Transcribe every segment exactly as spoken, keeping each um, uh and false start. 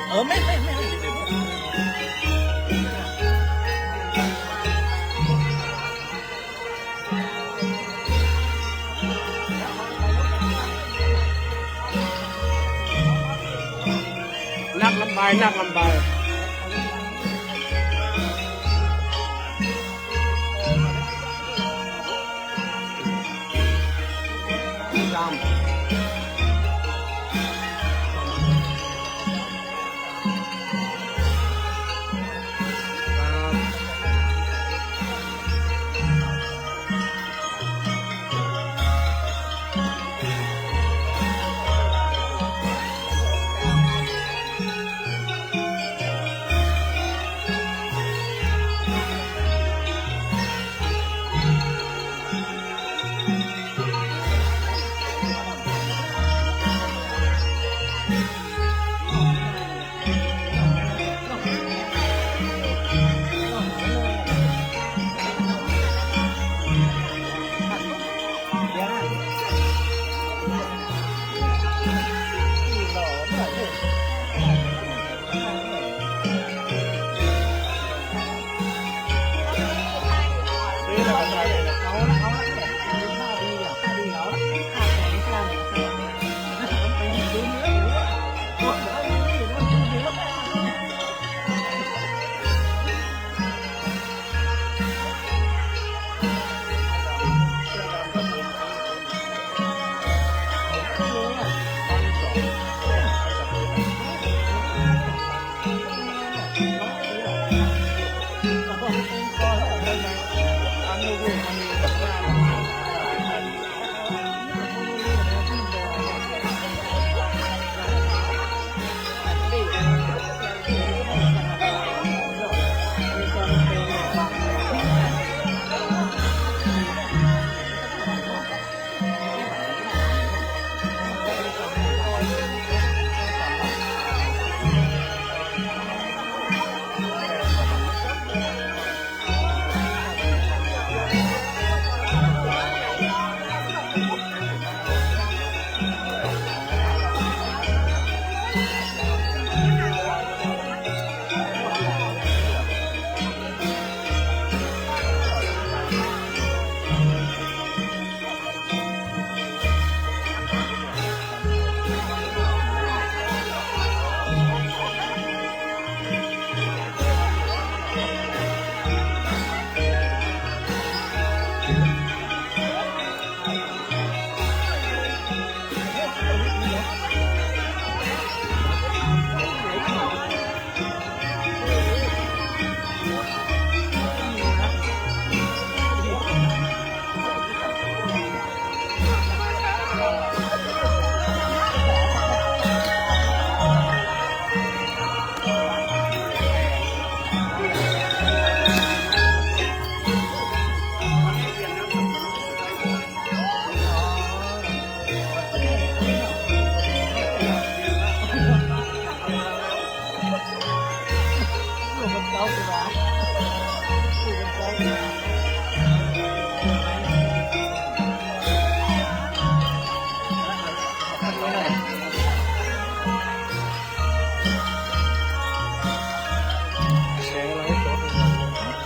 เออ ไม่ ไม่ ไม่ นักลำบาย นักลำบาย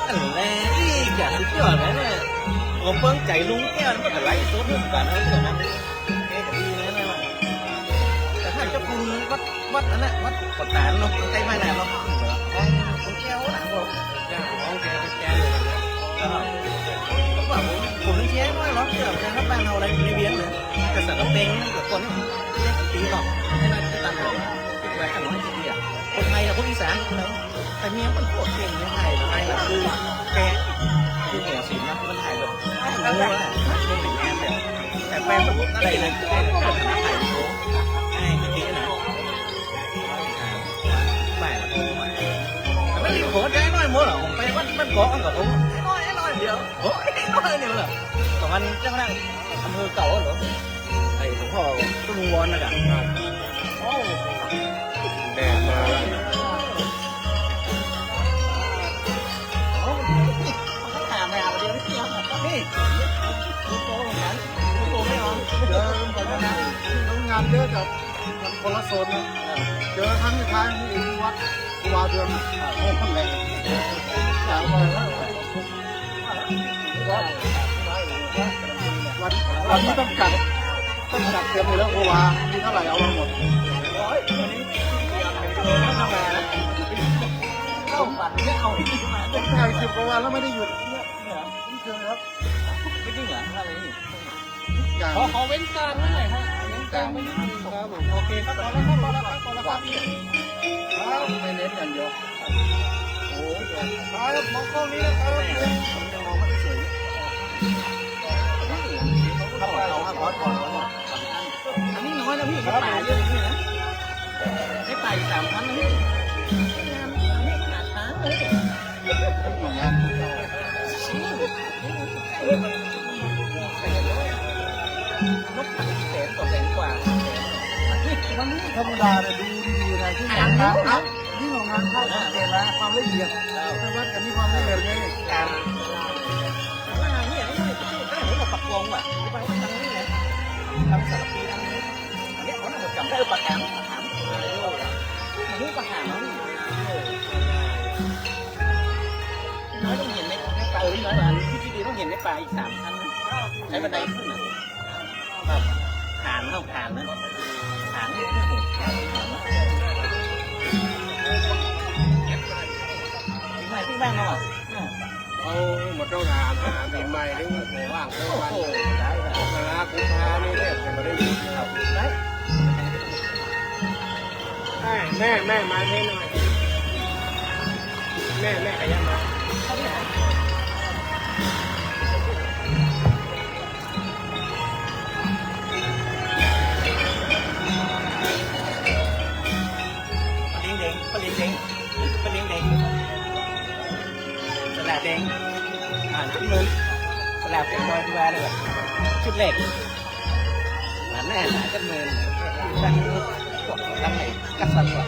อันแล อีกอย่างสุดยอดเลยเนี่ย ผมเปิงใจ๋ลุงแก้วมันก็ไลฟ์สดเหมือนกั๋นนะ เรื่องนั้น เอ๊ะ ดีนะเนี่ย แต่ต้านเจ้าคุณวัด วัดอันนั้น วัดป่าตาดเนาะ ใก้บ้านนาเนาะ ของลุงแก้วนะ บอก ว่าผม ผมเชียร์ให้น้อยหรอก เชื่อไหมครับ บ้านเฮาอะไรในเวียงนะ แต่สักกะเปงกับคนเนี่ย ปีหรอก ให้มันตามหา คนไทยกับคนอีสาน แต่เมียมันโคตรเก่งเลย ไทยกับไทยอะ คือแก คือหัวศิลป์นะ มันไทยแบบ โอ้โห มันเป็นงานแบบ แต่แปลงมันอะไรนะ ไอ้ไทย ไอ้เมื่อกี้นะ บ่ายละ แต่มันรีบโหดใจน้อยหมดเหรอ ผมไปบ้าน บ้านเกาะมันกับผม ไอ้น้อย ไอ้น้อยเดียว โอ้ย ไอ้น้อยเดียวเหรอ ตอนนั้นเจ้าคณะอำเภอเก่าเหรอ ไอ้หลวงพ่อต้นวอนน่ะจ้ะ โอ้ แดดมาแล้ว โอ้ ถามหาเดี๋ยวนี้ นี่ ดูโตเหมือนกัน ดูโตไม่ออก เดี๋ยวผมนะ งานเยอะจัด มันคนละโซนนะ เจอครั้งสุดท้ายที่วัดครูบาเดือนน่ะ โอ้โห คนแรง วัน วันนี้ต้องจัด ต้องจัดเต็มเลยแล้ว ครูบา มีเท่าไหร่เอามาหมด เข้าฝันเนี่ย เอาที่มา ผมถ่ายสิบกว่าวันแล้วไม่ได้หยุด เนี่ย เนี่ย คุ้นเคยครับ ไม่จริงเหรอ อะไรนี่ ขอ ขอเว้นการไว้หน่อยฮะ เว้นการไว้นิดนึงครับผม โอเคครับ พอแล้วครับ พอแล้วครับ พอแล้วครับ ครับ ไม่เน้นอย่างเดียว โอ้ย ครับ มองกล้องนี้นะครับ มองไม่สวย ครับผม เอาครับ ขอ ขอ ขอ อันนี้น้อยนะพี่ ครับ ในป่าเยอะนี่นะ ในป่าอีกสามพันนะพี่ ไม่งาม ไม่ขนาดช้างเลย นกพันแสนต่อแสนกว่า มันไม่ธรรมดานะ ดูดีๆนะ ที่งานพระนะ ยิ่งกว่างานพระสังเกตนะ ความละเอียด ไปวัดกันที่ความละเอียดไง การว่าเนี่ย ไม่ใช่ ไม่ใช่ ไม่ใช่ ปากกงว่ะ ไปวัดครั้งนี้นะ ทำสารพีครั้งนี้ เนี่ย เขาน่าจะจำได้ ปากกง ถาม รู้ปะหาน้อยต้องเห็นใน ในป่า เออ น้อยกว่า ที่ดีต้องเห็นในป่าอีกสามชั้นนะ ใช้บันไดขึ้นน่ะ แบบ ฐานต้องฐานนะ ฐานนี่ ใหม่ที่บ้านเราอ่ะ เอามาต้องหา หาปีใหม่หรือว่างเท่าวัน โอ้โห ได้ละ มกรากุมภานี่แทบจะไม่ได้ยินครับ ได้ แม่ แม่ แม่ มานี่หน่อย แม่ แม่ ขยับมา ปะลิงเด้ง ปะลิงเด้ง ปะลิงเด้ง สลาเด้ง อ่า ชุดเมิน สลาเด้งดอยภูวาเลย ชุดแรก หนาแน่นหนาจัดเมิน ตั้ง ตั้งไหน กัดสันว่ะ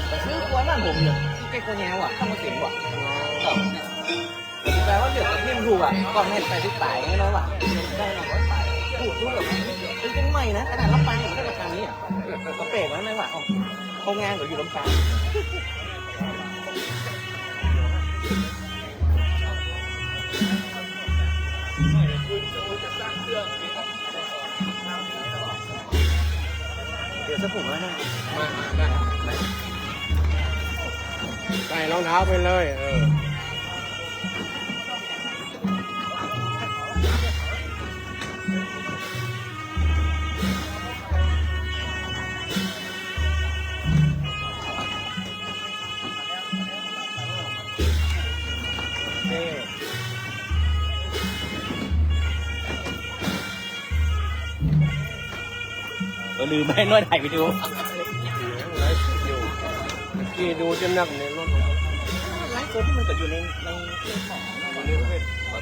ไปซื้อครัวบ้านผมเนี่ย ใก้ครัวแงวอ่ะ ต้องมาเสียงว่ะ แปลว่าเดี๋ยวนี้มันถูกอ่ะ ก่อนเห็นไปที่ปายไงนะว่ะ ได้มาร้อยปาย ถูก ถูกแบบ เป็นเชียงใหม่นะ ขนาดลำปางยังได้ราคานี้อ่ะ ก็แปลกนะว่ะ เอา เขางานเขาอยู่ลำปาง เดี๋ยวสักผมแล้วนะ มา มา มา ใส่รองเท้าไปเลย เออ นี่ เออ ลืมไป น้อยถ่ายวิดีโอ ไลฟ์สดอยู่ เมื่อกี้ดูจนนักในรถ ไลฟ์สดที่มันก็อยู่ใน ใน ในของ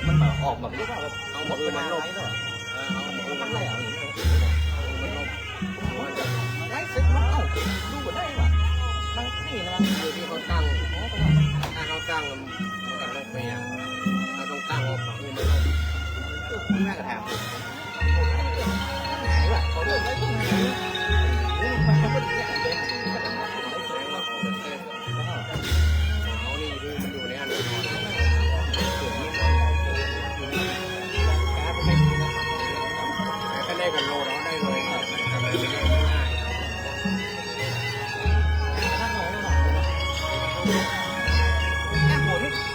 มันแบบออกแบบรูปแบบ เอาหมดเลย มันลบ เออ เอาหมดเลย มันลบ ไลฟ์สดมัน เอ้า ดูบ่ได้ว่ะ มันนี่นะ อยู่ที่เขาตั้ง ถ้าเขาตั้ง มันก็ลบไปอ่ะ เขาต้องตั้งออกมา เออ มันลบ มันน่าจะแถม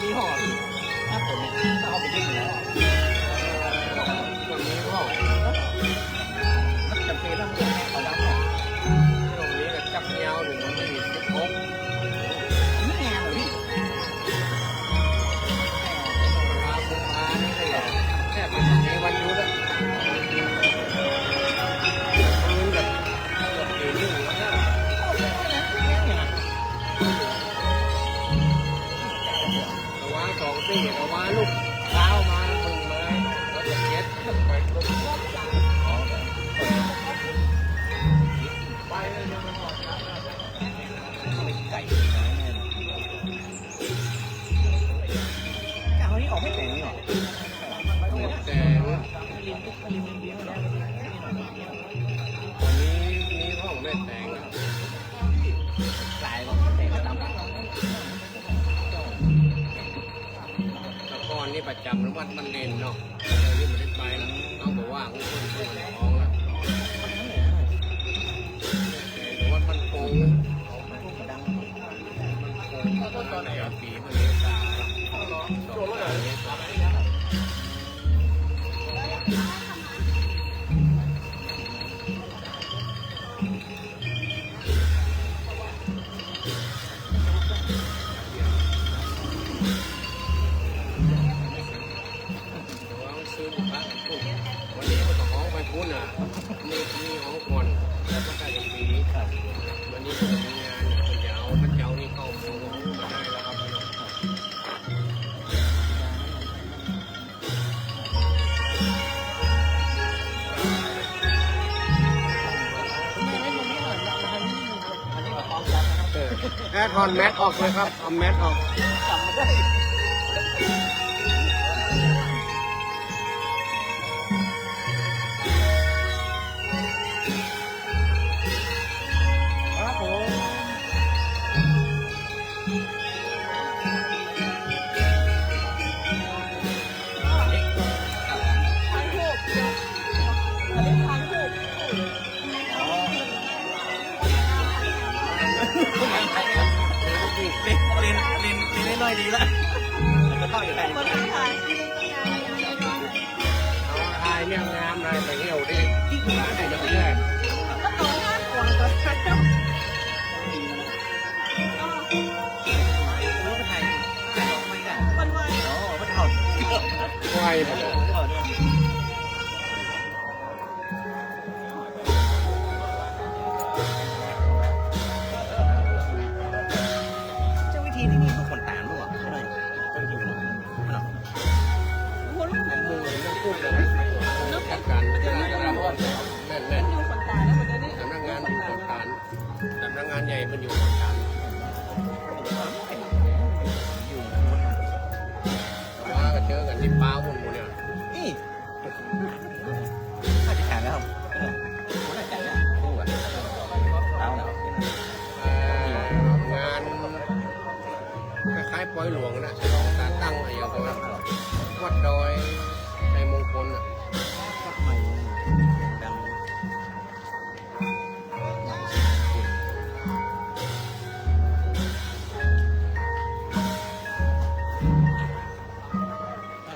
มีห่อ ถ้าผมเนี่ย ถ้าเอาไปยื่นแล้ว แบบนี้ก็ หลายกว่าเตะประจำ แต่ก่อนนี่ประจำวัดบ้านเด่นเนาะ เดี๋ยวนี้บ่ได้ไปแล้ว เฮาบ่ว่าง คนบ่ได้ออกแล้ว วัดบ้านโป่ง วัดบ้านโป่ง ปี เมษา วันนี้ก็ต้องออกไปพุ้นน่ะ นี่ นี่ออกก่อน แล้วก็ได้กันปี วันนี้ก็มีงาน เดี๋ยวพระเจ้านี่เข้ามาได้แล้วครับ เออ แอดถอดแมสออกเลยครับ เอาแมสออก ครับผม ถ่ายรูป อันนี้ถ่ายรูป เล่น เล่น เล่น เล่นน้อยดีละ แล้วก็ต้องอยู่ไหน คนถ่าย ถ่ายเนี่ยงามเลย ไปเที่ยวดิ ถ่ายได้ยังไง ก็ต้องห้ามห่วงตัวเอง แล้วก็ถ่าย ถ่ายออกมาอีกอ่ะ มันไว อ๋อ มันถอด ไวไปเลย ถอดด้วย เจ้าวิธีที่มีพวกขนตาลด้วยเหรอ ใช่ไหม ต้องกินขนม โอ้โห ลูกหมู เรื่องพูดเลย เรื่องการ แน่นๆ มันอยู่ขนตาลนะ มันจะนี่ สำนักงานอยู่ขนตาล สำนักงานใหญ่มันอยู่ขนตาล ว่าก็เจอกันที่ป้าวุ่นหมู่เนี่ย นี่ น่าจะแข็งแล้วครับ เออ น่าจะแข็งแล้ว คู่อะ เอาแล้ว เอ่อ งานคล้ายๆ ปอยหลวงนะ ของการตั้งอะไรอย่างเงี้ย วัดดอยชัยมงคลน่ะ ดัง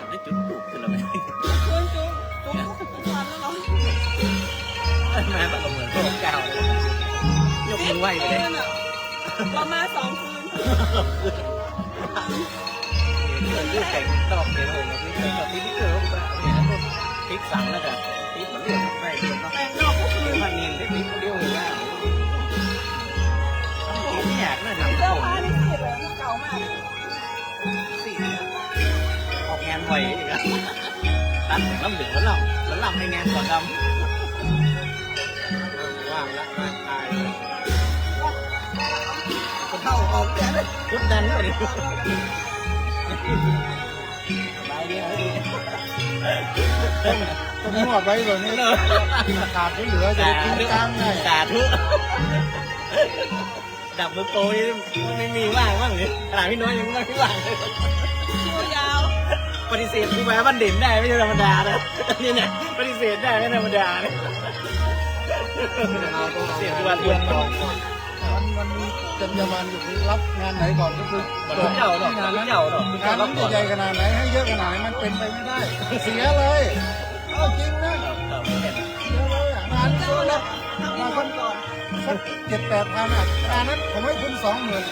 ได้จุดธูปขึ้นแล้วไหม จุด จุด จุดทุกวันแล้วเหรอ มาแบบเหมือนพวกเก่าเลย ยกมือไหว้ไปเลย เรามาสองคืน เกิดเรื่องแต่งดอกเดียวเลยนะ พี่เกิดกับพี่เกิดเนี่ย พลิกสังแล้วกัน พลิกเหมือนเรื่องใกล้เคียงเนาะ แต่งดอกทุกคืน มันเนียนได้พลิกเดียวเลยนะ ไม่อยากนะ เสื้อผ้านี่สิเลย เก่ามาก ออกงานบ่อยอีกอะ ตัดผมลำเหลืองแล้วลำ แล้วลำในงานก่อนดำ ว่างละ ว่างตาย คนเฒ่าออกเนี่ย กดดันเลย สบายดีครับ ต้องนวดไว้แบบนี้เลย ขาดไม่เหลือ จะได้กินกลางไง สาธุ ดับมือโปรนี่ไม่มีว่างบ้างเลย ขนาดพี่น้อยยังไม่ว่างเลย คิวยาว ปฏิเสธครูบาบ้านเด่นได้ไม่ใช่ธรรมดานะ นี่เนี่ย ปฏิเสธได้ไม่ธรรมดานะ ปฏิเสธครูบาทวน มัน มันมีจรรยาบรรณอยู่ คือรับงานไหนก่อนก็คือ มันรู้เจ้าเนาะ งานนั้น รู้เจ้าเนาะ งานนั้นใหญ่ๆขนาดไหน ให้เยอะขนาดไหน มันเป็นไปไม่ได้ เสียเลย เอาจริงนะ ครับ ครับ เสียเลยอะ งานเจ้าละ ทำให้หมดก่อน สักเจ็ดแปดพันอะ งานนั้นผมให้คุณสองหมื่น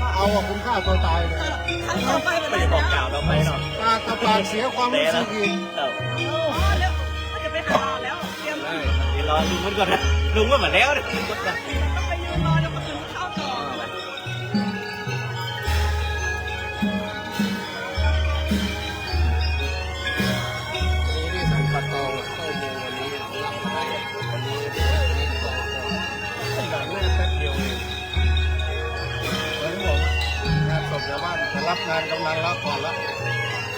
ถ้าเอาอะคุณฆ่าตัวตายเลย ครั้งต่อไปมัน ไม่ได้บอกกล่าวเราไปเนาะ ปากต่อปากเสียความรู้สึกอีก ครับ อ๋อ แล้วก็จะไปหาแล้ว เตรียม ได้ เดี๋ยวรอลุงมันก่อนนะ ลุงมันมาแล้วเนี่ย ต้องไปยืนรอจนกว่าคนเข้าต่อ นี่ที่สันป่าตองอะ เข้าโมงวันนี้อะ รับมาได้อะ วันนี้ วันนี้ก็ ไม่นานนะ แป๊บเดียวเอง เหมือนผม งานศพชาวบ้าน แต่รับงานกำนันแล้วก่อนละ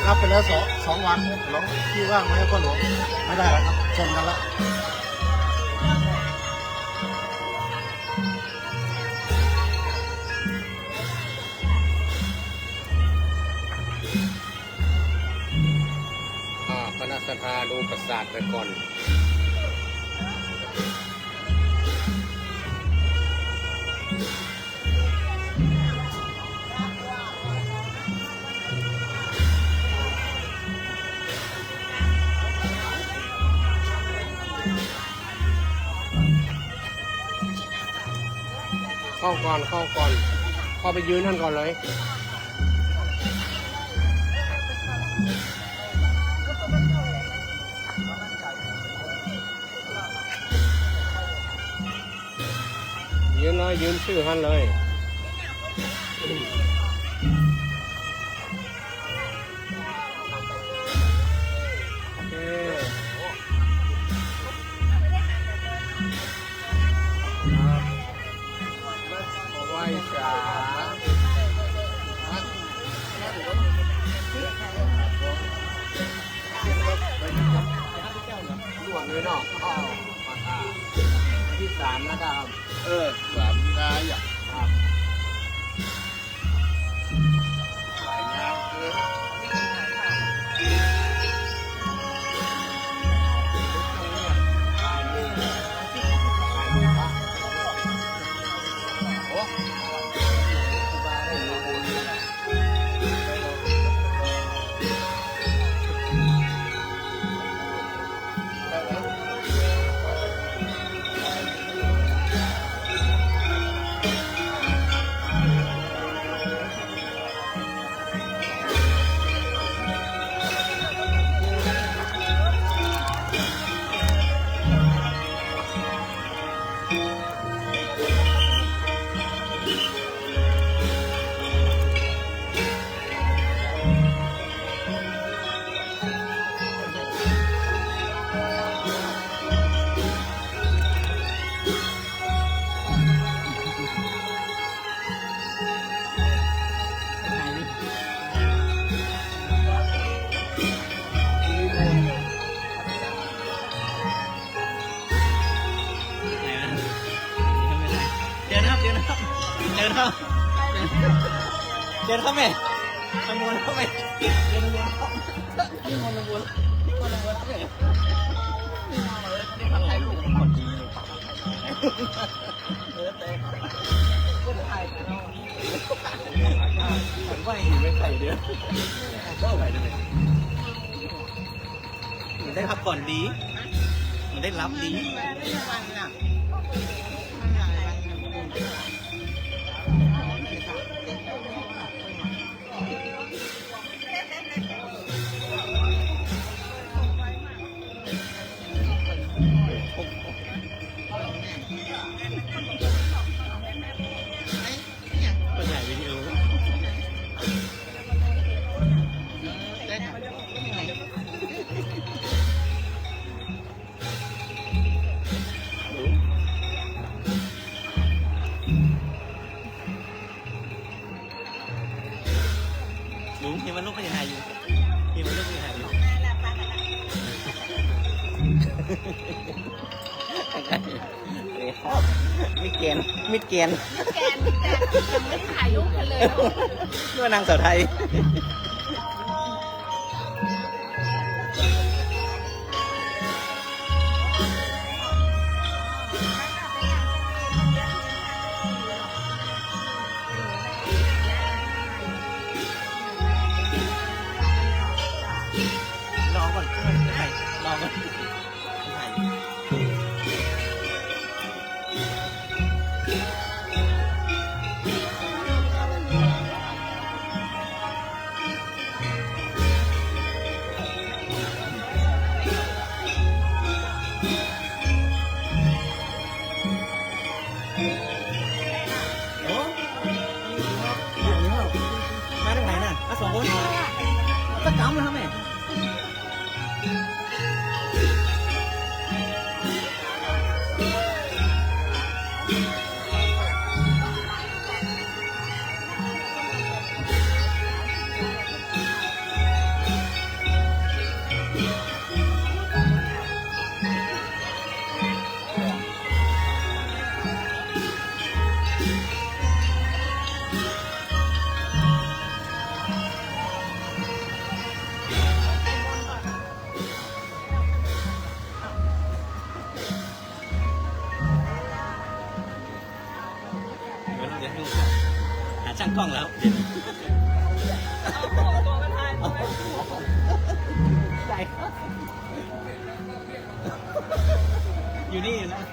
รับไปแล้วสอง สองวัน หลวงพี่ว่างไหม พ่อหลวง ไม่ได้แล้วครับ ชนกันละ เ าดไปก่อน เข้าก่อน เข้าก่อน เข้าไปยืนหั้นก่อนเลย ยืนเลย ยืนซื่อหั้นเลย โอเค ครับ ไหว้สา ล่วงเลยเนาะ อ้าว มาตา ที่สามนะครับ เออ สามนะ อยาก ครับ หลายงานเกิน โอ้ เจิญครับ เจิญครับ เจิญครับ เจิญครับแม่ ขโมยครับแม่ เจิญครับ ขโมยครับแม่ มันได้พักผ่อนดี มันได้หลับดีลุง เห็นมันลุกไปไหนอยู่ เห็นมันลุกไปไหนอยู่ มิดแกน มิดแกน มิดแกน แต่ยังไม่ได้ถ่ายรูปกันเลย นึกว่านางสาวไทย รอก่อน รอก่อน ถ่ายอยู่ หาช่างกล้องแล้ว อยู่นี่แล้ว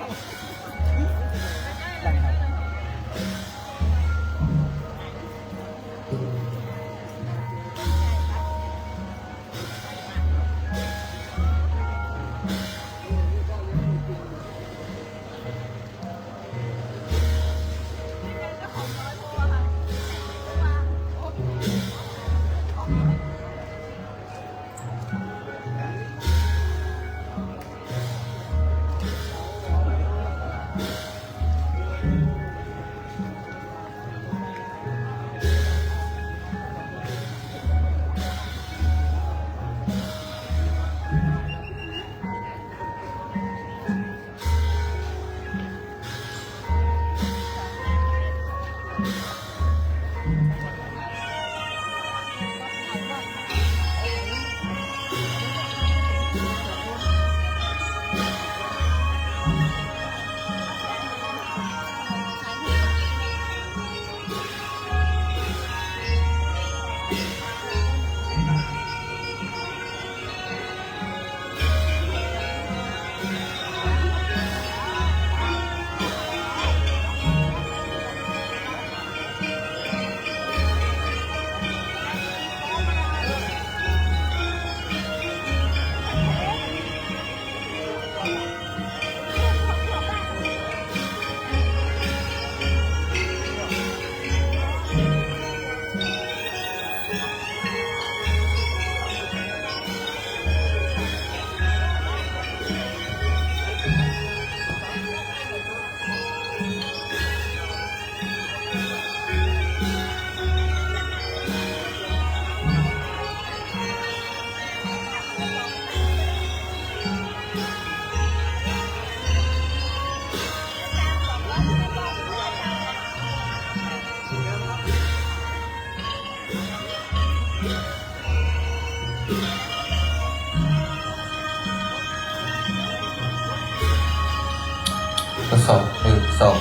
ทดสอบ หนึ่ง สอง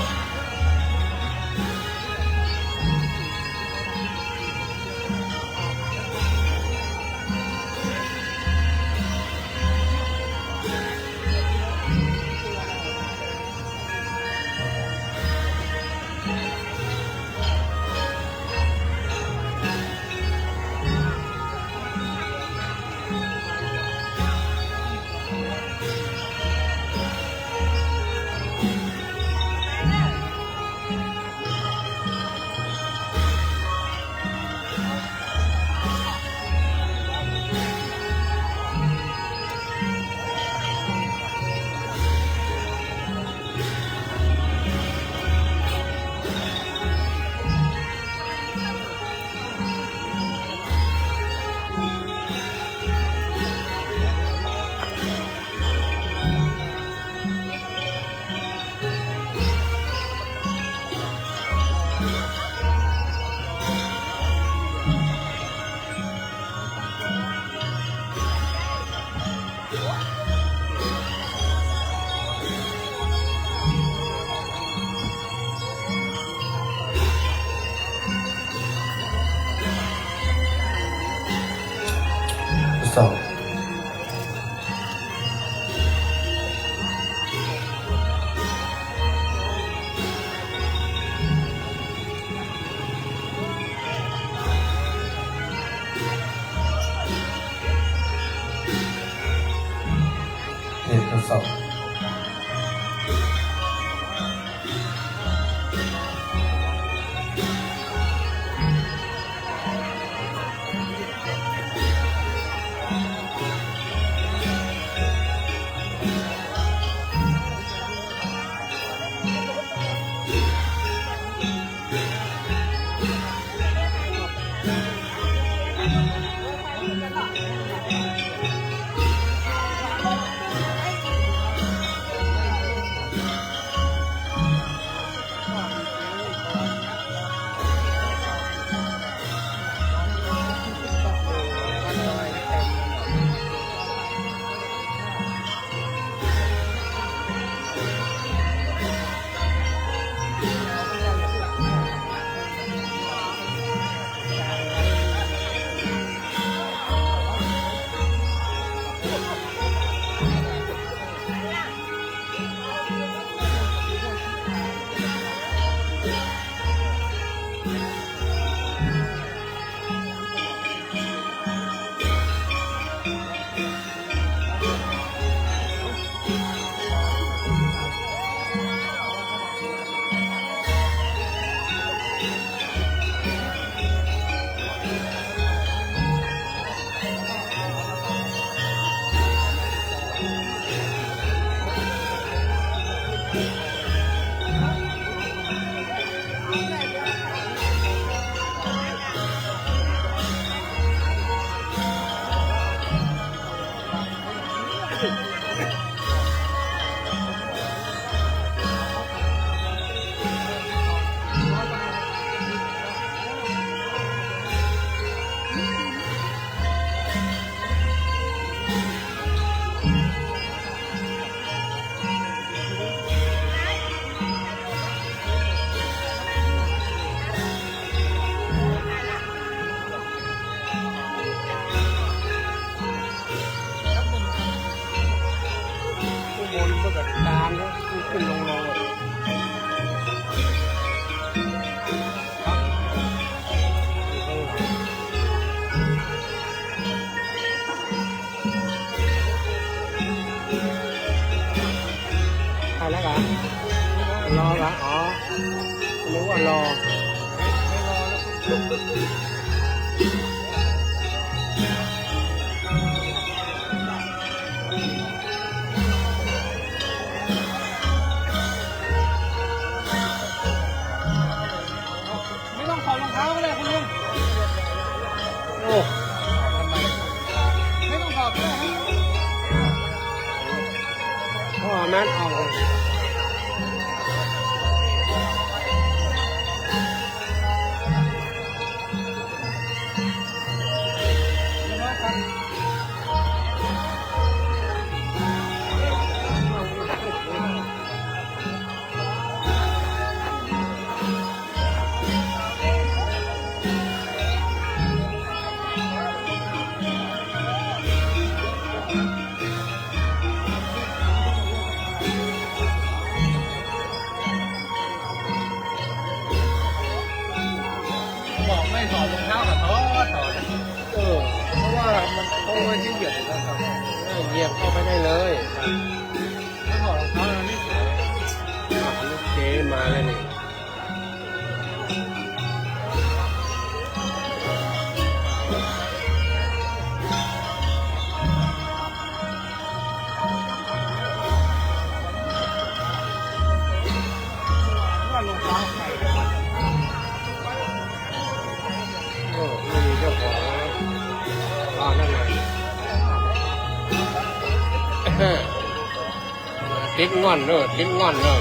สอง เทส ทดสอบ ทด ข้างบนก็แบบตามแล้วขึ้นขึ้นลงลงอะ ไปแล้วเหรอ รอเหรอ อ๋อ นึกว่ารอ ไม่ต้องถอดรองเท้าก็ได้คุณลุง โอ้ ไม่ต้องถอดก็ได้ฮะ พ่อแม่เอา บอกไม่ถอดรองเท้าก็ถอด ถอด เออ เพราะว่ามัน เขาไว้ที่เหยียบนะครับ เออ เหยียบเข้าไปได้เลย ครับ ไม่ถอดรองเท้าแล้วนี่ อ่ะ ลูกเจ๊มาแล้วนี่ โอ้ ไม่มีเจ้าของแล้ว อ่า นั่นไง ติดง่อนเนอะ ติดง่อนเนอะ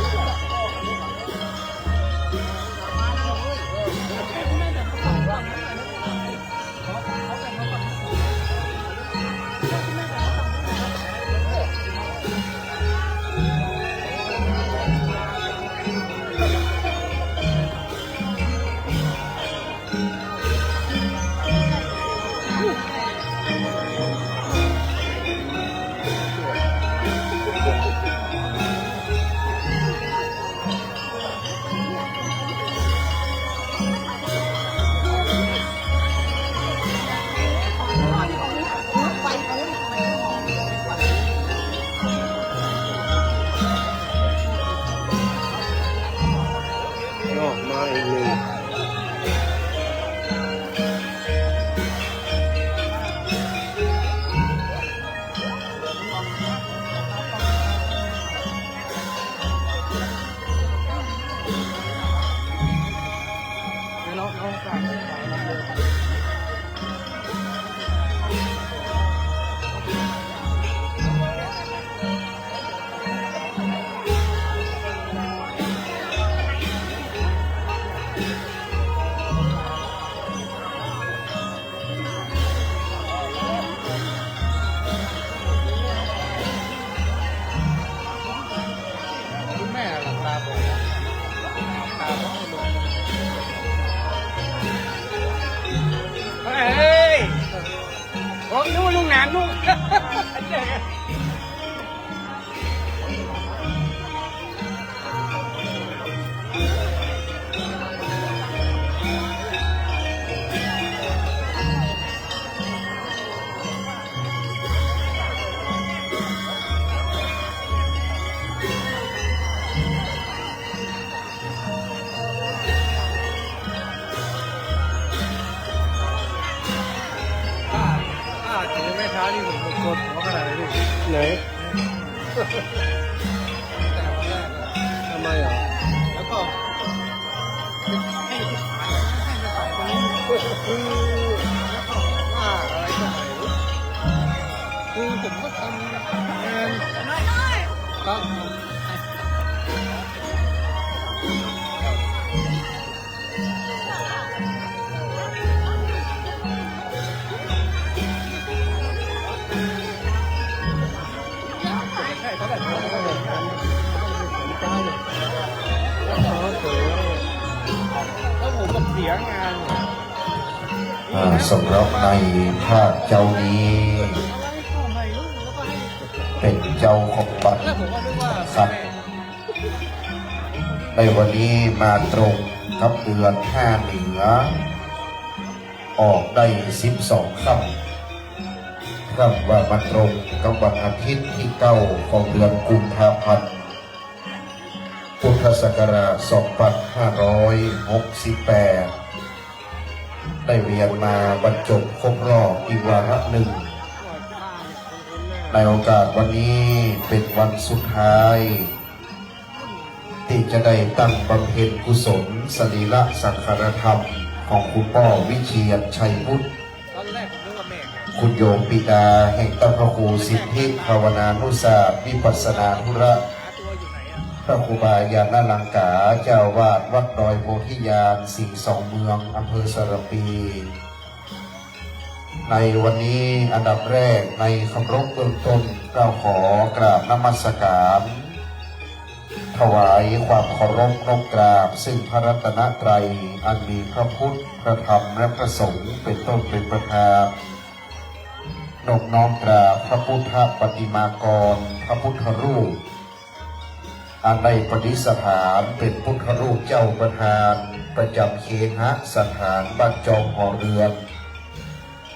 ออกมาอีกหนึ่ง คุณแม่หลับตาบ่อยนะ หลับตาบ่อย เฮ้ย ผมนึกว่าลุงหนานนู่น ป้า ป้าถือไม้เท้านี่ผมปวดหัวขนาดไหนพี่ ไหน ทำไมเหรอ แล้วก็ คือผมก็ทำงาน ครับ อ่า สำหรับในภาคเจ๊านี้ เป๋นเจ๊าของวันสำคัญ ในวันนี้มาตรงกับเดือนห้าเหนือ ออกได้สิบสองค่ำ ค่ำว่ามาตรงกับวันอาทิตย์ที่เก้าของเดือนกุมภาพันธ์ พุทธศักราชสองพันห้าร้อยหกสิบแปด ได้เวียนมาบรรจบครบรอบอีกวาระหนึ่ง ในโอกาสวันนี้เป๋นวันสุดท้าย ตี้จะได้ตั้งบำเพ็ญกุศลสรีระสังขารธรรมของคุณป้อวิเชียรชัยวุฒิ คุณโยมปิดาแห่งต้านพระครูสิทธิภาวนานุศาสตร์วิปัสสนาธุระ พระครูบาญาณลังกา เจ้าอาวาสวัดดอยโพธิญาณ ศรีสองเมือง อำเภอสารภี ในวันนี้อันดับแรกในเคารพเบื้องต้น เกล้าขอกราบนมัสการ ถวายความเคารพนบกราบ ซึ่งพระรัตนตรัยอันมีพระพุทธ พระธรรม และพระสงฆ์เป็นต้นเป็นประธาน นบน้อมกราบพระพุทธปฏิมากร พระพุทธรูป อันได้ประดิษฐานเป๋นพุทธรูปเจ้าประธาน ประจำเคหสถานบ้านจอมหอเรือน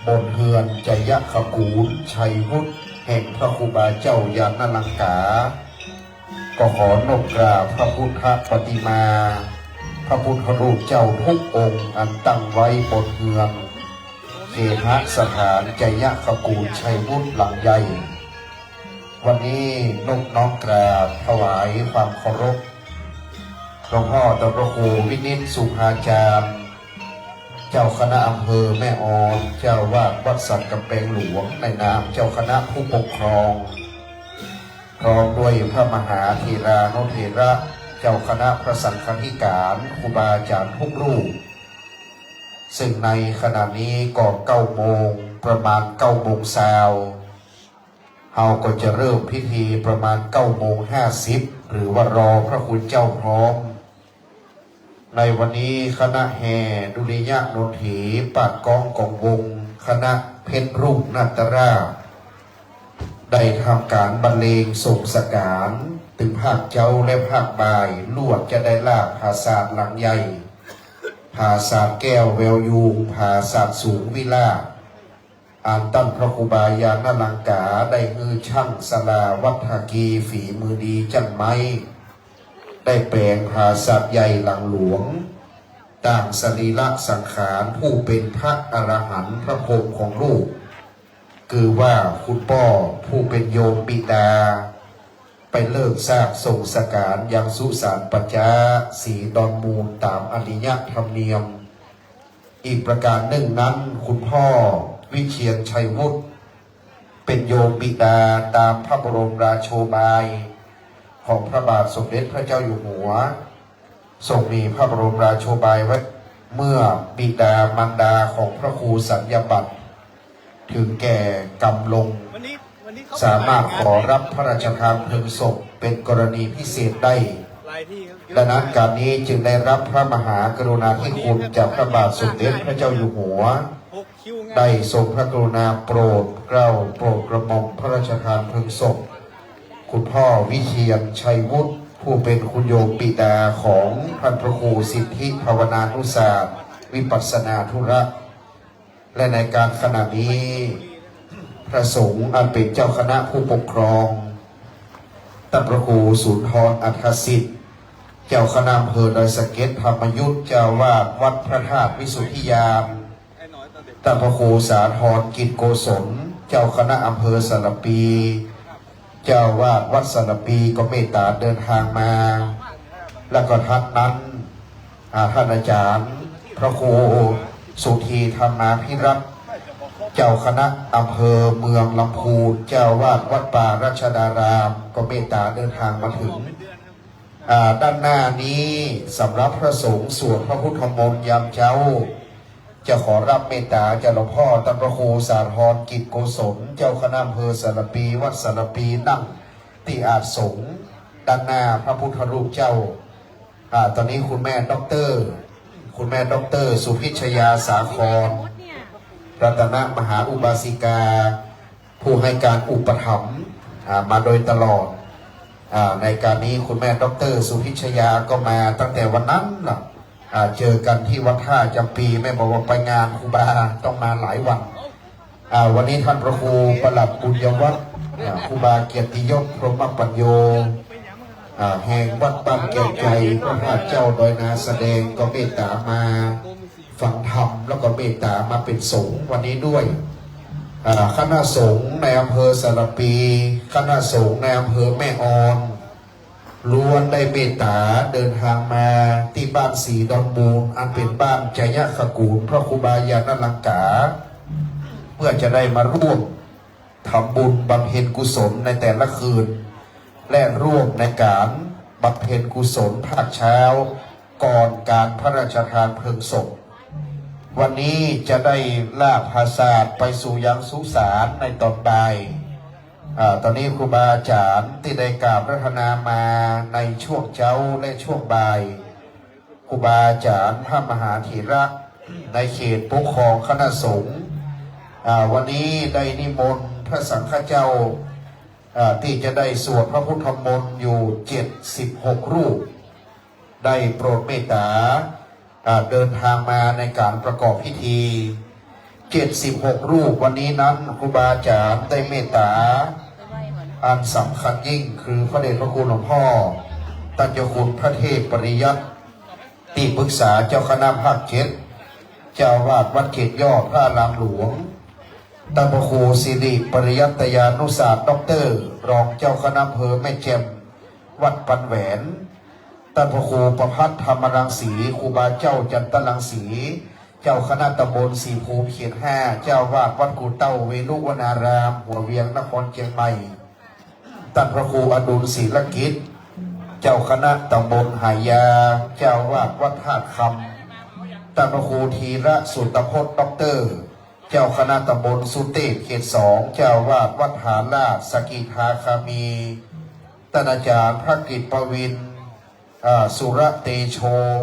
บนเฮือนไชยคกูฏ ชัยวุฒิ แห่งพระครูบาเจ้าญาณลังกา ก็ขอนบกราบพระพุทธปฏิมา พระพุทธรูปเจ้าทุกองค์ อันตั้งไว้บนเฮือนเคหสถานไชยคกูฏ ชัยวุฒิ หลังใหญ่ วันนี้นบน้อมกราบถวายความเคารพ หลวงพ่อต้านพระครูวินิจสุภาจารย์ เจ้าคณะอำเภอแม่ออน เจ้าอาวาสวัดสันกำแพงหลวง ในนามเจ้าคณะผู้ปกครอง พร้อมด้วยพระมหาเถรานุเถระ เจ้าคณะพระสังฆาธิการ ครูบาอาจารย์ทุกรูป ซึ่งในขณะนี้ก็เก้าโมง ประมาณเก้าโมงซาว เฮาก็จะเริ่มพิธีประมาณเก้าโมงห้าสิบ หรือว่ารอพระคุณเจ้าพร้อม ในวันนี้คณะแห่ดุริยะนนถี ปาดก้องกองวง คณะเพชรรุ่งนาตราช ได้ทำการบรรเลงส่งสการ ตึงภาคเจ๊าและภาคบ่าย ลวดจะได้ลากผาสาทหลังใหญ่ ผาสาทแก้วแววยูง ผาสาทสูงวิลาศ อันต้านพระครูบาญาณลังกาได้หื้อจ้างศาลาวัดท่ากี ฝีมือดีจ้างไม้ ได้แป๋งผาสาทใหญ่หลังหลวง ตางสรีระสังขารผู้เป๋นพระอรหันต์พระพรหมของลูก คือว่าคุณป้อผู้เป๋นโยมปิดา ไปเลิกซากส่งสการยังสุสานป่าจ๊าศรีดอนมูลต๋ามอาริยธรรมเนียม อีกประการนึ่งนั้น คุณพ่อวิเชียรชัยวุฒิ เป๋นโยมปิดาต๋ามพระบรมราโชบายของพระบาทสมเด็จพระเจ้าอยู่หัว ทรงมีพระบรมราโชบายไว้ เมื่อบิดามารดาของพระครูสัญญบัตร ถึงแก่กรรมลง สามารถขอรับพระราชทานเพลิงศพเป็นกรณีพิเศษได้ ดังนั้นการนี้จึงได้รับพระมหากรุณาธิคุณจากพระบาทสมเด็จพระเจ้าอยู่หัว ได้ทรงพระกรุณาโปรดเกล้าโปรดกระหม่อมพระราชทานเพลิงศพ คุณพ่อวิเชียรชัยวุฒิ ผู้เป็นคุณโยมปิดาของท่านพระครูสิทธิภาวนานุศาสตร์ วิปัสสนาธุระ และในการขณะนี้ พระสงฆ์อันเป็นเจ้าคณะผู้ปกครอง ท่านพระครูสุนทรอัฏฐสิทธิ์ เจ้าคณะอำเภอดอยสะเก็ด ธรรมยุต เจ้าอาวาสวัดพระธาตุวิสุทธิญาณ ท่านพระครูสาธรกิจโกศล เจ้าคณะอำเภอสารภี เจ้าอาวาสวัดสารภีก็เมตตาเดินทางมา และก็ท่านนั้น อ่า ต้านอาจ๋ารย์พระครูสุธีธรรมาภิรัตน์ เจ้าคณะอำเภอเมืองลำพูน เจ้าอาวาสวัดป่ารัชดาราม ก็เมตต๋าเดินตางมาเถิง อ่า ด้านหน้านี้สำหรับพระสงฆ์สวดพระพุทธมนต์ยามเจ๊า จะขอรับเมตต๋าจากหลวงพ่อต้านพระครูสาธรกิจโกศล เจ้าคณะอำเภอสารภี วัดสารภี นั่งตี้อาสน์สงฆ์ด้านหน้าพระพุทธรูปเจ้า อ่า ต๋อนนี้คุณแม่ด็อกเตอร์ คุณแม่ด็อกเตอร์สุพิชยาสาคร รัตนมหาอุบาสิกา ผู้ให้การอุปถัมภ์ อ่า มาโดยตลอด อ่า ในการนี้คุณแม่ด็อกเตอร์สุพิชยาก็มาตั้งแต่วันนั้นล่ะ อ่า เจอกั๋นตี้วัดท่าจ๋ำปี แม่บอกว่าไปงานครูบาต้องมาหลายวัน อ่า วันนี้ต้านพระครูประหลัดปุญญวัฒน์ อ่า ครูบาเกียรติยศ พรหมปัญโญ อ่า แห่งวัดบ้านแก่นไกร พระธาตุเจ้าดอยนาสะแดง ก็เมตต๋ามาฟังธรรม แล้วก็เมตต๋ามาเป๋นสงฆ์วันนี้ด้วย อ่า คณะสงฆ์ในอำเภอสารภี คณะสงฆ์ในอำเภอแม่ออน ล้วนได้เมตต๋าเดินตางมาตี้บ้านศรีดอนมูล อันเป๋นบ้านไชยคกูฏพระครูบาญาณลังกา เพื่อจะได้มาร่วมทำบุญบำเพ็ญกุศลในแต่ละคืน และร่วมในการบำเพ็ญกุศลภาคเช้า ก่อนการพระราชทานเพลิงศพ วันนี้จะได้ลากผาสาดไปสู่ยังสุสานในตอนบ่าย อ่า ต๋อนนี้ครูบาอาจ๋ารย์ตี้ได้กราบอาราธนามาในช่วงเจ๊าและช่วงบ่าย ครูบาอาจ๋ารย์พระมหาเถระในเขตปกครองคณะสงฆ์ อ่า วันนี้ได้นิมนต์พระสังฆเจ้า อ่า ตี้จะได้สวดพระพุทธมนต์อยู่เจ็ดสิบหกรูป ได้โปรดเมตต๋า อ่า เดินตางมาในการประกอบพิธี เจ็ดสิบหกรูป วันนี้นั้นครูบาอาจ๋ารย์ได้เมตต๋า อันสำคัญยิ่งคือพระเดชพระคุณหลวงพ่อ ต้านเจ้าคุณพระเทพปริยัติ ตี้ปรึกษาเจ้าคณะภาคเจ็ด เจ้าอาวาสวัดเจ็ดยอดพระอารามหลวง ต้านพระครูสิริปริยัตยานุศาสตร์ ด็อกเตอร์ รองเจ้าคณะอำเภอแม่แจ่ม วัดปันแหวน ต้านพระครูประภัทรธรรมรังสี ครูบาเจ้าจันตรังสี เจ้าคณะตำบลศรีภูมิเขตห้า เจ้าอาวาสวัดกู่เต้าเวรุวนาราม หัวเวียง นครเจียงใหม่ ต้านพระครูอดุลศิลกิจ เจ้าคณะตำบลหายา เจ้าอาวาสวัดธาตุคำ ต้านพระครูธีระสุตพจน์ ด็อกเตอร์ เจ้าคณะตำบลสุเตพเขตสอง เจ้าอาวาสวัดหาราชสกิทาคามี ต้านอาจ๋ารย์พระกฤษปวิน อ่า สุรเตโช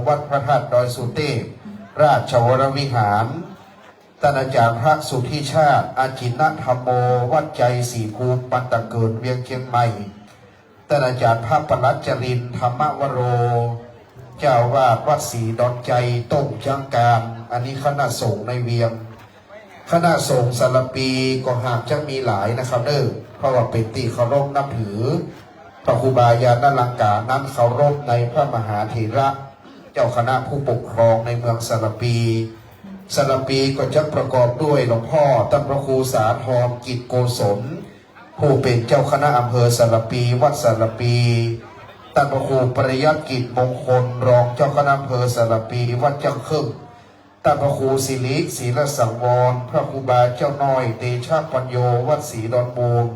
วัดพระธาตุดอยสุเตพ ราชวรวิหาร ต้านอาจ๋ารย์พระสุทธิชาติ อาจินนธรรมโม วัดไจศรีภูมิ บ้านตะเกิน เวียงเจียงใหม่ ต้านอาจ๋ารย์พระประหลัดจรินทร์ ธรรมวโร เจ้าอาวาสวัดศรีดอนไจ ต้งจังก๋าน อันนี้คณะสงฆ์ในเวียง คณะสงฆ์สารภีก็หากจะมีหลายนะครับเด้อ เพราะว่าเป๋นตี้เคารพนับถือ พระครูบาญาณลังกานั้นเคารพในพระมหาเถระ เจ้าคณะผู้ปกครองในเมืองสารภี สารภีก็จะประกอบด้วยหลวงพ่อต้านพระครูสาธรกิจโกศล ผู้เป๋นเจ้าคณะอำเภอสารภี วัดสารภี ต้านพระครูปริยัติกิจมงคล รองเจ้าคณะอำเภอสารภี วัดจ้างเคิ่ง ต้านพระครูสิริ ศีลสังวร พระครูบาเจ้าน้อยเตชะปัญโญ วัดศรีดอนมูล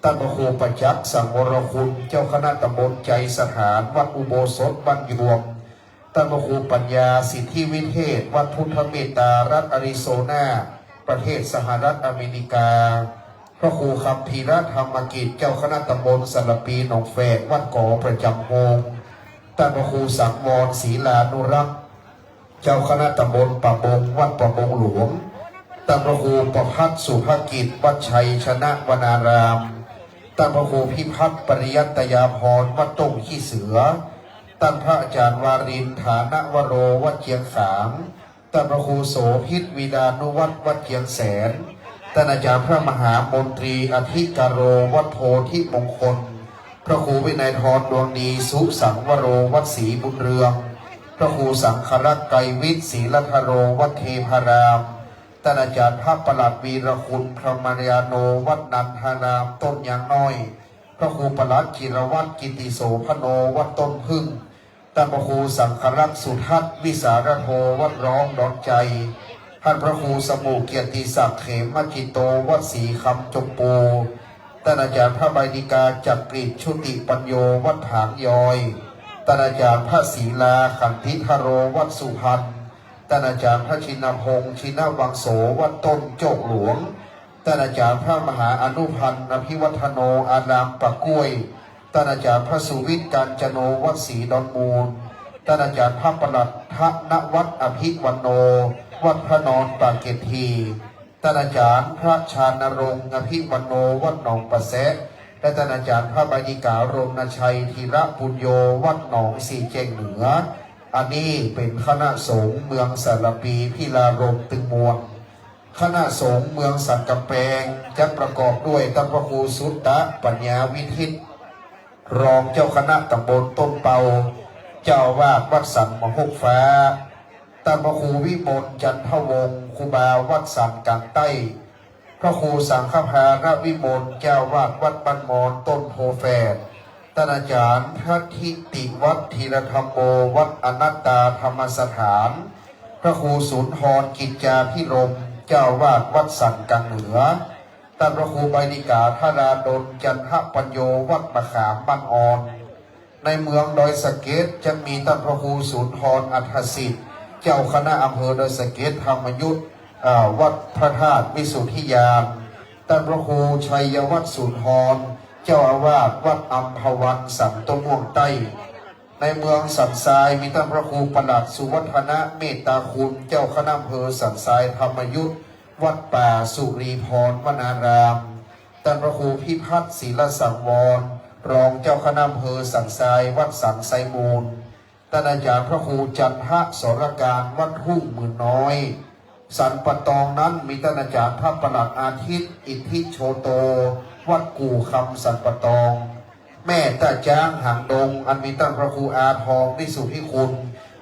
ต้านพระครูประจักษ์ สังวรคุณ เจ้าคณะตำบลไจสถาน วัดอุโบสถบ้านยวม ต้านพระครูปัญญา สิทธิวิเทศ วัดพุทธเมตตา รัฐอาริโซนา ประเทศสหรัฐอเมริกา พระครูคัมภีรธรรมกิจ เจ้าคณะตำบลสารภีหนองแฝก วัดก๋อประจ๋ำโฮง ต้านพระครูสังวร ศีลานุรักษ์ เจ้าคณะตำบลป่าบง วัดป่าบงหลวง ต้านพระครูประภัทรสุภกิจ วัดไชยชนะวนาราม ต้านพระครูพิพัฒน์ปริยัตยาภรณ์ วัดต้งขี้เสือ ต้านพระอาจ๋ารย์วารินทร์ ฐานวโร วัดเจียงขาง ต้านพระครูโสภิตวีรานุวัฒน์ วัดเจียงแสน ต้านอาจ๋ารย์พระมหามนตรี อธิการโร วัดโพธิมงคล พระครูวินัยธร ดวงดี สุสังวโร วัดศรีบุญเรือง พระครูสังครักษ์ ไกรวิทย์ ศรีรัตโร วัดเทพาราม ต้านอาจ๋ารย์พระประหลัดวีรคุณ พรหมยาโน วัดนันทาราม ต้นยางน้อย พระครูประหลัดจิรวัตร กิติโสภโน วัดต้นผึ้ง ต้านพระครูสังฆรักษ์สุทัศน์วิสารโธ วัดร้องดอนชัย ต้านพระครูสมุเกียรติศักดิ์เขมจิตโต วัดศรีคำจมพู ต้านอาจ๋ารย์พระใบดิกาจักริดชุติปัญโญ วัดผางยอย ต้านอาจ๋ารย์พระศรีลาขันธิธโร วัดสุพรรณ ต้านอาจ๋ารย์พระชินพงษ์ชินวังโส วัดต้นโจกหลวง ต้านอาจ๋ารย์พระมหาอนุพันธ์อภิวัฒโน อารามป่ากล้วย ต้านอาจ๋ารย์พระสุวิทย์กาญจโน วัดศรีดอนมูล ต้านอาจ๋ารย์พระประหลัดธนวัฒน์อภิวันโน วัดพระนอนป่าเกตที ต้านอาจ๋ารย์พระชานรงค์อภิวันโน วัดหนองป่าแซะ และต้านอาจ๋ารย์พระใบดิกา รณชัยธีระปุญโญ วัดหนองสี่แจ้งเหนือ อันนี้เป๋นคณะสงฆ์เมืองสารภีพิรารมย์ตึงมวล คณะสงฆ์เมืองสันก๋ำแปงจะประกอบด้วยต้านพระครูสุตตะปัญญาวิทิต รองเจ้าคณะตำบลต้นเปา เจ้าอาวาสวัดสันมะฮกฟ้า ต้านพระครูวิมลจันทวงศ์ ครูบาวัดสันก๋างใต้ พระครูสังฆภารวิมล เจ้าอาวาสวัดบ้านมอนต้นโพแฝด ต้านอาจ๋ารย์พระทิติวัฒน์ธีรธัมโม วัดอนัตตาธรรมสถาน พระครูสุนทรกิจจาภิรมย์ เจ้าอาวาสวัดสันก๋างเหนือ ต้านพระครูใบดิกาธาราดลจันทปัญโญ วัดมะขามบ้านอ่อน ในเมืองดอยสะเก็ดจะมีต้านพระครูสุนทรอัฏฐสิทธิ์ เจ้าคณะอำเภอดอยสะเก็ด ธรรมยุต อ่า วัดพระธาตุวิสุทธิญาณ ต้านพระครูชัยวัฒน์สุนทร เจ้าอาวาสวัดอัมพวันสันต้นม่วงใต้ ในเมืองสันทรายมีต้านพระครูประหลัดสุวัฒนะเมตตาคุณ เจ้าคณะอำเภอสันทราย ธรรมยุต วัดป่าสุรีพรวนาราม ต้านพระครูพิพัฒน์ศิลสังวร รองเจ้าคณะอำเภอสันทราย วัดสันไซมูล ต้านอาจ๋ารย์พระครูจันทสรการ วัดทุ่งหมื่นน้อย สันป่าตองนั้นมีต้านอาจ๋ารย์พระประหลัดอาทิตย์อิทธิโชโต วัดกู่คำสันป่าตอง แม่ต้าจ๊างหางดง อันมีต้านพระครูอาทองวิสุทธิคุณ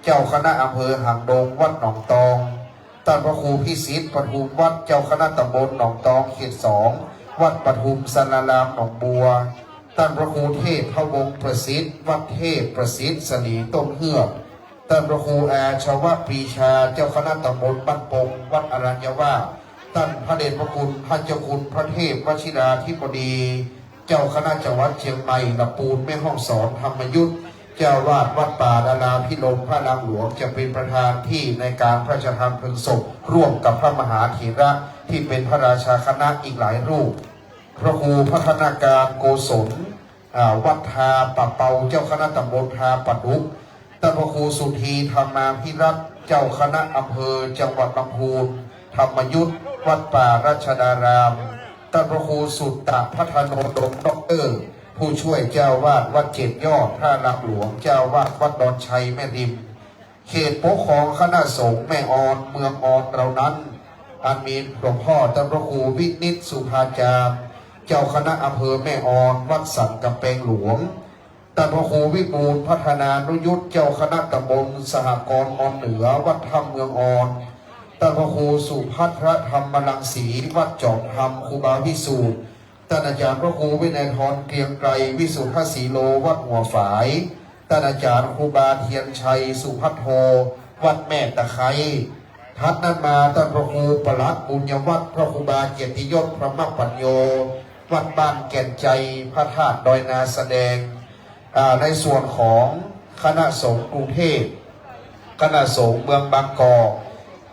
เจ้าคณะอำเภอหางดง วัดหนองตอง ต้านพระครูพิสิทธิ์ปทุมวัฒน์ เจ้าคณะตำบลหนองตองเขตสอง วัดปทุมสารารามหนองบัว ต้านพระครูเทพพระวงศ์ประสิทธิ์ วัดเทพประสิทธิ์สลีต้นเฮือก ต้านพระครูอาชวปรีชา เจ้าคณะตำบลบ้านปง วัดอรัญญวาส ต้านพระเดชพระคุณ ท่านเจ้าคุณพระเทพวชิราธิบดี เจ้าคณะจังหวัดเชียงใหม่ ลำปูน แม่ฮ่องสอน ธรรมยุต เจ้าอาวาสวัดป่าดาราภิรมย์ พระอารามหลวง จะเป็นประธานพิธีในการพระราชทานเพลิงศพ ร่วมกับพระมหาเถระที่เป็นพระราชาคณะอีกหลายรูป พระครูพัฒนาการโกศล อ่า วัดทาป่าเปา เจ้าคณะตำบลทาป่าดุก ต้านพระครูสุธีธรรมาภิรัตน์ เจ้าคณะอำเภอจังหวัดลำพูน ธรรมยุต วัดป่ารัชดาราม ต้านพระครูสุตตะพัฒโนดม ด็อกเตอร์ ผู้ช่วยเจ้าอาวาสวัดเจ็ดยอด พระอารามหลวง เจ้าอาวาสวัดดอนชัยแม่ริม เขตปกครองคณะสงฆ์แม่ออน เมืองออนเรานั้น อันมีหลวงพ่อต้านพระครูวินิจสุภาจารย์ เจ้าคณะอำเภอแม่ออน วัดสันก๋ำแปงหลวง ต้านพระครูวิบูลย์พัฒนานุยุต เจ้าคณะตำบลสหกรณ์ออนเหนือ วัดถ้ำเมืองออน ต้านพระครูสุภัทรธรรมรังสี วัดจอมธรรม ครูบาวิสูตร ต้านอาจ๋ารย์พระครูวินัยทร เกรียงไกร วิสุทธสีโล วัดหัวฝาย ต้านอาจ๋ารย์ครูบาเทียนชัย สุภัทโท วัดแม่ตะไคร้ ถัดนั้นมาต้านพระครูประหลัดบุญยวัฒน์ พระครูบาเกียรติยศ พรหมปัญโญ วัดบ้านแก่นชัย พระธาตุดอยนาสะแดง อ่า ในส่วนของคณะสงฆ์กรุงเทพ คณะสงฆ์เมืองบางกอก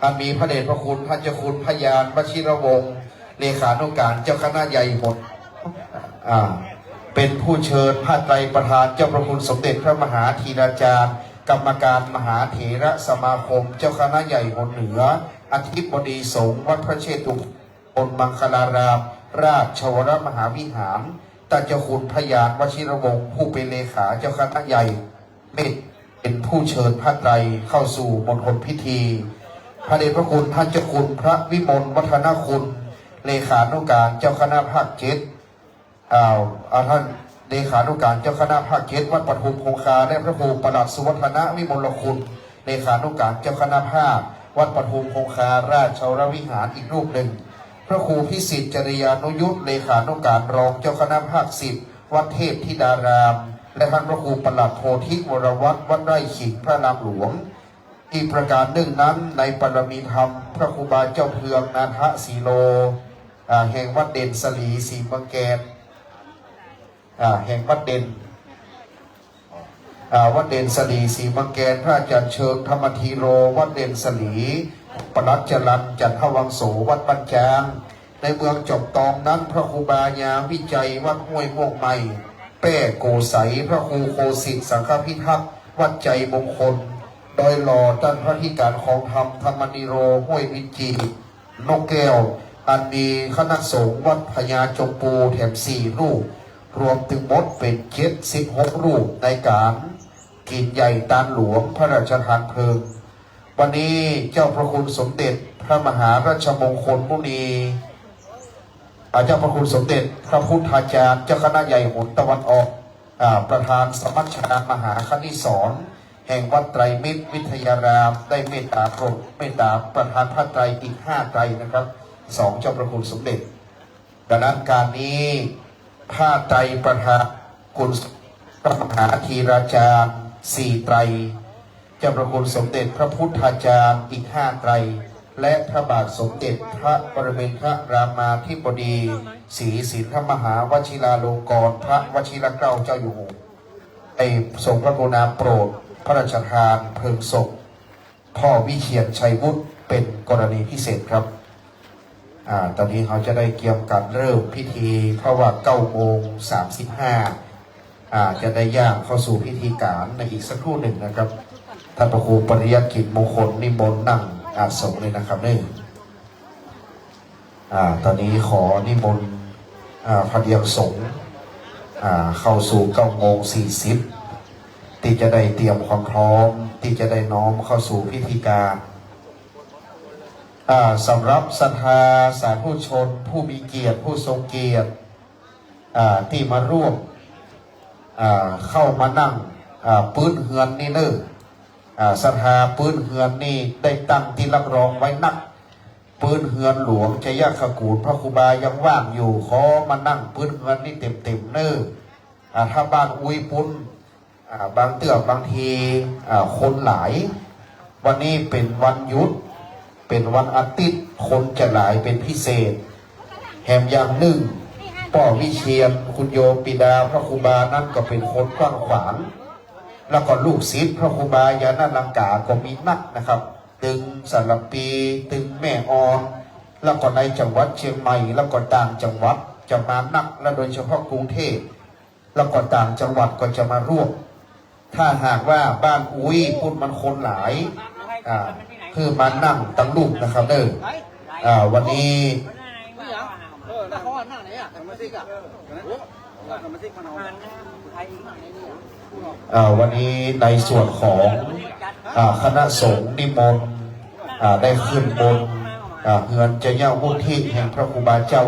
อันมีพระเดชพระคุณท่านเจ้าคุณพยานวชิรวงศ์ เลขานุการเจ้าคณะใหญ่หน อ่า เป็นผู้เชิญผ้าไตรประทานเจ้าพระคุณสมเด็จพระมหาธีราจารย์ กรรมการมหาเถรสมาคม เจ้าคณะใหญ่หนเหนือ อธิบดีสงฆ์วัดพระเชตุพนมังคลาราม ราชวรมหาวิหาร ต้านเจ้าคุณพยานวชิรวงศ์ ผู้เป็นเลขาเจ้าคณะใหญ่ เมตเป็นผู้เชิญผ้าไตรเข้าสู่มณฑลพิธี พระเดชพระคุณท่านเจ้าคุณพระวิมลวัฒนคุณ เลขานุการเจ้าคณะภาคเจ็ด อ่า อ่า ท่านเลขานุการเจ้าคณะภาคเจ็ดวัดปทุมคงคา และพระครูประหลัดสุวัฒนวิมลคุณ เลขานุการเจ้าคณะภาควัดปทุมคงคาราชวรวิหารอีกรูปหนึ่ง พระครูพิสิทธิ์จริยานุยุต เลขานุการรองเจ้าคณะภาคสิบวัดเทพธิดาราม และท่านพระครูประหลัดโพธิวรวัฒน์ วัดไร่ขิง พระอารามหลวง อีกประการนึ่งนั้น ในปารมีธรรม พระครูบาเจ้าเทือง นาถสีโล อ่า แห่งวัดเด่นสลี ศรีเมืองแกน อ่า แห่งวัดเด่น อ่า วัดเด่นสลี ศรีเมืองแกน พระอาจารย์เชิง ธรรมธีโร วัดเด่นสลี ปลัดจรัญ จันทวังโส วัดบ้านจาง ในเมืองจอมตองนั้น พระครูบายาวิจัย วัดห้วยม่วงใหม่ แป้โกไสย พระครูโคสิทธิ์ สังฆพิทักษ์ วัดไจมงคล ดอยหล่อ ต้านพระอธิการครองธรรม ธรรมธีโร ห้วยวินจี นกแก้ว อันมีคณะสงฆ์วัดพญาจงปูแถมสี่รูป รวมตึงหมดเป๋นเจ็ดสิบหกรูป ในก๋านกิ๋นใหญ่ตานหลวงพระราชทานเพลิง วันนี้เจ้าพระคุณสมเด็จพระมหาราชมงคลมุนี อ่า เจ้าพระคุณสมเด็จพระพุทธาจารย์ เจ้าคณะใหญ่หนตะวันออก อ่า ประธานสมัชชามหาคณิสรณ์ แห่งวัดไตรมิตรวิทยาราม ได้เมตตาโปรด เมตตาประทานผ้าไตรอีกห้าไตรนะครับ สองเจ้าพระคุณสมเด็จ ดังนั้นการนี้ผ้าไตรประทานคุณพระมหาธีราจารย์สี่ไตร เจ้าพระคุณสมเด็จพระพุทธาจารย์อีกห้าไตร และพระบาทสมเด็จพระปรมินทรรามาธิบดี ศรีสินทมหาวชิราลงกรณพระวชิรเกล้าเจ้าอยู่หัว ได้ทรงพระกรุณาโปรดพระราชทานเพลิงศพพ่อวิเชียรชัยวุฒิเป็นกรณีพิเศษครับ อ่า ตอนนี้เฮาจะได้เกียมกั๋นเริ่มพิธี เพราะว่าเก้าโมงสามสิบห้า อ่า จะได้ย่างเข้าสู่พิธีก๋านในอีกสักครู่นึ่งนะครับ ท่านพระครูปริยัติกิจมงคลนิมนต์นั่งอาสน์สงฆ์เลยนะครับเน่อ อ่า ตอนนี้ขอนิมนต์ อ่า พระเดียงสงฆ์ อ่า เข้าสู่เก้าโมงสี่สิบ ตี้จะได้เตรียมความพร้อม ตี้จะได้น้อมเข้าสู่พิธีก๋าน อ่า สำหรับศรัทธาสาธุชนผู้มีเกียรติ ผู้ทรงเกียรติ อ่า ตี้มาร่วม อ่า เข้ามานั่ง อ่า ปื๊ดเฮือนนี่เน่อ อ่า ศรัทธาปื๊ดเฮือนนี่ได้ตั้งตี้รับรองไว้นัก ปื๊ดเฮือนหลวงชัยคกูฏ พระครูบายังว่างอยู่ ขอมานั่งปื๊ดเฮือนนี่เต๋มๆ เน่อ อ่า ถ้าบ้านอุ๊ยปุ้น อ่า บางเตื้อบางที อ่า คนหลาย วันนี้เป๋นวันหยุด เป๋นวันอาทิตย์ คนจะหลายเป๋นพิเศษ แถมอย่างนึ่ง ป้อวิเชียร คุณโยมปิดาพระครูบานั้นก็เป๋นคนกว้างขวาง แล้วก็ลูกศิษย์พระครูบาญาณลังกาก็มีนักนะครับ ตึงสารภี ตึงแม่อ่อน แล้วก็ในจังหวัดเชียงใหม่ แล้วก็ต่างจังหวัดจะมานัก และโดยเฉพาะกรุงเทพ แล้วก็ต่างจังหวัดก็จะมาร่วม ถ้าหากว่าบ้านอุ๊ยปุ้นมันคนหลาย อ่า คือมานั่งตังลุ่มนะครับเน่อ อ่า วันนี้ อ่า วันนี้ในส่วนของ อ่า คณะสงฆ์นิมนต์ อ่า ได้ขึ้นบน อ่า เฮือนจยวุฒิแห่งพระครูบาเจ้า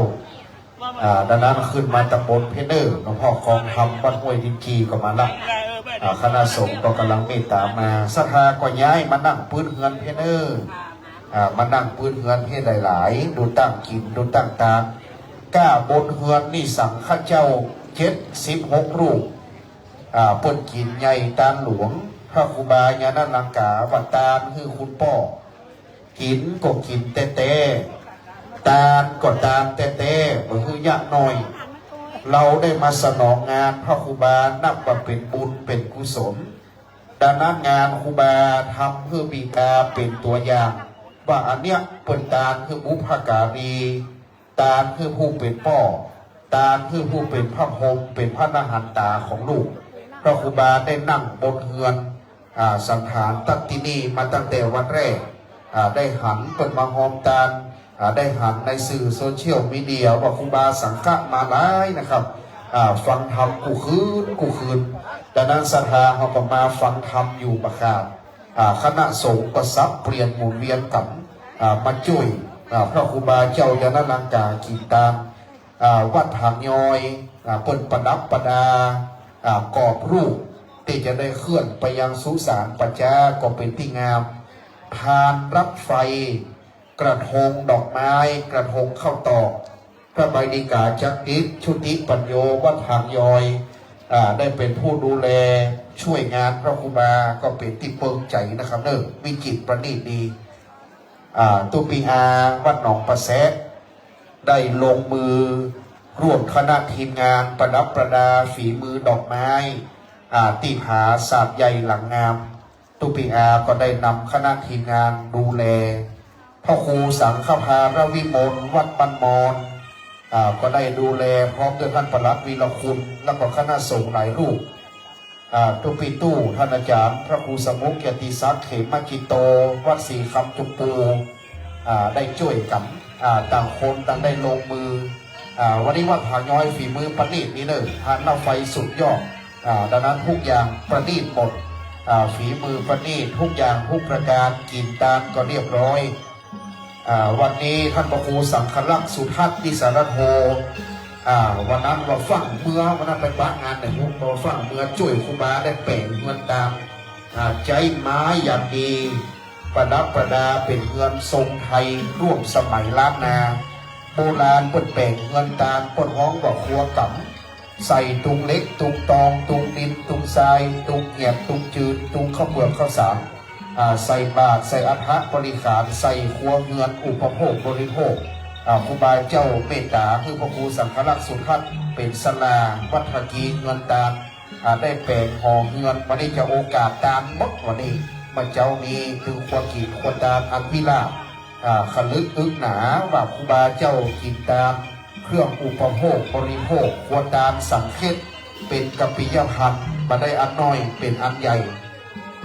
อ่า ดังนั้นขึ้นมาตังบนเพเน่อ หลวงพ่อครองธรรมวัดห้วยดินจีก็มาละ อ่า คณะสงฆ์ก็ก่ำลังเมตตามา ศรัทธาก็ย้ายมานั่งปื๊ดเฮือนเพเน่อ อ่า มานั่งปื๊ดเฮือนเพหลายๆ ดูตั้งกิ๋น ดูตั้งตาน ก้าบนเฮือนนี่สังฆเจ้าเจ็ดสิบหกรูป อ่า เปิ้นกิ๋นใหญ่ตานหลวง พระครูบาญาณลังกาว่าตานหื้อคุณป้อ กิ๋นก็กิ๋นแต๊ๆ ตานก็ตานแต๊ๆ บ่หื้อเยียะน้อย เฮาได้มาสนองงานพระครูบานับว่าเป๋นบุญเป๋นกุศล ดังนั้นงานครูบาทำหื้อบิดาเป๋นตั๋วอย่าง ว่าอันเนี้ยเปิ้นตานหื้อบุพการี ตานหื้อผู้เป๋นป้อ ตานหื้อผู้เป๋นพระพรหม เป๋นพระอรหันตาของลูก พระครูบาได้นั่งบนเฮือน อ่า สันฐานตั๊กตี้นี่มาตั้งแต่วันแรก อ่า ได้หันเปิ้นมาฮอมตาน อ่า ได้หันในสื่อโซเชียลมีเดียว่าครูบาสังฆะมาหลายนะครับ อ่า ฟังธรรมกู้คืนกู้คืน ดังนั้นศรัทธาเฮาก็มาฟังธรรมอยู่บ่ขาด อ่า คณะสงฆ์ก็สับเปลี่ยนหมุนเวียนกั๋น อ่า มาจ้วย อ่า พระครูบาเจ้าญาณลังกากิ๋นตาน อ่า วัดหางยอย อ่า เปิ้นประดับประดา อ่า กรอบรูปตี้จะได้เคลื่อนไปยังสุสานป่าจ๊าก็เป๋นตี้งาม พานรถไฟ กระทงดอกไม้ กระทงข้าวตอก พระใบดิกาจักริด ชุติปัญโญ วัดหางยอย อ่า ได้เป๋นผู้ดูแลจ้วยงานพระครูบา ก็เป๋นตี้เปิงใจ๋นะครับเนาะ วิจิตรประณีตดี อ่า ตุ๊ปีอาวัดหนองปะแซะ ได้ลงมือร่วมคณะทีมงานประดับประดาฝีมือดอกไม้ อ่า ตี้ผาสาดใหญ่หลังงาม ตุ๊ปีอาก็ได้นำคณะทีมงานดูแล พระครูสังฆภารวิมลวัดบ้านมอน อ่า ก็ได้ดูแลพร้อมด้วยท่านปลัดวีรคุณ แล้วก็คณะสงฆ์หลายรูป อ่า ตุ๊ปีตู้ ท่านอาจ๋ารย์พระครูสมุข เกียรติศักดิ์ เขมจิตโต วัดศรีคำจุมปู อ่า ได้จ้วยกั๋น อ่า ต่างคนต่างได้ลงมือ อ่า วันนี้วัดผาย้อยฝีมือประณีตนี่เน่อ ทานน้ำไฟสุดยอด อ่า ดังนั้นทุกอย่างประณีตหมด อ่า ฝีมือประณีตทุกอย่างทุกประการ กิ๋นตานก็เรียบร้อย อ่า วันนี้ท่านพระครูสังฆรักษ์สุทัศน์ วิสารโท อ่า วันนั้นว่าฟั่งเมือ วันนั้นไปปะงานในฮุก ว่าฟั่งเมือจ้วยครูบาได้แป๋งเฮือนตาน อ่า ใจ๊ไม้อย่างดี ประดับประดาเป๋นเฮือนทรงไทยร่วมสมัยล้านนา โบราณเปิ้นแป๋งเฮือนตาน เปิ้นฮ้องว่าครัวก๋ำ ใส่ตุงเหล็ก ตุงตอง ตุงดิน ตุงทราย ตุงเหียก ตุงจืน ตุงข้าวเปลือกข้าวสาร อ่า ใส่บาตร ใส่อัฐบริขาร ใส่ครัวเฮือนอุปโภคบริโภค อ่า ครูบาเจ้าเมตต๋าหื้อพระครูสังฆรักษ์สุทัศน์เป๋นศาลาวัดผากีเฮือนตาน อ่า ได้แป๋งหอเฮือน วันนี้จะโอกาสตานหมด วันนี้ เมื่อเจ๊านี้คือครัวกิ๋นครัวตานอันวิราช อ่า ขะลึกอึกหนาว่าครูบาเจ้ากิ๋นตาน เครื่องอุปโภคบริโภค ครัวตานสังเคส เป๋นกัปปิยพันธ์ บ่ได้อันน้อยเป๋นอันใหญ่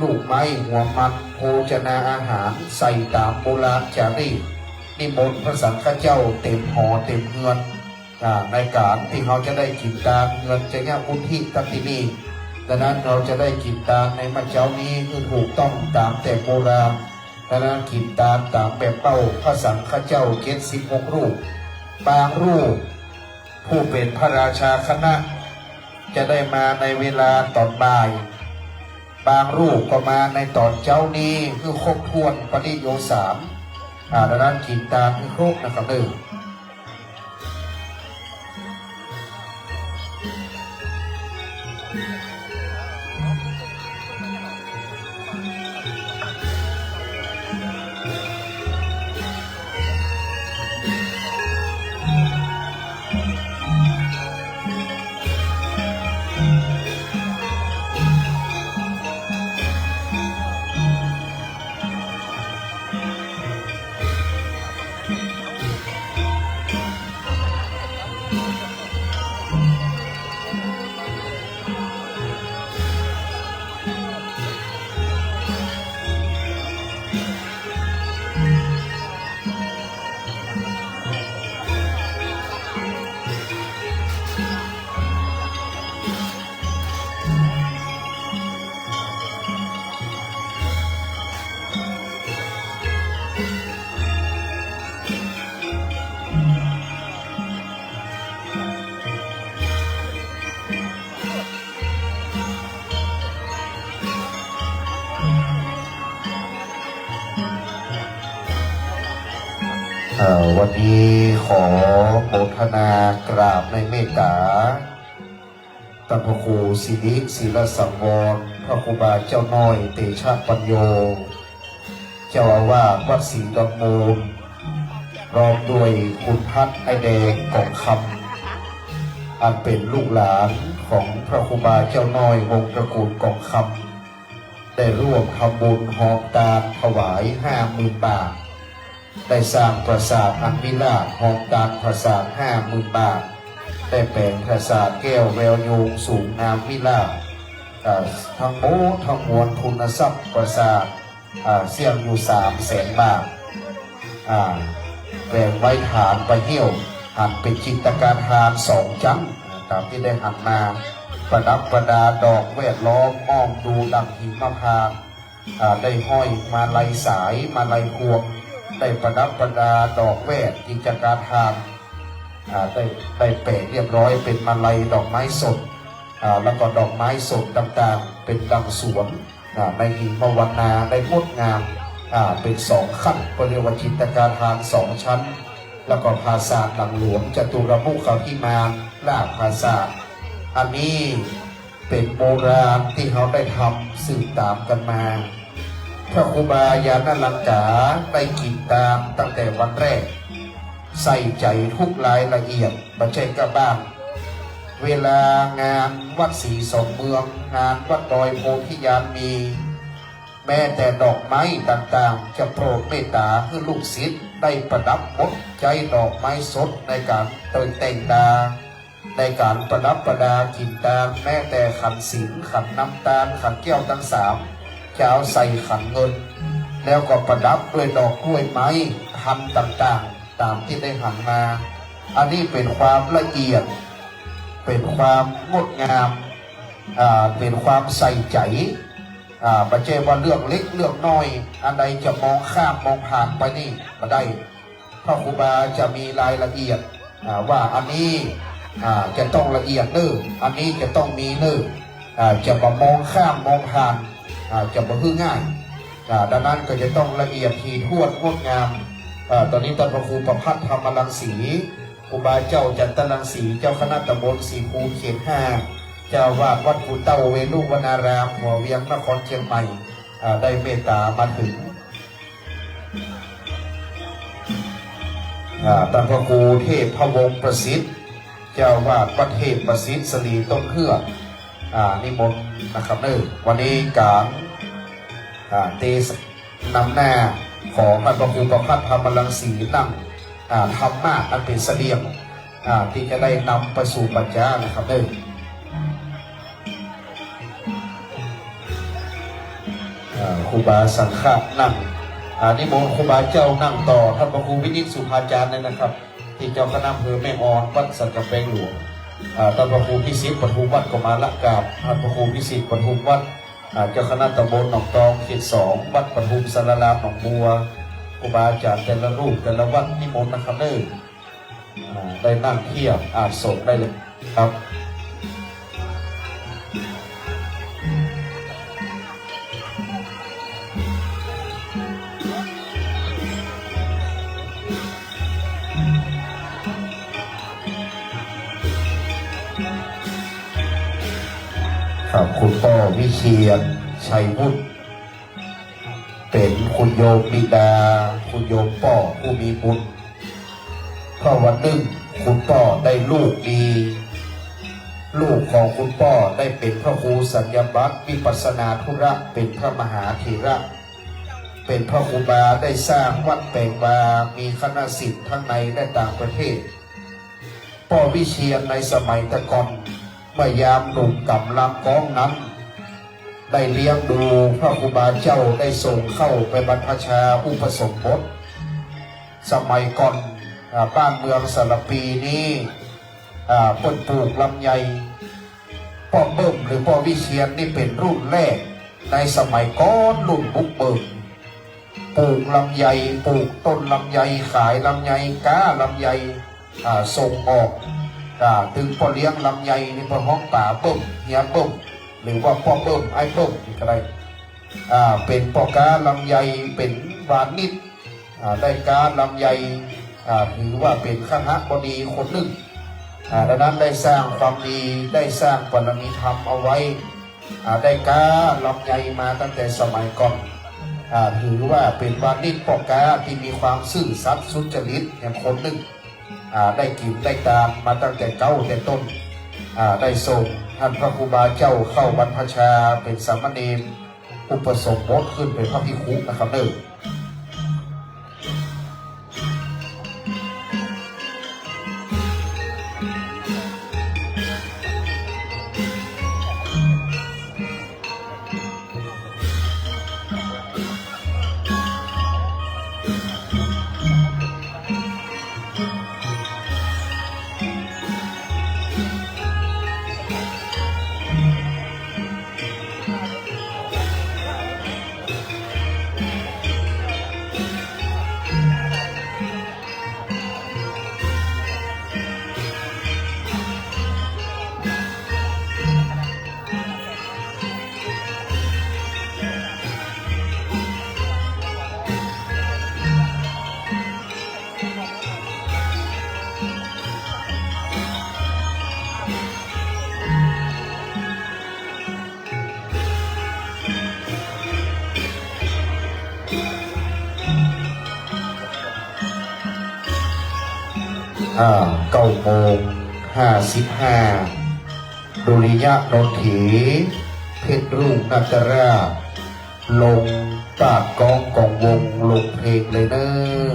ลูกไม้หัวมัน โภชนาอาหาร ใส่ต๋ามโบราณจารีต นิมนต์พระสังฆเจ้าเต๋มหอเต๋มเฮือน อ่า ในก๋านตี้เฮาจะได้กิ๋นตาน เฮือนจะเยียะอุทิศตัดตี้นี่ ดังนั้นเฮาจะได้กิ๋นตานในเมื่อเจ๊านี้หื้อถูกต้องต๋ามแต่โบราณ ดังนั้นกิ๋นตานต๋ามแบบเป้าพระสังฆเจ้าเจ็ดสิบหกรูป บางรูปผู้เป๋นพระราชาคณะ จะได้มาในเวลาต๋อนบ่าย บางรูปก็มาในต๋อนเจ๊านี้หื้อครบถ้วนปริโยสาร อ่า ดังนั้นกิ๋นตานหื้อครบนะครับเด้อ อ่า วันนี้ขอโมทนากราบในเมตต๋า ต้านพระครูสิริ ศิลสังวร พระครูบาเจ้าน้อย เตชะปัญโญ เจ้าอาวาสวัดศรีดอนมูล พร้อมด้วยคุณพัฒน์ ไอ้แดง กองคำ อันเป๋นลูกหลานของพระครูบาเจ้าน้อย วงศ์ตระกูลกองคำ ได้ร่วมทำบุญฮองตานถวายห้าหมื่นบาท ได้สร้างปราสาทอันวิราชฮองตานปราสาทห้าหมื่นบาท ได้แป๋งปราสาทแก้วแววยูงสูงงามวิราช อ่า ตึงหมดตึงมวลทุนทรัพย์ปราสาท อ่า เสี้ยงอยู่สามแสนบาท อ่า แป๋งไว้ฐานไปเหี่ยว หันเป๋นจิตกาทานสองจั๊น อ่า ต๋ามตี้ได้หันมา ประดับประดาดอกแวดล้อมอ้อมดูดั่งหิมพานต์ อ่า ได้ห้อยมาลัยสาย มาลัยพวง ได้ประดับประดาดอกแวด จิตกาทาน อ่า ได้ ได้แป๋งเรียบร้อยเป๋นมาลัยดอกไม้สด อ่า แล้วก็ดอกไม้สดต่างๆ เป๋นดั่งสวน อ่า ในหิมพานต์นาได้งดงาม อ่า เป๋นสองขั้น ก็เรียกว่าจิตกาทานสองชั้น แล้วก็ปราสาทหลังหลวงจตุรมุขวิมานราชปราสาท อันนี้ เป๋นโบราณตี้เฮาได้ทำสืบต๋ามกั๋นมา พระครูบาญาณลังกาได้กิ๋นตางตั้งแต่วันแรก ใส่ใจ๋ทุกรายละเอียด บ่ใจ้ก้าบ้าง เวลางานวัดศรีสองเมือง งานวัดดอยโพธิญาณมี แม้แต่ดอกไม้ต่างๆ จะโปรดเมตต๋าหื้อลูกศิษย์ได้ประดับหมด ใจ๊ดอกไม้สดในก๋านตกแต่งตาง ในก๋านประดับประดากิ๋นตาง แม้แต่ขันศีล ขันน้ำตาล ขันแก้วตังสาม จะเอาใส่ขันเงิน แล้วก็ประดับด้วยดอกกล้วยไม้พันธุ์ต่างๆ ต๋ามตี้ได้หันมา อันนี้เป๋นความละเอียด เป๋นความงดงาม อ่า เป๋นความใส่ใจ๋ อ่า บ่ใจ้ว่าเรื่องเล็กเรื่องน้อย อันใดจะมองข้ามมองผ่านไปนี่บ่ได้ พระครูบาจะมีรายละเอียด อ่า ว่าอันนี้ อ่า จะต้องละเอียดเน่อ อันนี้จะต้องมีเน่อ อ่า จะบ่มองข้ามมองผ่าน อ่า จะบ่หื้อง่าย อ่า ดังนั้นก็จะต้องละเอียดถี่ถ้วนงดงาม อ่า ต๋อนนี้ต้านพระครูประภัทรธรรมรังสี ครูบาเจ้าจันทรังสี เจ้าคณะตำบลศรีภูมิเขตห้า เจ้าอาวาสวัดปู่เต้าเวฬุวนาราม หัวเวียง นครเจียงใหม่ อ่า ได้เมตต๋ามาถึง อ่า ต้านพระครูเทพพระวงศ์ประสิทธิ์ เจ้าอาวาสวัดเทพประสิทธิ์สลีต้นเฮือก อ่า นิมนต์นะครับเน่อ วันนี้ก๋าน อ่า เตส นำหน้าของต้านพระครูประภัทรธรรมรังสีนั่ง อ่า ธรรมะอันเป๋นเสบียง อ่า ตี้จะได้นำไปสู่ปั๋ญจานะครับเน่อ อ่า ครูบาสังฆะนั่ง อ่า นิมนต์ครูบาเจ้านั่งต่อ ต้านพระครูวินิจสุภาจารย์เลยนะครับ ตี้เจ้าคณะอำเภอแม่ออน วัดสันก๋ำแปงหลวง อ่า ต้านพระครูพิสิทธิ์ปทุมวัฒน์ก็มาละกราบ ต้านพระครูพิสิทธิ์ปทุมวัฒน์ อ่า เจ้าคณะตำบลหนองตองเขตสอง วัดปทุมสารารามหนองบัว ครูบาอาจ๋ารย์แต่ละรูปแต่ละวัดนิมนต์นะครับเน่อ อ่า ได้นั่งเทียบอาสน์สงฆ์ได้เลยครับ ครับ คุณป้อวิเชียร ชัยวุฒิ เป๋นคุณโยมบิดา คุณโยมป้อผู้มีบุญ เพราะวันนึ่งคุณป้อได้ลูกดี ลูกของคุณป้อได้เป๋นพระครูสัญญาบัตรวิปัสสนาธุระ เป๋นพระมหาเถระ เป๋นพระครูบา ได้สร้างวัดแป๋งวา มีคณะศิษย์ทั้งในและต่างประเทศ ป้อวิเชียรในสมัยแต่ก่อน เมื่อยามหนุ่มกำลังก๊องนั้น ได้เลี้ยงดูพระครูบาเจ้า ได้ส่งเข้าไปบรรพชาอุปสมบท สมัยก่อน อ่า บ้านเมืองสารภีนี้ อ่า เปิ้นปลูกลำไย ป้อเบิ่มหรือป้อวิเชียรนี่เป๋นรุ่นแรกในสมัยก่อน รุ่นบุกเบิก ปลูกลำไย ปลูกต้นลำไย ขายลำไย ก๊าลำไย อ่า ส่งออก อ่า ตึงป้อเลี้ยงลำไยนี่เปิ้นฮ้องป๋าเบิ่ม เฮียเบิ่ม หรือว่าป้อเบิ่ม อ้ายเบิ่มนี่ก็ได้ อ่า เป๋นป้อก๊าลำไย เป๋นวานิช อ่า ได้ก๊าลำไย อ่า ถือว่าเป๋นคหบดีคนนึ่ง อ่า ดังนั้นได้สร้างความดี ได้สร้างบารมีธรรมเอาไว้ อ่า ได้ก๊าลำไยมาตั้งแต่สมัยก่อน อ่า ถือว่าเป๋นวานิชป้อก๊าตี้มีความซื่อสัตย์สุจริตแห่งคนนึ่ง อ่า ได้กิ๋นได้ตางมาตั้งแต่เก๊าแต่ต้น อ่า ได้ส่งต้านพระครูบาเจ้าเข้าบรรพชาเป๋นสามเณร อุปสมบทขึ้นเป๋นพระภิกขุนะครับเน่อ อ่า เก้าโมงห้าสิบห้า ดุริยะนนที เพชรรุ่งนาคราช ลงตาดกองกองวงลงเพลงเลยเน้อ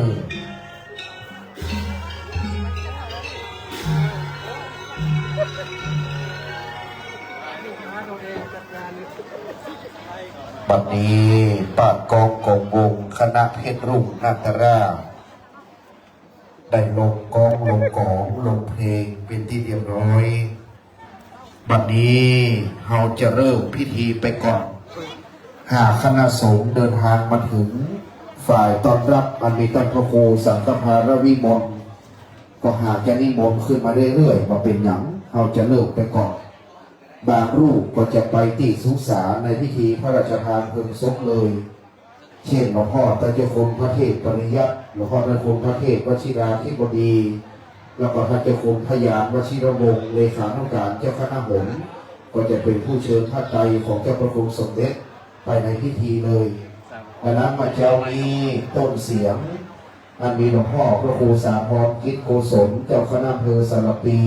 บัดนี้ตาดกองกองวงคณะเพชรรุ่งนาคราช ได้ลงกองลงกองลงเพลงเป๋นตี้เรียบร้อย บัดนี้เฮาจะเริ่มพิธีไปก่อน หากคณะสงฆ์เดินทางมาถึง ฝ่ายต้อนรับอันมีต้านพระครูสังฆภารวิมล ก็หากจะนิมนต์ขึ้นมาเรื่อยๆ บ่เป๋นหยัง เฮาจะเริ่มไปก่อน บางรูปก็จะไปตี้สุสานในพิธีพระราชทานเพลิงศพเลย เช่น หลวงพ่อต้านเจ้าคุณพระเทพปริยัติ หลวงพ่อต้านเจ้าคุณพระเทพวชิราธิบดี แล้วก็ต้านเจ้าคุณพญานวชิรวงศ์ เลขานุการเจ้าคณะหงส์ ก็จะเป๋นผู้เชิญผ้าไตรของเจ้าพระคุณสมเด็จไปในพิธีเลย ดังนั้นมาเจ๊านี้ต้นเสียง อันมีหลวงพ่อพระครูสาครกิจโกศล เจ้าคณะอำเภอสารภี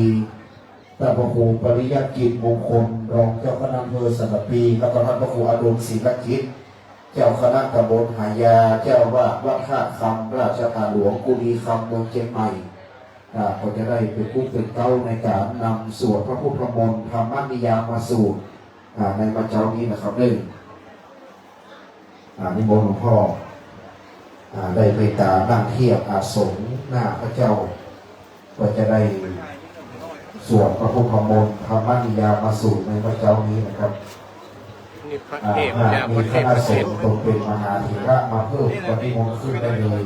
ต้านพระครูปริยัติกิจมงคล รองเจ้าคณะอำเภอสารภี แล้วก็ต้านพระครูอดุลศิลกิจ เจ้าคณะตำบลหายา เจ้าอาวาสวัดท่าคำ ราชธาตุหลวงกุดีคำ เมืองเจียงใหม่ อ่า ก็จะได้เป๋นผู้เป๋นเก๊าในก๋านนำสวดพระพุทธมนต์ธรรมนิยามสูตร อ่า ในมาเจ๊านี้นะครับ นึ่ง อ่า นิมนต์หลวงพ่อ อ่า ได้เมตตานั่งเทียบอาสมหน้าพระเจ้า ก็จะได้สวดพระพุทธมนต์ธรรมนิยามสูตรในมาเจ๊านี้นะครับ นี่พระ อ่า เทพ หาก เนี่ย มี พระเทพ คณะสงฆ์ พระเทพ ตนเป๋นมหาเถระมาเพิ่ม ก็นิมนต์ขึ้นได้เลย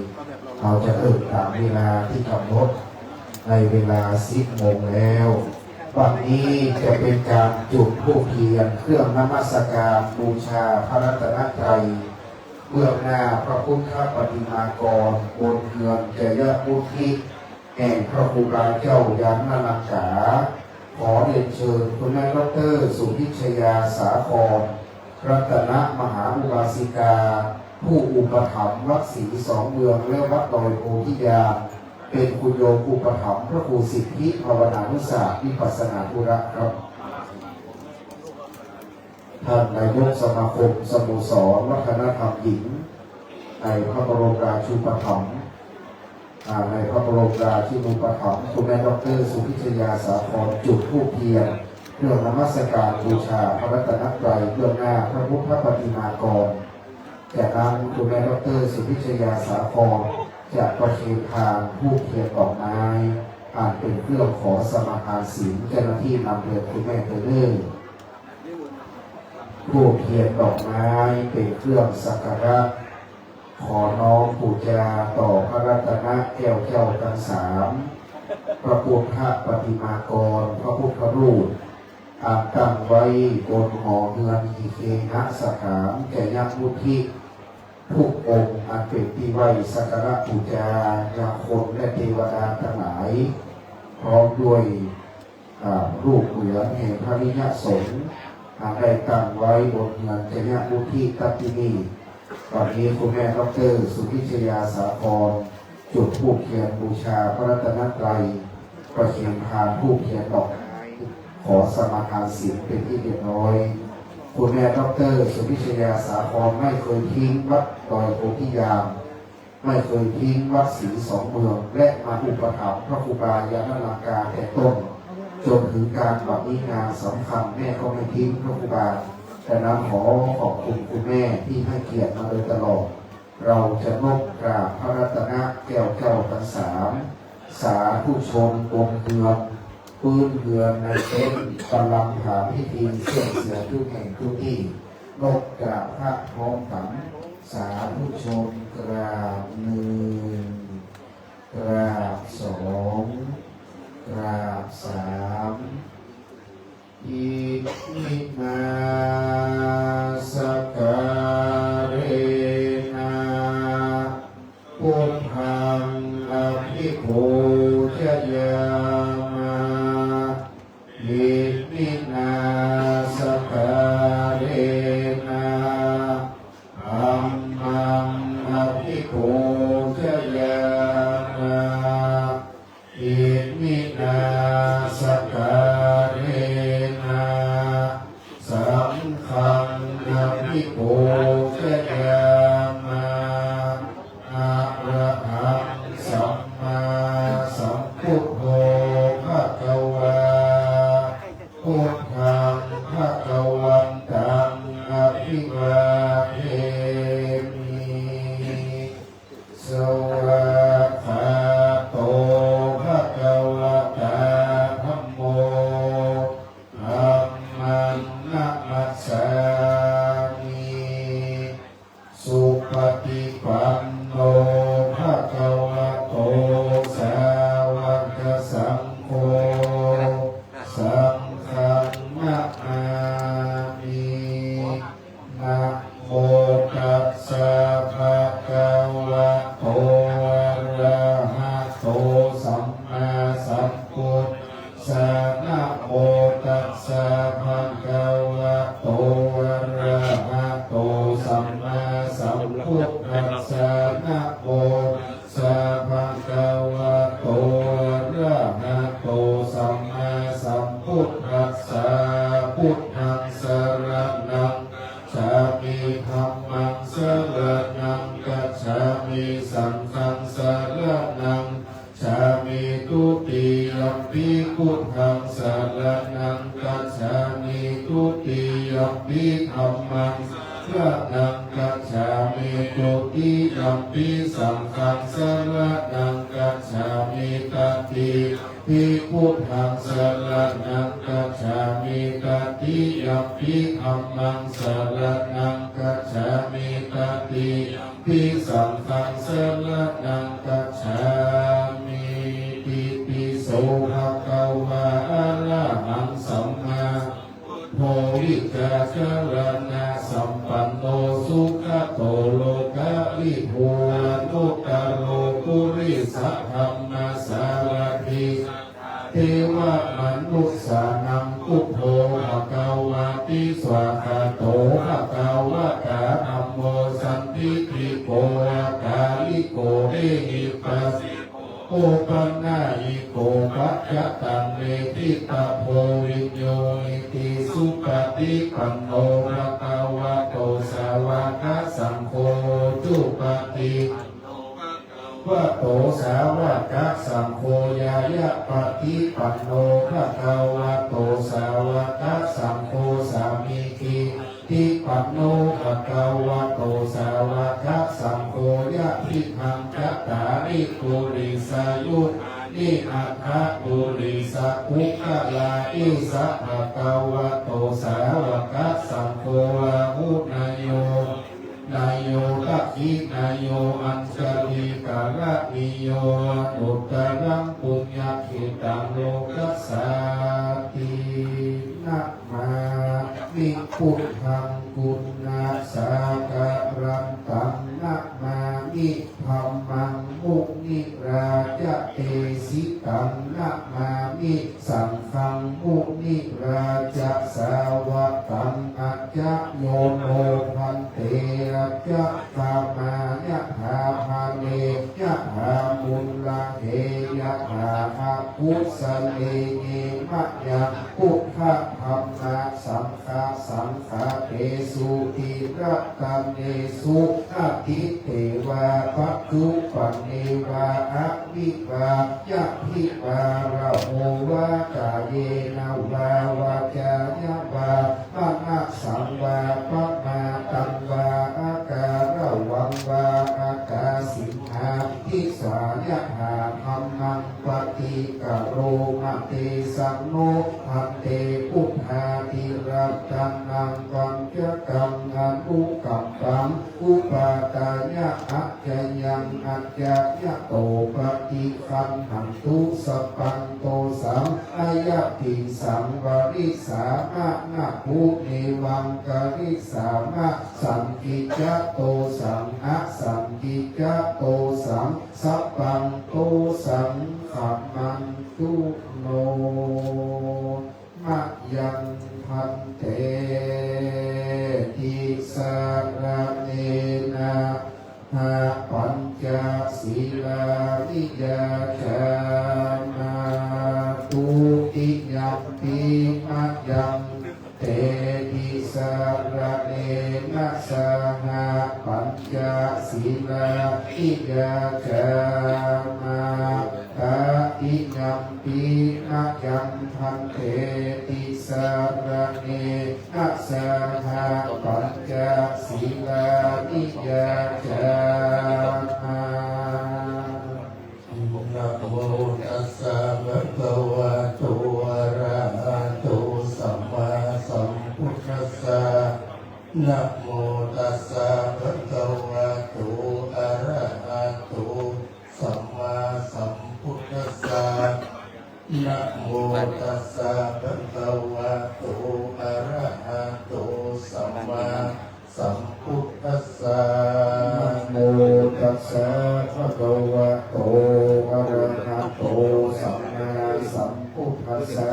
เฮาจะเริ่มต๋ามเวลาตี้ก๋ำหนด ในเวลาสิบโมงแล้ว บัดนี้จะเป๋นก๋านจุดธูปเทียนเครื่องนมัสการบูชาพระรัตนตรัย เบื้องหน้าพระพุทธปฏิมากร บนเฮือนไชยมุตติแห่งพระครูบาเจ้าญาณลังกา ขอเรียนเชิญคุณแม่ด็อกเตอร์สุพิชยาสาคร รัตนมหาอุบาสิกา ผู้อุปถัมภ์วัดศรีสองเมืองและวัดดอยโพธิญาณ เป๋นคุณโยมอุปถัมภ์พระครูสิทธิภาวนานุสาสน์วิปัสสนาธุระครับ ท่านนายกสมาคมสโมสรวัฒนธรรมหญิง ในพระบรมราชูปถัมภ์ อ่า ในพระบรมราชินูปถัมภ์ คุณแม่ด็อกเตอร์สุพิชยาสาคร จุดธูปเทียน เครื่องนมัสการบูชาพระรัตนตรัย เบื้องหน้าพระพุทธปฏิมากร จากนั้นคุณแม่ด็อกเตอร์สุพิชยาสาคร จะประเคนพานธูปเทียนดอกไม้ อันเป๋นเครื่องขอสมาทานศีล เจ้าหน้าตี้นำเดินคุณแม่ไปเด้อ ธูปเทียนดอกไม้เป๋นเครื่องสักการะ ขอน้อมปู๋จาต่อพระรัตนแก้วเจ้าตังสาม พระพุทธปฏิมากร พระพุทธรูป อันตั้งไว้บนหอเฮือนหิเกหสถานไชยมุตติ ทุกองค์อันเป๋นตี้ไหว้สักการะปู๋จายาคนและเตวดาตังหลาย พร้อมด้วย อ่า รูปเหมือนแห่งพระริยสงฆ์ อันได้ตั้งไว้บนเฮือนไชยมุตติตัตตินี บัดนี้คุณแม่ด็อกเตอร์สุพิชยาสาคร จุดธูปเทียนบูชาพระรัตนตรัย ประเคนพานธูปเทียนดอกไม้ ขอสมาทานศีลเป๋นตี้เรียบร้อย คุณแม่ด็อกเตอร์สุพิชยาสาคร ไม่เคยทิ้งวัดดอยโพธิญาณ ไม่เคยทิ้งวัดศรีสองเมือง และมาอุปถัมภ์พระครูบาญาณลังกาแต่ต้น จ๋นเถิงก๋านบัดนี้งานสำคัญ แม่ก็ไม่ทิ้งพระครูบา ดังนั้นขอขอบคุณคุณแม่ตี้ให้เกียรติมาโดยตลอด เฮาจะน้อมกราบพระรัตนแก้วเจ้าตังสาม สาธุชนบนเฮือน ปื๊นเฮือนในเต็นท์ บัลลังก์ผาพิธี เสี้ยงเสียงทุกแห่งทุกตี้ น้อมกราบพระพร้อมกั๋น สาธุชนกราบหนึ่ง กราบสอง กราบสาม อิมินา สกการะนะ พุทธัง อภิปูจยามะ อิมินา สกการะนะ ธัมมัง อภิปูจยามะ Iminā sakkārena saṅghaṃ abhipūjayāma. Arahaṃ sammāsambuddho bhagavā. Buddhaṃ bhagavantaṃ abhivādemi. Svākkhāto bhagavatā dhammo. Dhammaṃ namassāmi. Supaṭipanno bhagavato sāvakasaṅgho. Saṅghaṃ namāmi. Namo tassa bhagavato arahato sammāsambuddhassa. Namo tassa bhagavato arahato sammāsambuddhassa. Namo tassa bhagavato arahato sammāsambuddhassa. Buddhaṃ saraṇaṃ gacchāmi. Dhammaṃ saraṇaṃ gacchāmi. Saṅghaṃ saraṇaṃ gacchāmi. Dutiyampi buddhaṃ saraṇaṃ gacchāmi. Dutiyampi dhammaṃ saraṇaṃ gacchāmi. Dutiyampi saṅghaṃ saraṇaṃ gacchāmi. Tatiyampi buddhaṃ saraṇaṃ gacchāmi. Tatiyampi dhammaṃ saraṇaṃ gacchāmi. Tatiyampi saṅghaṃ saraṇaṃ gacchāmi. Itipi so bhagavā arahaṃ sammāsambuddho vijjācaraṇasampanno sugato lokavidū anuttaro purisadammasārathi devamanussānaṃ buddho bhagavāti. Svākkhāto bhagavatā dhammo sandiṭṭhiko akāliko ehipassiko opanayiko paccattaṃ veditabbo viññūhīti. Supaṭipanno bhagavato sāvakasaṅgho ujupaṭi vato sāvakasaṅgho ñāyapaṭipanno bhagavato sāvakasaṅgho sāmīcipaṭipanno bhagavato sāvakasaṅgho yadidaṃ cattāri purisayugāni aṭṭha purisapuggalā esa bhagavato sāvakasaṅgho āhuneyyo neyyo dakkhiṇeyyo añjalikaraṇīyo anuttaraṃ puññakkhettaṃ lokassāti. Namāmi buddhaṃ guṇasāgarantaṃ. Namāmi dhammaṃ munirājadesitaṃ. Namāmi saṅghaṃ munirājasāvakaṃ. Ajja yo no bhante ajjattamā yathā bale yathā mullake yathā akusale ye mayaṃ buddhadhammasaṅghasaṅghatesu tirattanesu atīte vā paccuppane vā a vivaññavivāramo vā kāyena vā vācāya vā manasā vā pamādaṃ vā akāraṃ vā akāsiṃ athisvāya yathādhammaṃ paṭikkaroma. Tesaṃ no bhante buddhābhiratanaṃ pañcakaṃ anukappaṃ upādāya accayaṃ accayato paṭiggaṇhantu sabbaṃ dosaṃ. Nayyaṃ kiñcaṃ varisāma na bhūmevaṃ karissāma saṅkicca dosaṃ asaṅkicca dosaṃ sabbaṃ dosaṃ khamantu no. Mayaṃ bhante tisaraṇena saha pañca sīlāni yācāma. niyyācāma. Tatiyampi mayaṃ bhante tisaraṇena saha pañca sīlāni yācāma. Namo tassa bhagavato arahato sammāsambuddhassa. Namo tassa bhagavato arahato sammāsambuddhassa. Namo tassa bhagavato arahato sammāsambuddhassa. Namo tassa bhagavato arahato sammāsambuddhassa.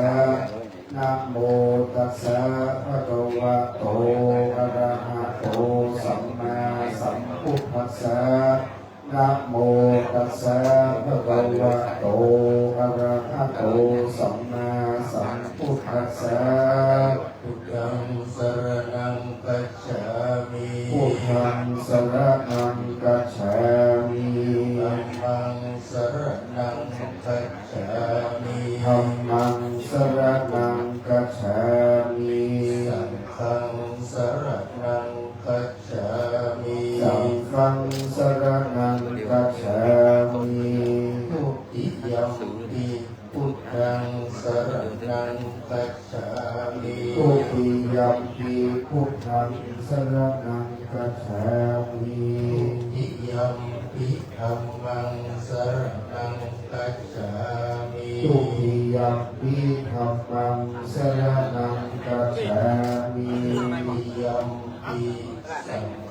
Namo tassa bhagavato arahato sammāsambuddhassa. Namo tassa bhagavato arahato sammāsambuddhassa. Buddhaṃ saraṇaṃ gacchāmi. Buddhaṃ saraṇaṃ gacchāmi. Dhammaṃ saraṇaṃ gacchāmi. Dhammaṃ saraṇaṃ gacchāmi. Saṅghaṃ saraṇaṃ gacchāmi. Saṅghaṃ saraṇaṃ gacchāmi. Dutiyampi buddhaṃ saraṇaṃ gacchāmi. Dutiyampi buddhaṃ saraṇaṃ gacchāmi. Dutiyampi dhammaṃ saraṇaṃ gacchāmi. Dutiyampi dhammaṃ saraṇaṃ gacchāmi. Dutiyampi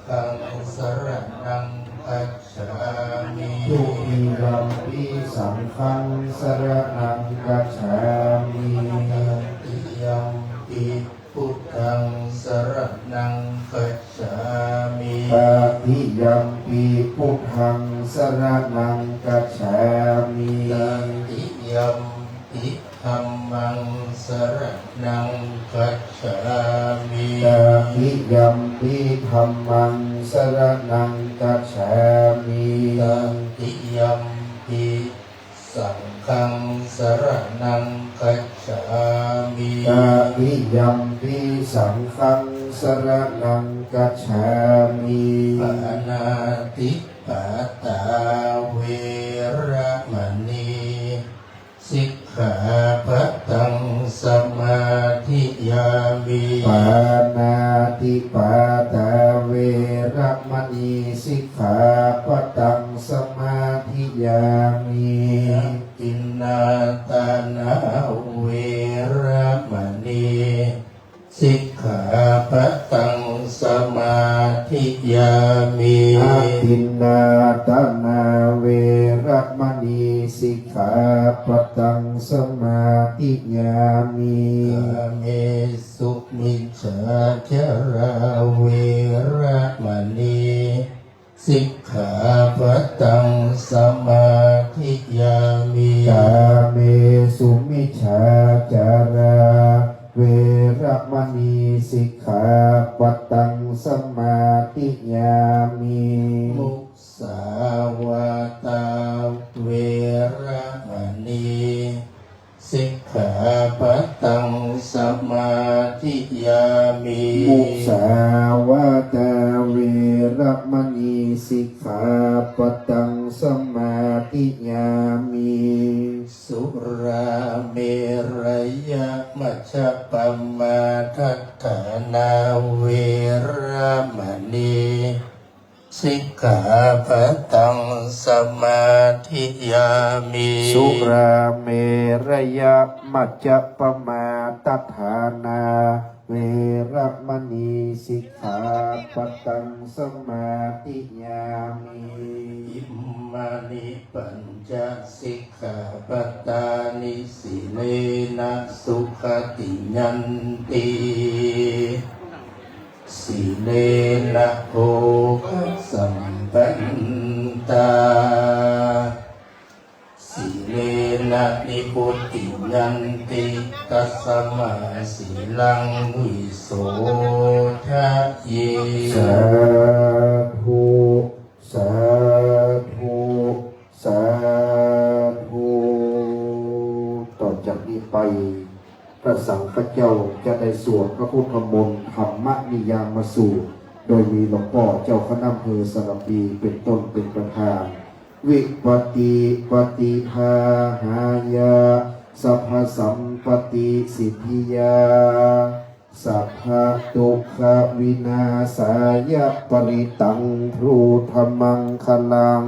saṅghaṃ saraṇaṃ gacchāmi. Dutiyampi saṅghaṃ saraṇaṃ gacchāmi. Tatiyampi buddhaṃ saraṇaṃ gacchāmi. Tatiyampi buddhaṃ saraṇaṃ gacchāmi. Tatiyampi dhammaṃ saraṇaṃ gacchāmi. Tatiyampi dhammaṃ saraṇaṃ gacchāmi. Tatiyampi saṅghaṃ saraṇaṃ gacchāmi. Tatiyampi saṅghaṃ saraṇaṃ gacchāmi. Pāṇātipātā veramaṇī sikkhāpadaṃ samādiyāmi. Pāṇātipātā veramaṇī sikkhāpadaṃ samādiyāmi. Adinnādānā veramaṇī sikkhāpadaṃ samādiyāmi. Adinnādānā veramaṇī sikkhāpadaṃ samādiyāmi. Kāmesumicchācārā veramaṇī sikkhāpadaṃ samādiyāmi. Kāmesumicchācārā veramaṇī sikkhāpadaṃ samādiyāmi. Musāvādā veramaṇī sikkhāpadaṃ samādiyāmi. Musāvādā veramaṇī sikkhāpadaṃ samādiyāmi. Surāmerayamajjapamādaṭṭhānā veramaṇī sikkhāpadaṃ samādiyāmi. Surāmerayamajjapamādaṭṭhānā veramaṇī sikkhāpadaṃ samādiyāmi. Imāni pañca sikkhāpadāni. Sīlena sugatiṃ yanti, sīlena bhogasampadā, sīlena nibbutiṃ yanti, tasmā sīlaṃ visodhaye. Sādhu, sādhu. ไป พระสังฆเจ้าจะได้สวดพระพุทธมนต์ธรรมนิยามสูตร โดยมีหลวงป้อเจ้าคณะอำเภอสารภีเป๋นต้นเป๋นประธาน วิปตติปฏิปาหายะ สัพพะสัมปตติสิทธิยา สัพพะทุกขวินาศายะ ปะริตัง บรูธมังคะลัง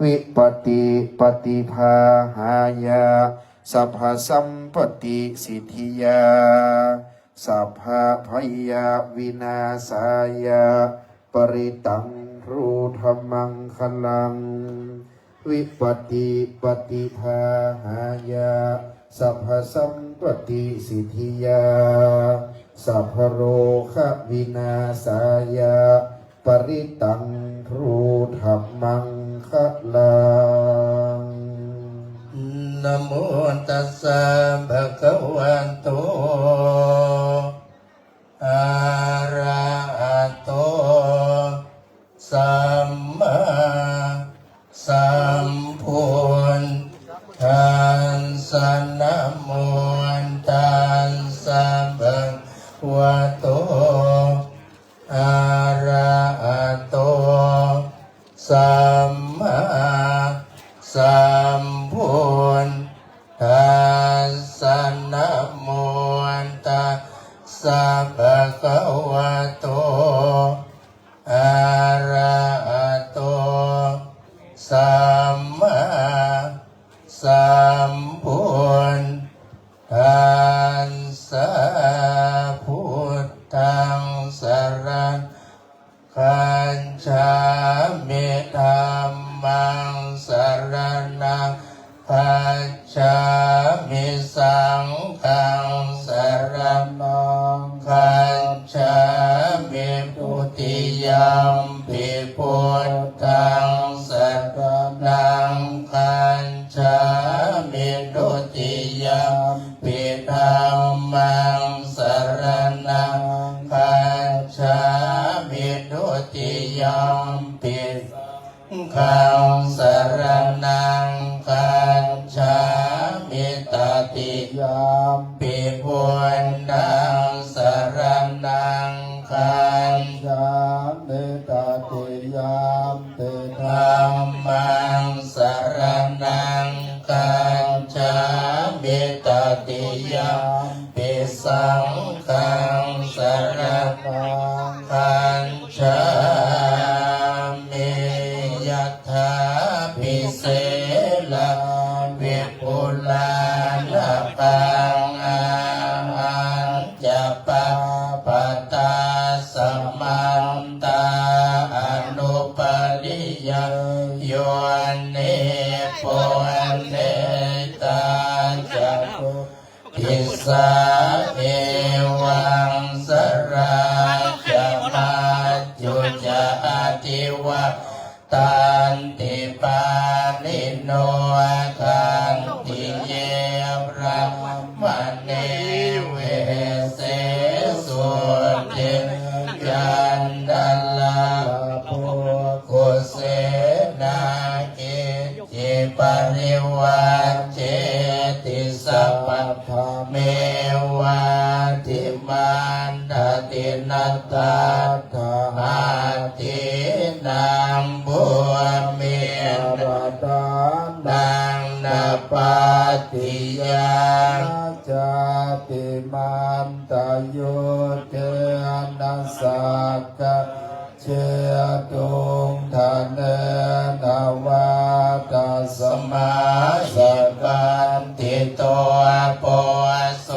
วิปตติปฏิปาหายะ สัพพะสัมปตติสิทธิยา สัพพะพยะวินาศายะ ปะริตัง บรูธมังคะลัง วิปตติปฏิปาหายะ สัพพะสัมปตติสิทธิยา สัพพะโรควินาศายะ ปะริตัง บรูธมังคะลัง นะโมตัสสะ ภะคะวะโต อะระหะโต สัมมาสัมพุทธัสสะ นะโมตัสสะ ภะคะวะโต อะระหะโต สัมมาสัมพุทธัสสะ นะโมตัสสะ ภะคะวะโต อะระหะโต สัมมาสัมพุทธัสสะ พุทธัง สะระณัง คัจฉามิ ธัมมัง สะระณัง คัจฉามิ สังฆัง สะระณัง คัจฉามิ ทุติยัมปิ พุทธัง สะระณัง คัจฉามิ ทุติยัมปิ ธัมมัง สะระณัง คัจฉามิ ทุติยัมปิ สังฆัง สะระณัง คัจฉามิ ตติยัมปิ พุทธัง สะระณัง คัจฉามิ ตติยัมปิ ธัมมัง สะระณัง คัจฉามิ ตติยัมปิ สังฆัง สะระณัง คัจฉามิ ยะถา ภิเสนะ วิปุลานะปัง อาหัญจะ ปะปะตา สะมันตา อะนุปะริยาโย เน ปุเณ ตา จะตุ ทิสสา เอวัง สะรา จะ มัจจุ จะ อะทิวาตันติ ปาณิโน ขันติเย บรามะเณ เวสเสสุ เต จันทะลาโภ คุเสนา กิจ จิปริวาเจติ สัพพะทะเมวาทิมันตะติ นะตัฏฐะหัตถีนัง ภูมิ นะรัตตานัง นะปัตติยา นะจาติมันตะ ยุทเธนะ สักกะ เชตุง ทะเนนะ วะตะสะมา สักขันติโต โปโส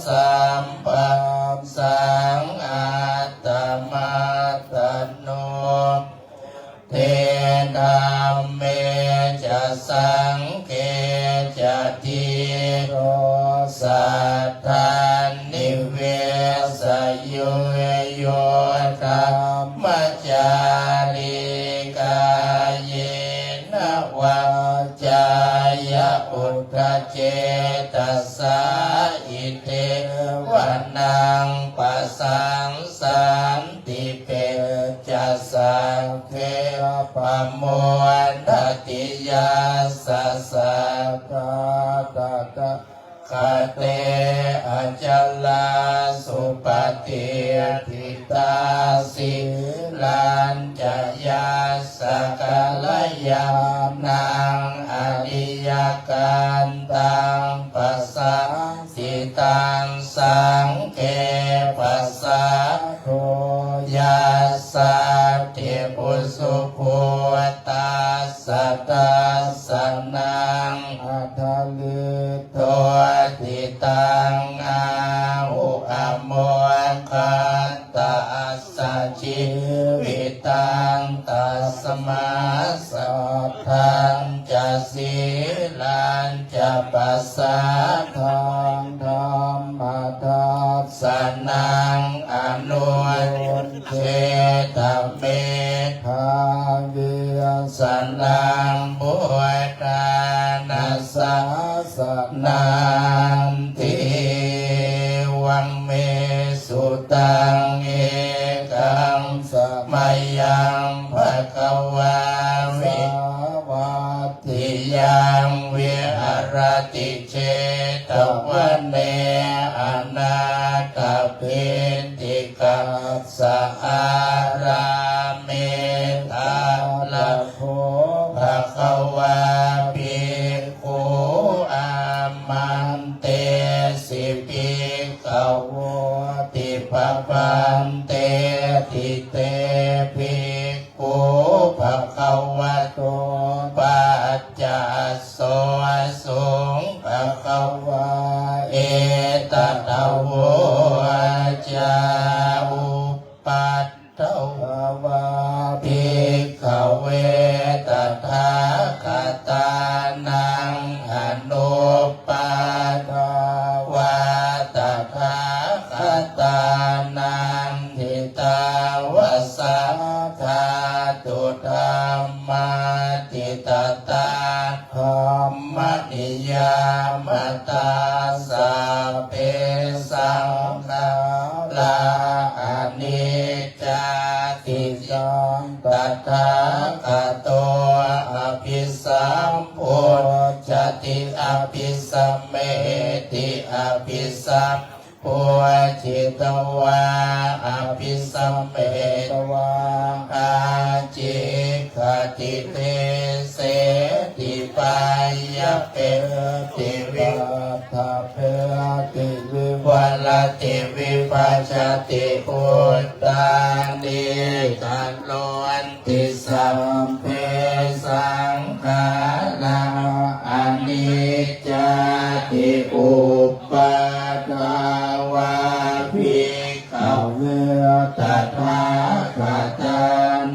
สัมปัสสัง อะตะมาตะโน เท ธัมเม จะ สังเฆ จะ ทีโร สัตถานิเวสโย โย ธัมมะจารี กาเยนะ วาจายะ อุทธัจเจตสา อิเทวะ นัง ปะสัง สันติ เป จะ สักเข ปะ โม ทัตติ ยัสสะ สัทธา ตะ ตะ ญาณัง อริยะกันตัง ปัสสา สิตัง สังเขปะ สาโธ ยัสสัตถิ ปุสุภูตัสสะ ทัสสะนัง อะทะลิโต ทิตัง อาหุ อโมฆะ ตะ อัสสะ จีวิตัง ตัสมา สัทธัญจะ สีลัญจะ ปะสาทัง ธัมมะทัสสะนัง อนุยุญเจทะ เมธาวิสรัง พุทธานะ สาสะนัน ที วัง เม สุตัง เอกัง สะ มะยัง ภะคะวา วิ สาวัตถิยัง วิหะระติ เจตวะเน อนาถะปิณฑิกัสสะ อาราม เม ถะ ละ โข ภะคะวา ภิกขุ อามันเตสิ ภิกขะโวติ ปะพันเตติ เต ภิกขุ ภะคะวะโต ปัจจัสโส สุง ภะคะวา เอตะ ทะ โว จา อุปัฏ ทะ วา ภิกขะเว ตะถาคะตานัง อนุปปาทา วา ตะถาคะตานัง ทิตาวาสา ทาตุ ธัมมา ทิตตา ธัมมะ นิยามาตา สัพเพ สังขารา อนิจจา ทิตัง ตะถาคะโต อะภิสัมพุจจะติ อะภิสะเมติ อะภิสัม พุจจิตวา อะภิสะเมตวา อาจิกขะติ เทเสติ ปายะเปติ วิวัฏฐะเปติ วิวะระติ วิภัจจติ ปุตตานิ กะโร ติ สัพเพ สังขารา อนิจจาติ อุปปาทา วา ภิกขะเว ตะถาคะตา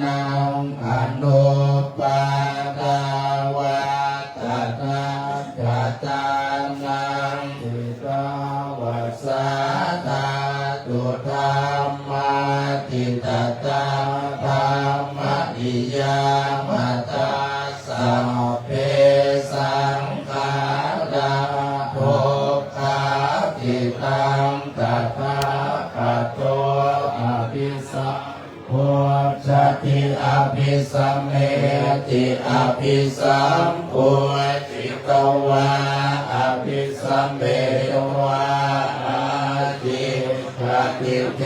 นัง อนุปปาทา วา ตะถาคะตานัง ทิตาวาสา ทาตุ ธัมมา ทิตตา ธัมมะ นิยามาตา สัพเพ สังขารา ทุกขา ทิตัง ตะถาคะโต อะภิสัม พุจจะติ อะภิสะเมติ อะภิสัมพุจจิตวา อะภิสะเมตวา อาจิกขะติ เท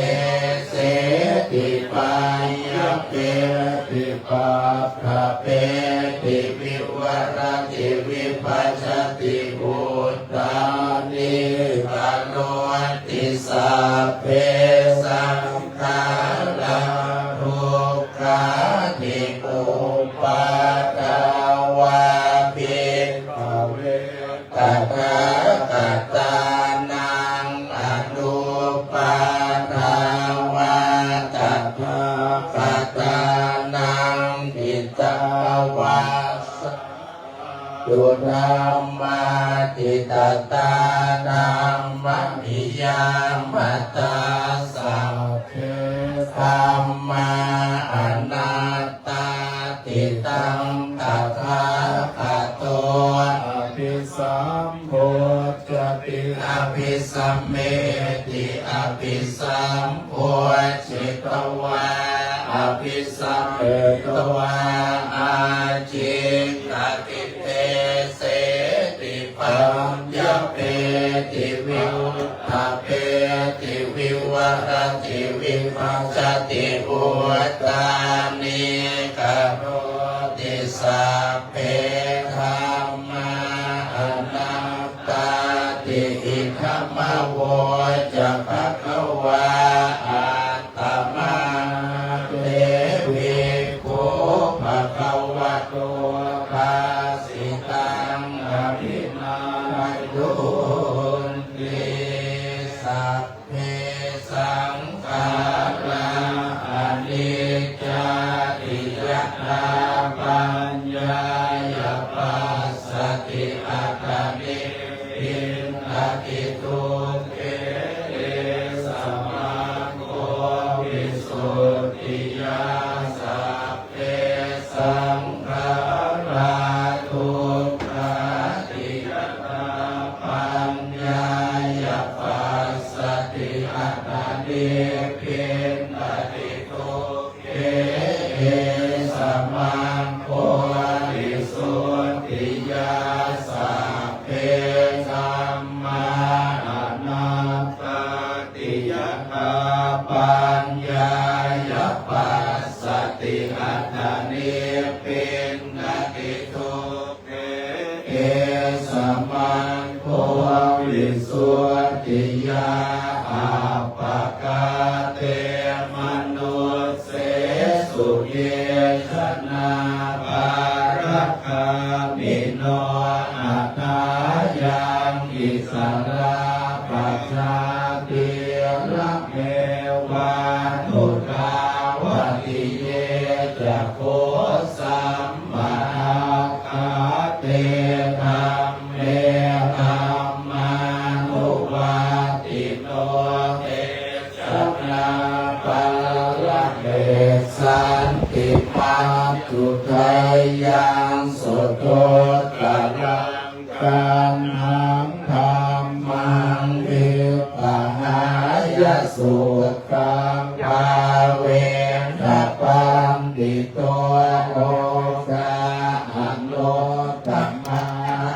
เสติ ปายะเปติ ปัฏฐะเปติ วิวะระติ วิภัจจติ ปุตตานิ กะโร ติ สัพเพ สังขารา ทุกขาติ อุปปาทา วา ภิกขะเว ตะถาคะตานัง อนุปปาทา วา ตะถาคะตานัง ทิตาวาสา ตุ ธัมมา ทิตตา ธัมมะ นิยามาตา สัพเพ ธัมมา อะนัตตา ทิตัง ตะถาคะโต อะภิสัมพุจจะติ อะภิสะเมติ อะภิสัมพุจจิตวา อะภิสะเมตวา อาจิกขะติ เทเสติ ปายะเปติ ปัฏฐะเปติ วิวะระติ วิภัจจติ ปุตตา Sabbe dhammā anattāti. Idamavoca bhagavā. At- -tamā te bhikkhū bhagavato bhāsitaṃ abhinandunti. Sabbe saṅkhārā aniccāti. Yadappaññāya passati, atha ni- -bbindati dukkhe, esā maggo visuddhiyā. Sabbe saṅkhārā dukkhāti. Yadappaññāya passati, atha ni- -bbinnati duk- -khe, esā maggo visuddhiyā. Sabbe dhammā anattāti. Yadappaññāya passati, atha ni- -bbinnati duk- -khe, esā maggo visuddhiyā. Appakā te manussesu, ye janā pāragāmino, athāyaṃ issarā pajābhirameva, nuttāvati ye ca kho sammārakkhatā, te dhamme dhammānuvattino, te janā pāragacchanti, maccudheyyaṃ suduttaraṃ. Kaṇhaṃ dhammaṃ vippahāya, sukhaṃ bhāvetha paṇḍito. Okā anuttamaṃ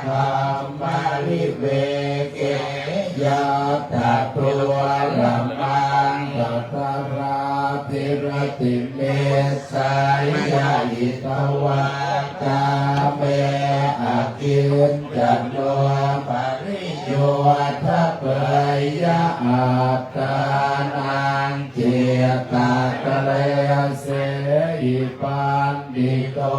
dhammaviveke, yattha dullabhaṃ atarābhiratime- -ssāya, hitvānā me akiñcano, pariyodapeyya attānaṃ, cittaṃ klēsehi paṇḍito.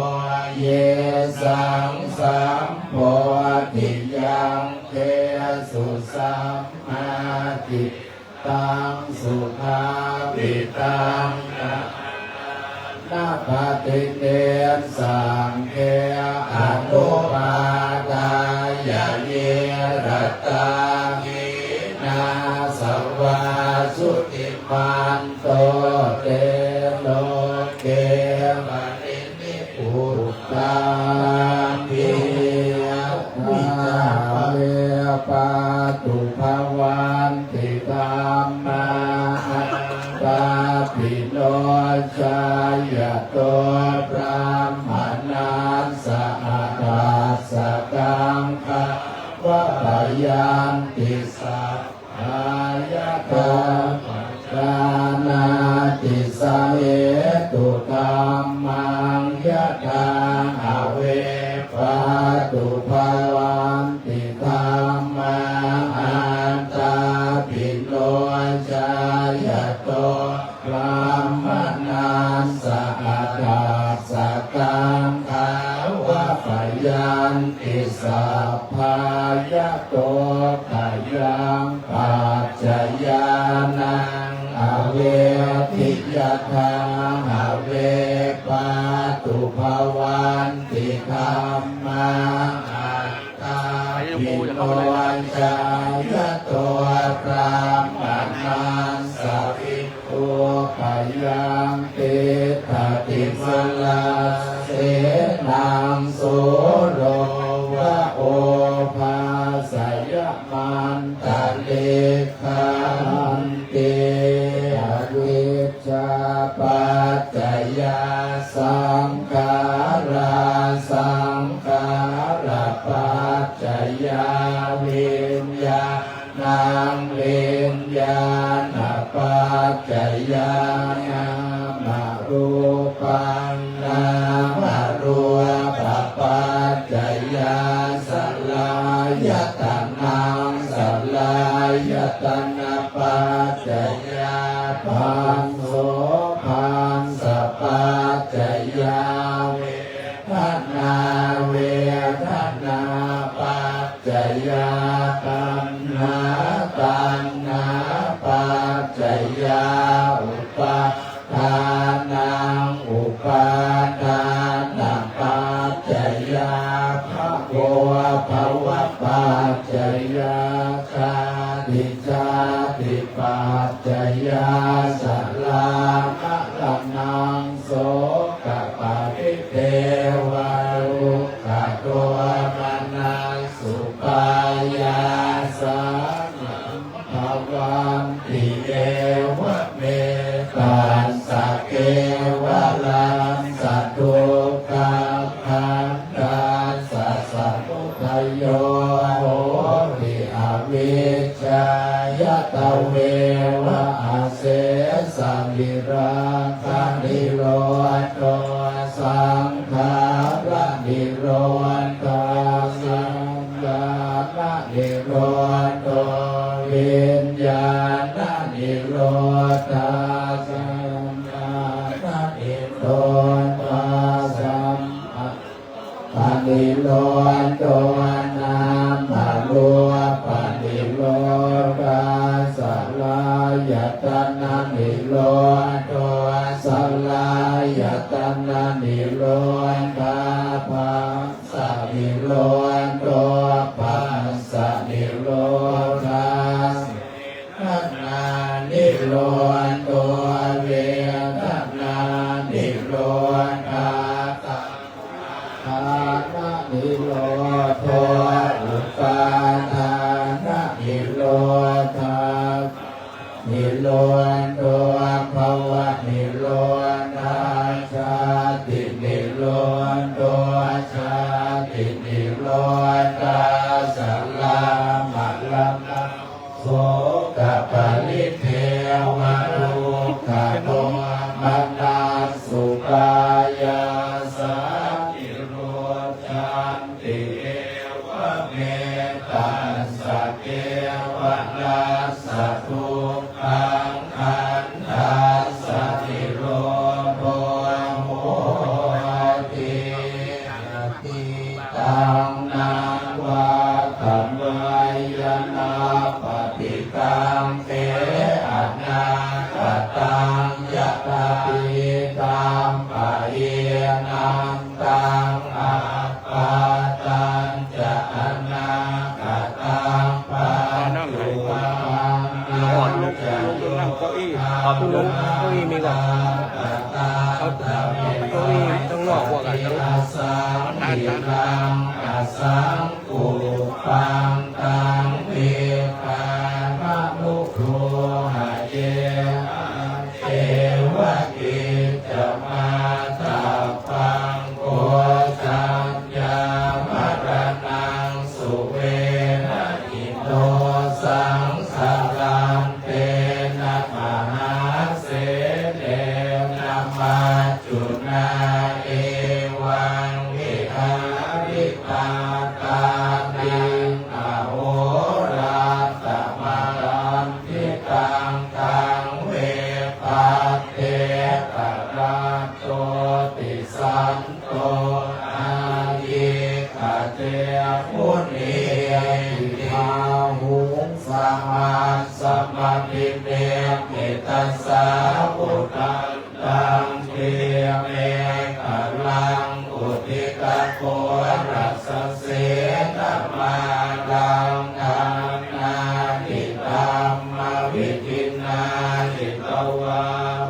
Yesaṃ sambodhiyaṃ desu, sammādi- -ṭṭhaṃ sukhavihaṃ, ṭhānapaṭinessaṅghe, anupādāya ye ratā, vīnāsavā jutimanto, te loke pari- -nibbutā. Vichāme pātubhavanti dhammā, attāpi no jāyato, brāhmaṇassa adajjagaṃ, gāvabhayanti sab- -bā yathā, pajānāti sahetukammaṃ, yathā have pātubhavanti dhammā, attāpi no jāyato, brāhmaṇassa adajjagaṃ, gāvabhayanti sabbā yato, khayaṃ paccayānaṃ avetthi, yathā have pātubhavanti dhammā, attāpi no jāyato, brāhmaṇassa vi- -rūpayaṃ tiṭṭhati, mārasenaṃ sūro va obhāsayamantalikkhanti. Avijjāpaccayā saṅkhārā, saṅkhārapaccayā viññā- -ṇaṃ, viññāṇapaccayā nāmarūpaṃ, nāmarūpa- ปัจจยา สลายตนัง สลายตนะปัจจยา ผัสโสะผัสสะปัจจยา เวทนา เวทนาปัจจยา ตัณหา ตัณหาปัจจยา อุปา ทานัง อุปาทานะปัจจยา ภะวะ ภวะปัจจยา ชาติ ชาติปัจจยา ชรามะระณัง โสกะปะริเทวะ ทุกขะโทมนัสสุปายาสา ภวันติ เอวะเม ตัสสะ เกวะลัสสะ ทุกขัง ขันธัสสะ สมุทโย โหติ อวิชชายะ ตะเววะ อเสสะ วิราคะ นิโรโธ สังขาระ นิโรธา สัญญา นิโรโธ วิญญาณะนิโรธา สัญญาณะนิโรธา สัมผัสสะนิโรโธ นามะรูปะนิโรธา สลายตนะนิโรโธ สลายตนะนิโรธา ผัส สะนิโรโธ ผัสสะนิโรธา เวทนานิโรโธ เวทนานิโรธา สัญญาทานะนิโรโธ อุปาทานะนิโรธา นิโรโธ ภวะนิโรธา ชาตินิโรโธ ชาตินิโรธา ชรามะระณัง โสกะปะริเทวะ ทุกขะโทมนัสสุปายาสา นิโรธันติ เอวะเม ตัสสะ เกวะลัสสะ ทุกขัง ขันธัสสะ นิโรโธ โหติ ยะติ ตัง นะ วะ ตะ มะ ยะ นะ ปะ ติ กัง เข อะ นากะ ตัง ยะ ถา ที ตัง ปะ หี นัน ตัง อะ ปา ตัญ จะ อะ นากะ ตัง ปัจจุ บัน นัง จะ โย ธา นากะ ตัง ตะ เม ตะ เก้าอี้ข้างนอกพวกอะ ติ อะ สัง ขิ รัง อะ สัง กุปปัง ตัง วิกา มะ นุ โท หะ เย อะ เท วะ กิจจะ มา ตะ ปัง โก สัญญา มะระณัง สุ เว นะ หิ โน สัง สะ รัน เต นะ มะ หา เส เน นะ มะ จุ นา เอ วัง วิ หา ริ มา ตา นัง อะ โห รัต ตะ มะ รัน ทิ ตัง ตัง เว ภัท เท ตะ ระ โต ติ สัน โต อา ทิ กะ เต มุ นี ติ บา หุง สะ หัส สะ มะ ภิ เน มิ ตะ สา วุ ฒัน ตัง กรี เม ขะ รัง อุ ทิ ตะ โข รัส สะ เส นะ มา รัง ทา นา นิ ธัม มะ วิ ธิ นา จิ ตะ วา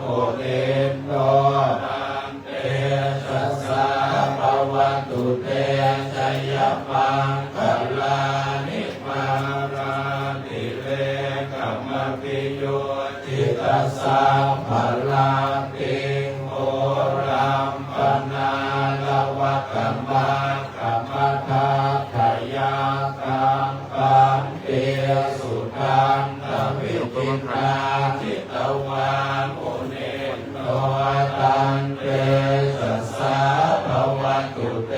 มุ นิ น โท ตัน เต จะ สา ภะ วะ ตุ เต จะ ยะ มัง คะ ลา นิ มา รา ติ เร กะ มะ ภิ ยุ จิ ตะ สัพ พะ ลัต ติง โห รัม ปะ นา ละ วะ กะ มะ กะ มะ ทัต ถะ ยะ กัง ขัน ติ สุ ทัน ตะ วิ ธิ นา จิ ตะ วา มุ นิ น โท ตัน เต จะ สา ภะ วะ ตุ เต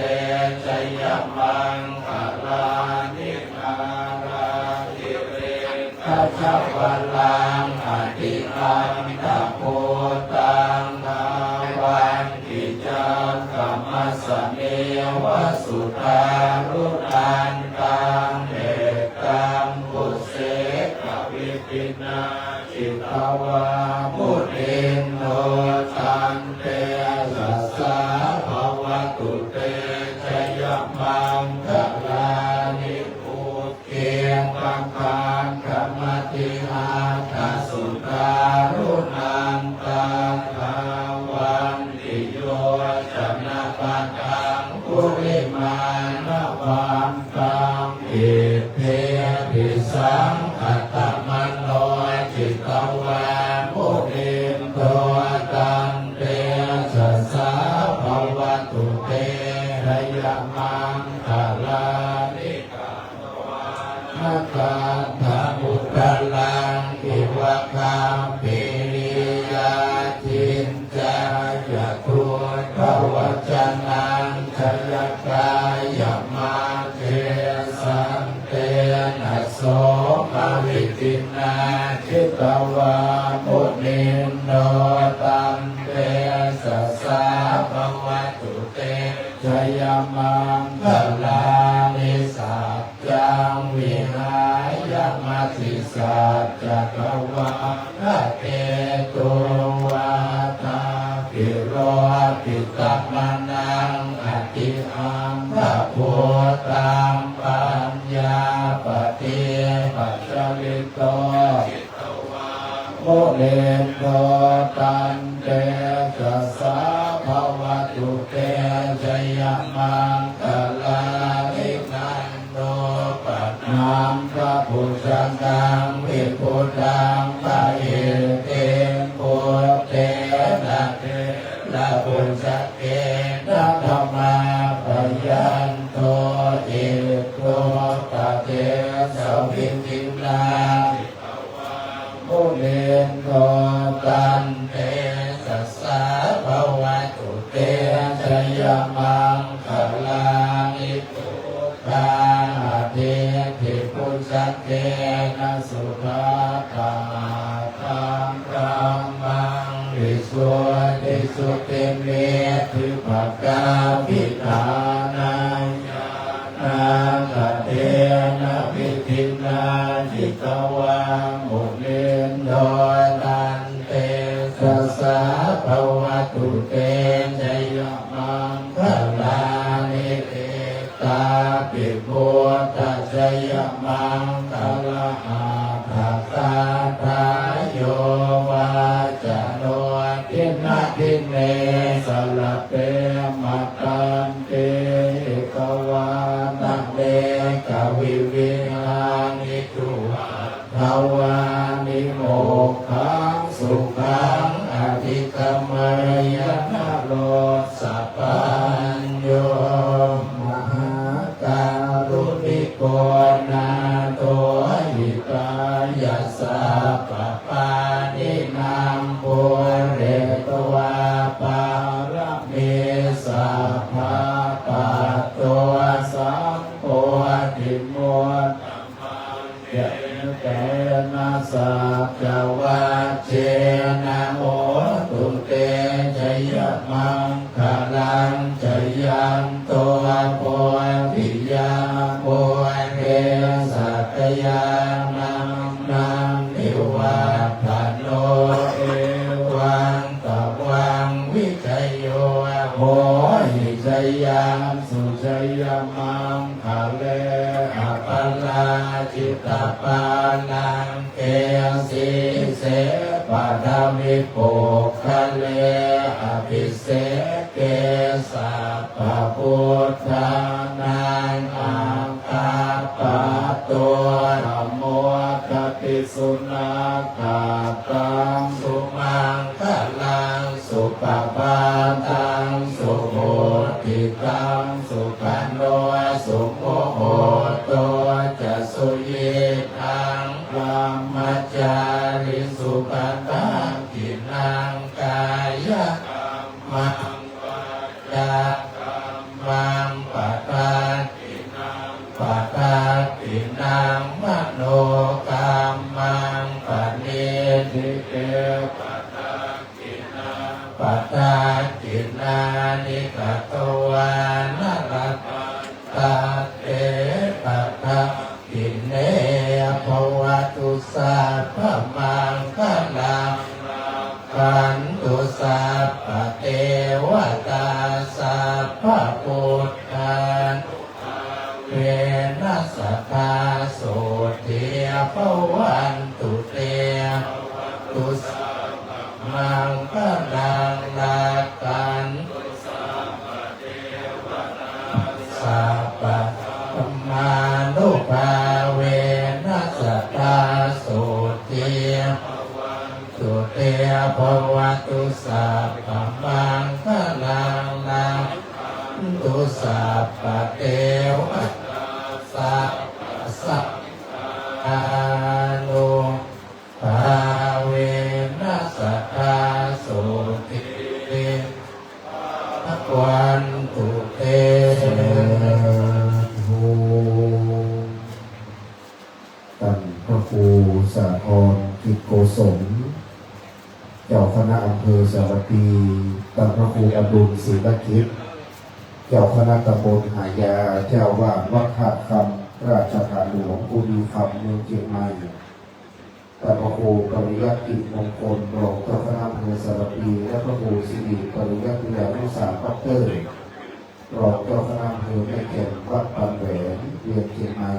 จะ ยมังคลานิ นาราย ริ ทชวรัง อติอันตะภูตัง ทาวันติจักขัมมัสสะเมวะ สุทารุณันตัง เอกัมปุเสกวิธินา จิตวา มุนินโด ตันเตสะสะ ภะวะตุ เต ชยมังคลานิ อุ เก ปะทัง กะมะติอัตถะ สุทารุณันตัง ทาวันติโยจะนะปะทัง กุลิมาละวันตัง อิทธิปิสัง ขะตะมะโน จิตวา มุนินโด ตันเตสะสะ ภะวะตุ เต ชยมังคลานิ นะ คันธะอุทะรัง อิวะ กัมภีริยะ จินจายะ ดูตะวะจะนัง ชยะกายะ มัจเจ สันเตนะ โสมะวิธินา จิตวา มุนินโด ตันเตสะสะ ภะวะตุ เต ชยมังคลานิ สัจจัง วิหายะ มติสัจจะ กวาทะเกตุง วาทาภิโรปิตะมะนัง อติอันตะภูตัง ปัญญาปะทิปัจจาริโต มุนินโด ตันเตสะสะ ภะวะตุ เต ชยมังคลานิ นันโดปะนัมภะภุสกัง วิภุตัง ปะหิทธิง ปุตเตนะ เถระภุสเกนะ ดะมาปะยันโต อิทธุปะเดสะวิธินา มุนินโด ตันเตสะสะ ภะวะตุ เต ชยมังคลานิ พุทธานะ ทิฏฐิภุสเกนะ สุทัฏฐานะ ธัมมัง วิสุทธิสุทธิ อิทธิภะกาภิฏฐานัง ญาณาคเตนะ วิธินา จิตวา มุนินโด ตันเตสะสะ ภะวะตุ เต ชยมังคลานิ เอตาปิ พุทธชยมังคละอัฏฐกาถา โยวาจาโน ดินนาทิเน สะหละเป มะตันติ กวาทะเนกะวิวิธานิ จุตวานิ โมกขังสุขัง อธิกะมะยะ นะโรสะปัญโญ มหาการุณิโก นาโถ หิตายะ สัพพะปาณินัง ปูเรตวา ปาระมี สัพพะ ปัตโต สัมโพธิมุตตะมัง เย เตนะ สัจจวัจเจนะ โหตุ เต ชยมังคลัง จายันโต โพธิยา มูเร สักยานัง นันทิวัฏฐะโน เอวังตะวัง วิจโย โหหิ จายันสุ จายะมัง คะเล อะปะราจิตะปาลังเก สีเส ปะทะวิปุคคะเล อะภิเสเก สัพพะพุทธานัง อะคัปปะโต ปะโมทะติ สุนาถะตัง สุมังคะลัง สุปะภาตัง สุหุติตัง สุขะโน สุมุโหโต จะ สุยิตถัง บรมจาริสุ ปะทักขิณัง กายะกัมมัง วาจากัมมัง ปะ ปะทักขิณังมโนกัมมัง ปะนิ ปะทักขิณานิ กะตวานะ ละพันธันเต ปะทักขิเณ ภะวะตุ สัพพะมังคะลัง รักขันตุ สัพพะเตวะตา สัพพะพุทธานุ เวนะ สะทา โสตถี ภะวันตุ เต ภะวะตุ สัพพะมังคะลัง รักขันตุ สัพพะเทวะตา สัพพะธัมมานุภาเวนะ สะทา โสตถี ภะวันตุ เต ภะวะตุ สัพพะมังคะลัง รักขันตุ สัพพะเทวะตา สัพพะสังฆานุภาเวนะ สะทา โสตถี ภะวันตุ เต สาธุ ต้านพระครูสาคร กิจโกศล เจ้าคณะอำเภอสารภี ต้านพระครูอดุล ศิลกิจ เจ้าคณะตำบลหายา เจ้าอาวาสวัดท่าคำ ราชธาตุหลวงกุดีคำ เมืองเจียงใหม่ ต้านพระครูปริยัติกิจมงคล รองเจ้าคณะอำเภอสารภี และพระครูสิริปริยัติยานุสา ด็อกเตอร์ รองเจ้าคณะอำเภอแม่แจ่ม วัดปานแหวน เวียงเจียงใหม่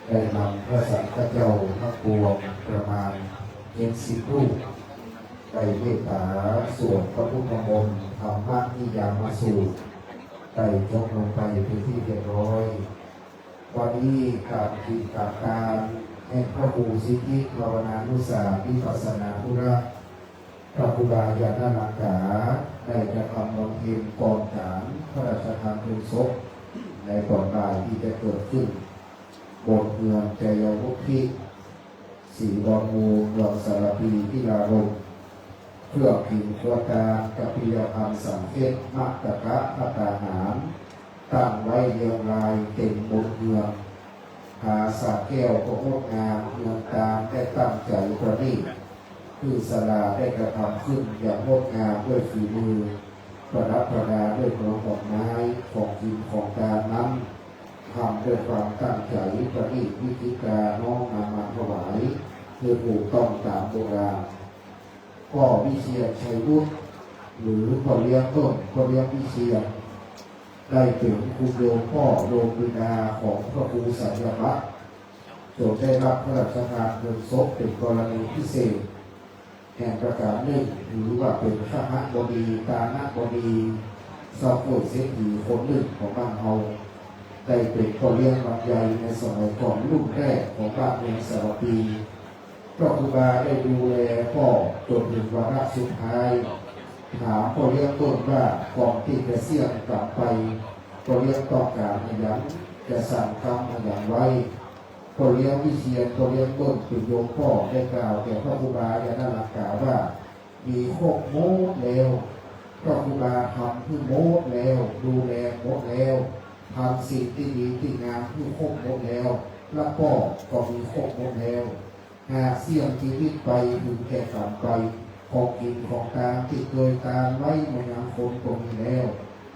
ได้นำพระสังฆเจ้าทั้งปวงประมาณเจ็ดสิบรูป ได้เมตตาสวดพระพุทธมนต์ ธรรมนิยามสูตร ได้จบลงไปเป็นที่เรียบร้อย วันนี้ก๋านกิ๋นก๋านตานแห่งพระครูสิทธิภาวนานุสาสน์ วิปัสสนาธุระ พระครูบาญาณลังกา ได้กระทำบำเพ็ญก่อนก๋านพระราชทานเพลิงศพ ในตอนบ่ายตี้จะเกิดขึ้น บนเฮือนไชยวุทธิ ศรีดอนมูล เมืองสารภี พิลารมย์ เครื่องกิ๋นครัวตาน กะปิยภัณฑ์สังเฆ มัตตกะ ภัตตาหาร ตั้งไว้เรียงรายเต็มบนเฮือน ผาสระแก้วก็งดงาม เฮือนตานได้ตั้งใจ๋ประณีต คือศาลาได้กระทำขึ้นอย่างงดงามด้วยฝีมือ ประดับประดาด้วยดอกไม้ ของกิ๋นของตานนั้น ทำด้วยความตั้งใจ๋ประณีต วิจิตรา น้อมนำมาถวาย เพื่อถูกต้องต๋ามโบราณ ป้อวิเชียรชัยวุฒิ หรือป้อเลี้ยงเปิ้ม ป้อเลี้ยงวิเชียร ได้เป๋นคุณโยมป้อโยมบิดาของพระครูสัญญาวัฒน์ จนได้รับพระราชทานเพลิงศพเป๋นกรณีพิเศษ แห่งประก๋านนึ่ง ถือว่าเป๋นคหบดี ตานบดี เศร้าโค่อยเศรษฐีคนนึ่งของบ้านเฮา ได้เป๋นป้อเลี้ยงลำไยในสมัยก่อนรุ่นแรกของบ้านเมืองสารภี พระครูบาได้ดูแลป้อจนเถิงวาระสุดท้าย ถามป้อเลี้ยงเปิ้มว่า ก่อนตี้จะเสี้ยงก๋ำไป ป้อเลี้ยงต้องก๋านอะหยัง จะสั่งกำอะหยังไว้ ป้อเลี้ยงวิเชียร ป้อเลี้ยงเปิ้มเป๋นโยมป้อได้กล่าวแก่พระครูบาญาณลังกาว่า มีครบหมดแล้ว พระครูบาทำหื้อหมดแล้ว ดูแลหมดแล้ว ทำสิ่งตี้ดีตี้งามหื้อครบหมดแล้ว และป้อก็มีครบหมดแล้ว หากเสี้ยงจีวิตไปเถิงแก่ก๋ำไป ของกิ๋นของตานตี้เกยตานไว้มายังคนก็มีแล้ว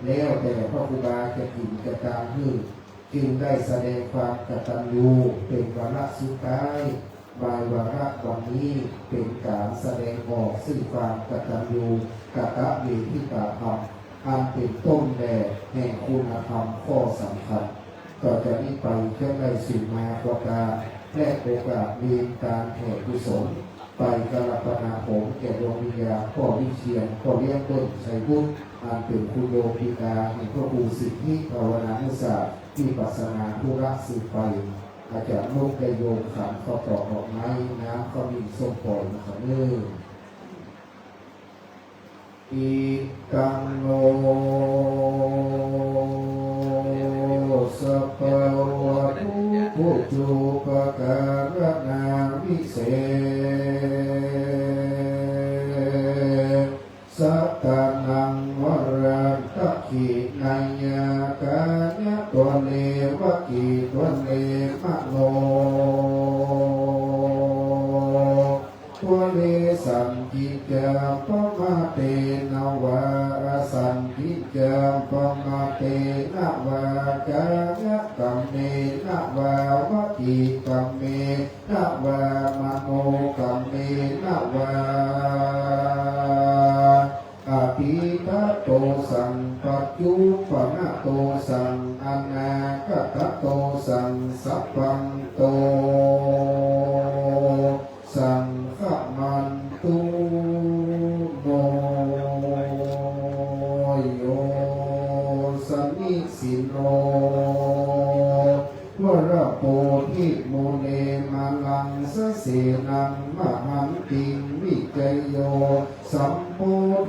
แล้วแต่พระครูบาจะกิ๋นจะตานหื้อ จึงได้แสดงความกตัญญูเป๋นวาระสุดท้าย บ่ายวาระวันนี้เป๋นก๋านแสดงออกซึ่งความกตัญญูกตเวทิตาธรรม อันเป๋นต้นแบบแห่งคุณธรรมข้อสำคัญ ต่อจากนี้ไปจะได้สืบมาประกาศ และโอกาสเวียนก๋านแผ่กุศล ไปกราบประณามผมแก่ดวงวิญญาณป้อวิเชียร ป้อเลี้ยงเปิ้มชัยวุฒิ อันเป๋นคุณโยมบิดาแห่งพระครูสิทธิภาวนานุสาสน์ วิปัสสนาธุระสืบไป อาจารย์นกได้โยมขันข้าวตอกดอกไม้ น้ำขมิ้นส้มป่อยนะคะเน่อ อิทัง โน สะภะวะตุ ปุจจุปะการะณัง วิเศษะตานัง วะรันตะขิณัญญากา ตัวเล วะเก ตัวเล มะโน ตัวเล สังกิจจาปะมะเตนะวา อสังกิจจาปะมะเตนะวา กายะกัมเมนะวา วะจีกัมเมนะวา มะโนกัมเมนะวา อตีตะโตสัง ปัจจุปปะนะโตสัง อนาคตะโตสัง สัพพันโตสังฆะมันตุ โน โย สะนิสินโน วะระโพธิมูเล มาลังสะเสนัง มะหันติง วิจัยโย สัมโพ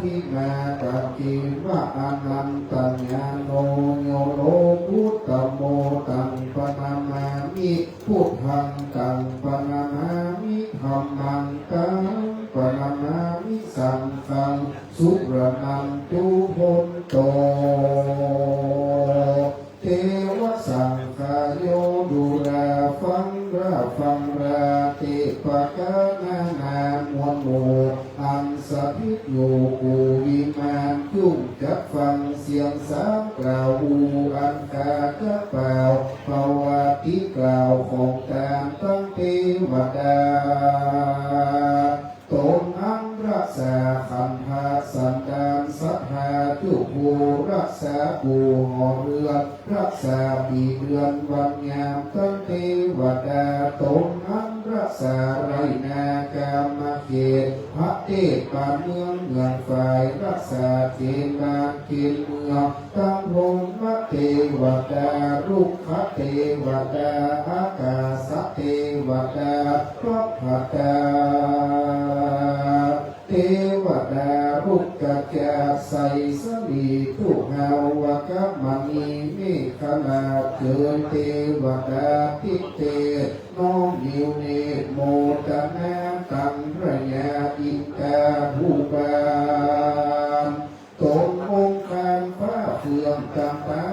ธิมากัจเจวะ อนันตญาโณ โย โลกุตตะโม ตังปะนะมามิ พุทธัง ตังปะนะมามิ ธัมมัง ตังปะนะมามิ สังฆัง สุรณันตุ โหนโต เตวะสังฆาโย ดูราฟังราฟังรา เตปะกะนานา มวลหมู่ อันสถิตอยู่กู้วิมาน จุ่งจักฟังเสียงสามกล่าว อู้อันข้าจะกล่าว ประวัติกล่าวของต๋านตังเตวดา ต๋นอันรักษาขันธะสันดานศรัทธา จุผู้รักษากู่หอเฮือน รักษาปี๋เดือนวันยามตังเตวดา ต๋นอันรักษาไร่นาก๋ามเขต ประเทศบ้านเมืองเมืองฝ่าย รักษาเขตบ้านเขตเมือง ตังพรหมเตวดา รุกขเตวดา อากาสเตวดา ปัพพะตาเตวดา รุกขจาตุ ไสสะลี ตุหาวกะมะนี เมขลา เจิญเตวดา ติเต น้อมนิวเนตรโมตนา ตังพระยาอินทาภูบาล ต๋นองค์คานฟ้าเฟื่องตางเต๊า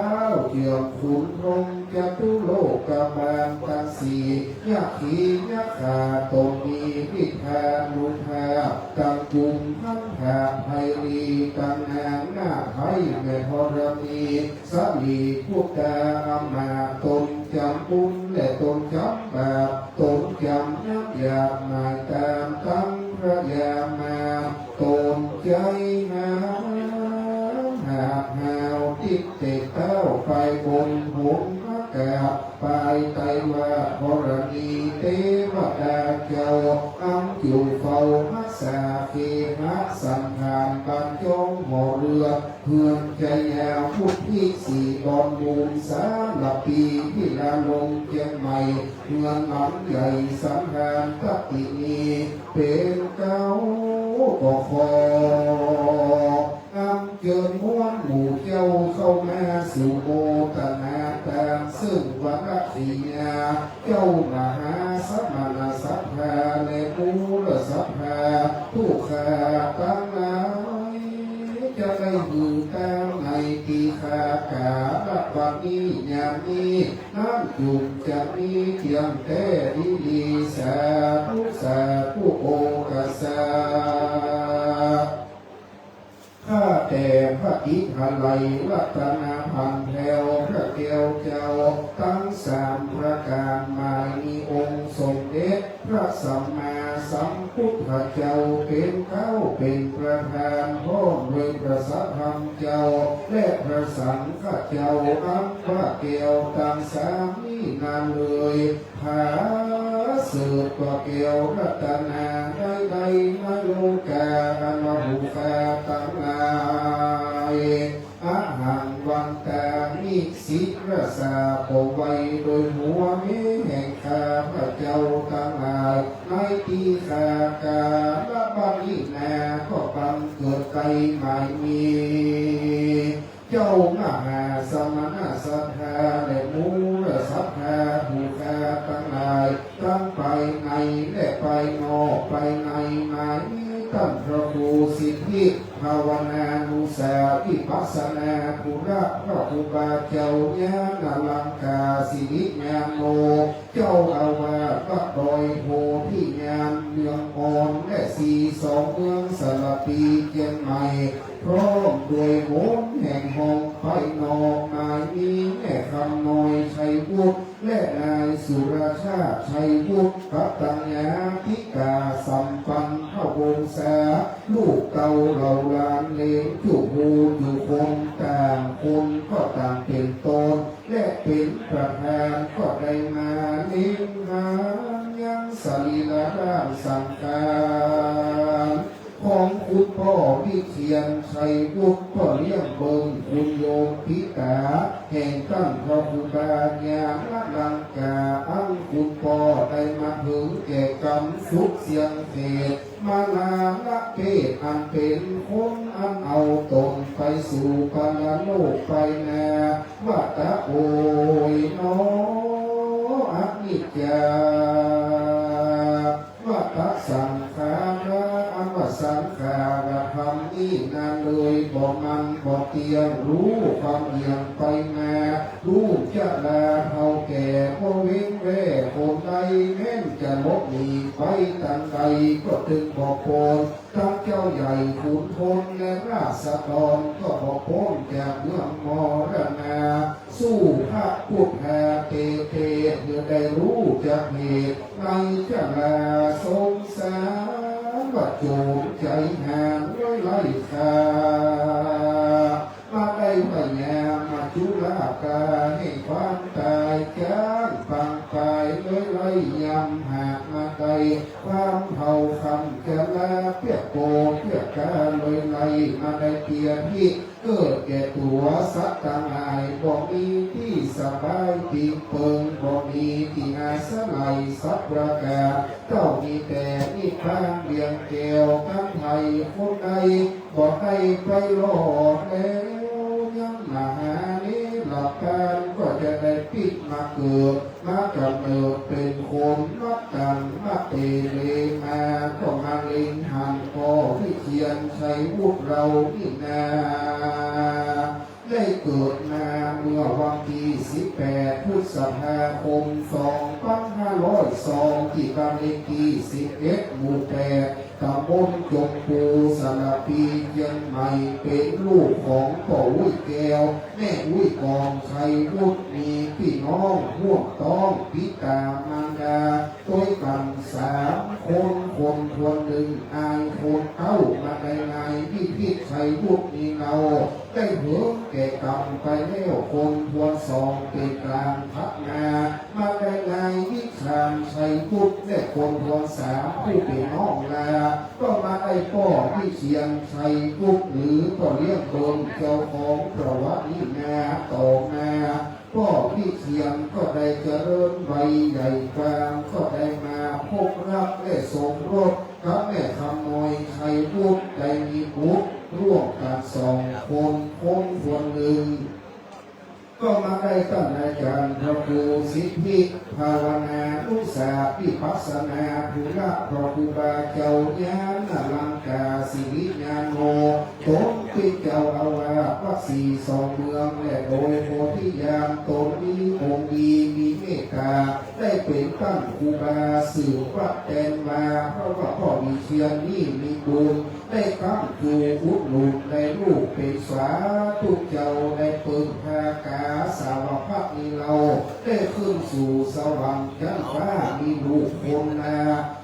เจื้องขุนพรหมจตุโลกบาลตังสี่ ยัคขียักขา ต๋นมีฤทธานุภาพ ตังกุมภัณฑะไพรี ตังนางนาไพแม่ธรณี สะลีปุตตาอามาตย์ ต๋นจ๋ำบุญและต๋นจ๋ำบาป ต๋นจ๋ำน้ำหยาบหมายต๋ามตังพระยามาร ต๋นใจ๋หาหาบหาวติดเต๊เต๊าไปบนหงส์อากาศ ไปไตว่าธรณีเตวดาเจ้า อันจุ่งเฝ้าฮักษาเคหะสันฐานบ้านจองหอเฮือน เฮือนชยาวุฒิ สี่บ่อนมุมสารภี วิลาลงเจียงใหม่ เฮือนหลังใหญ่สันฐานตะปินี เป๋นเก๊าก็ขอ อันเจิญมวลหมู่เจ้าเข้ามาสู่โมตนาต๋าม ซึ่งวรรณกิริยา เจ้ามหาสมณศรัทธา และมูลศรัทธา ผู้ข้าตังหลาย จะได้หื้อตางในตี้ข้ากาละบัดนี้ยามนี้ นั้นจุ่งจะมีเตี้ยงแต๊ดีๆ สาธุ สาธุ โอกาสะ ข้าแต่พระอิศวรรัตนพันแถวพระแก้วเจ้า ตังสามประก๋านหมายนี้ องค์สมเด็จพระสัมมาสัมพุทธเจ้าเป๋นเก๊าเป๋นประธาน พร้อมด้วยพระสัทธรรมเจ้า และพระสังฆเจ้า อันว่าแก้วตังสามนี้นาเลย ผาเสริฐกว่าแก้วรัตนาใดๆ ในโลกา อันว่าผู้ข้าตังหลาย อหัง วันตามิ ศิรสา ก็ไว้โดยหัวแม่แห่งข้าพระเจ้าตังหลาย ในตี้ข้ากาละบัดนี้นา ก็บังเกิดใต้หมายนี้ เจ้ามหาสมณศรัทธา และมูลศรัทธา ผู้ข้าตังหลาย ตังภายในและภายนอก ภายในหมายนี้ ต้านพระครูสิทธิภาวนานุสาวิปัส สนาธุระ พระครูบาเจ้าญาณลังกาสิริญาโณ เจ้าอาวาสวัดดอยโพธิญาณ เมืองอ่อน และสี่สองเมือง สระปี เจียงใหม่ พร้อมด้วยโหนแห่งห้องภายนอก หมายมีแม่คำน้อย ชัยวุฒิ และนายสุรชาติ ชัยวุฒิ กับตังญาติกาสัมปันนวงศา ลูกเต้าเหล่าหลานเหลน จุหมู่จุคน ต่างคนก็ต่างเป๋นตน และเป๋นประธาน ก็ได้มาเล็งหายังสรีระร่างสังขาร ของคุณป้อวิเชียรชัยวุฒิ ป้อเลี้ยงเบิ่งคุณโยมปิต๋า แห่งต้านพระครูบาญาณลังกา อันคุณป้อได้มาเถิงแก่ก๋รรมสุดเสี้ยงเขต มรณะเพศ อันเป๋นคนอันเอาต๋นไปสู่ปรโลกไปนา ว่าต๋าโอยหนอ อนิจจา ว่าต๋า สังขาระ อันว่าสังขารธรรมนี้นา เลยบ่มั่นบ่เตี้ยง ฮู้ความเหี่ยงไปมา ฮู้จะลาเฒ่าแก่ บ่เว้นแว่คนใด แม้นจะหลบหนีไปตางใด ก็ตึงบ่ป๊น ตึงเจ้าใหญ่ขุนพลและราษฎร ก็บ่ป๊นจากเมืองมรณา สู้พระพุทธาเตเต เมื่อได้ฮู้จักเหตุ ในชราสงสารว่าโจรใจ๋ห่านไร้ค่า มาได้พญามัจจุราชกล้าแห่งความต๋าย จ๊างปางต๋ายเลยไร้ ยำหากมาได้ความเฒ่าคำชรา เปียกโปเปียกกาเลยไร้ มาได้เตียที่ เกิดแก่ตั๋วสัตว์ตังหลาย บ่มีตี้สบายตี้เปิง บ่มีตี้อาศัยสักประก๋าน เต้ามีแต่นิพพานเวียงแก้ว กั๋นไทยคนใด บ่ได้ไปรอดแล้ว ยังมหาเนรปาน ก็จะได้ปิ๊กมาเกิด มากำเนิดเป๋นคน มาตังมาเตเลมา ก็มาเล็งหันป้อวิเชียรชัยวุฒิเฮานี่นา ได้เกิดมาเมื่อวันตี้สิบแปด พฤษภาคม สองปันห้าร้อยสอง ตี้บ้านเลขตี้สิบเอ็ด หมู่แปด ต๋ำบลจงปู สระปี เจียงใหม่ เป๋นลูกของป้ออุ๊ยแก้ว แม่อุ๊ยกอง ชัยวุฒิ มีปี้น้องฮ่วมต๊อง ปิต๋ามารดา ตวยกั๋นสามคน คนทวนนึ่ง อายคนเก๊า มาได้นายวิทิตร ชัยวุฒิ นี่เฮา ได้เหินแก่กรรมไปแล้ว คนทวนสองเป๋นก๋านถัดมา มาได้นายวิชาญ ชัยวุฒิ และคนทวนสามผู้เป๋นน้องลา ก็มาได้ป้อวิเชียรชัยวุฒิ หรือป้อเลี้ยงเบิ่ง เจ้าของประวัตินี้นา ต่อมา ป้อวิเชียรก็ได้เจริญวัยใหญ่กว้าง ก็ได้มาพบฮักและสมรสกับแม่คำน้อย ชัยวุฒิ ได้มีบุตรร่วมกั๋นสองคน คนทวนนึ่ง ก็มาได้ต้านอาจ๋ารย์พระครูสิทธิภาวนานุสาสน์ วิปัสสนาธุระ พระครูบาเจ้าญาณลังกาสิริญาโณ ต๋นเป๋นเจ้าอาวาสวัดสี่สองเมือง และโดยโพธิญาณต๋นมีองค์ดี มีเมตต๋า ได้เป๋นต้านครูบาสืบวัดแตนวา เพราะว่าป้อวิเชียรนี่มีบุญ ได้ค้ำจูอุดหนุน ได้ลูกเป๋นสาธุเจ้า ได้เปิ้งพากาสาวพัดนี่เฮา ได้ขึ้นสู่สวรรค์จั๊นฟ้า มีลูกคนนา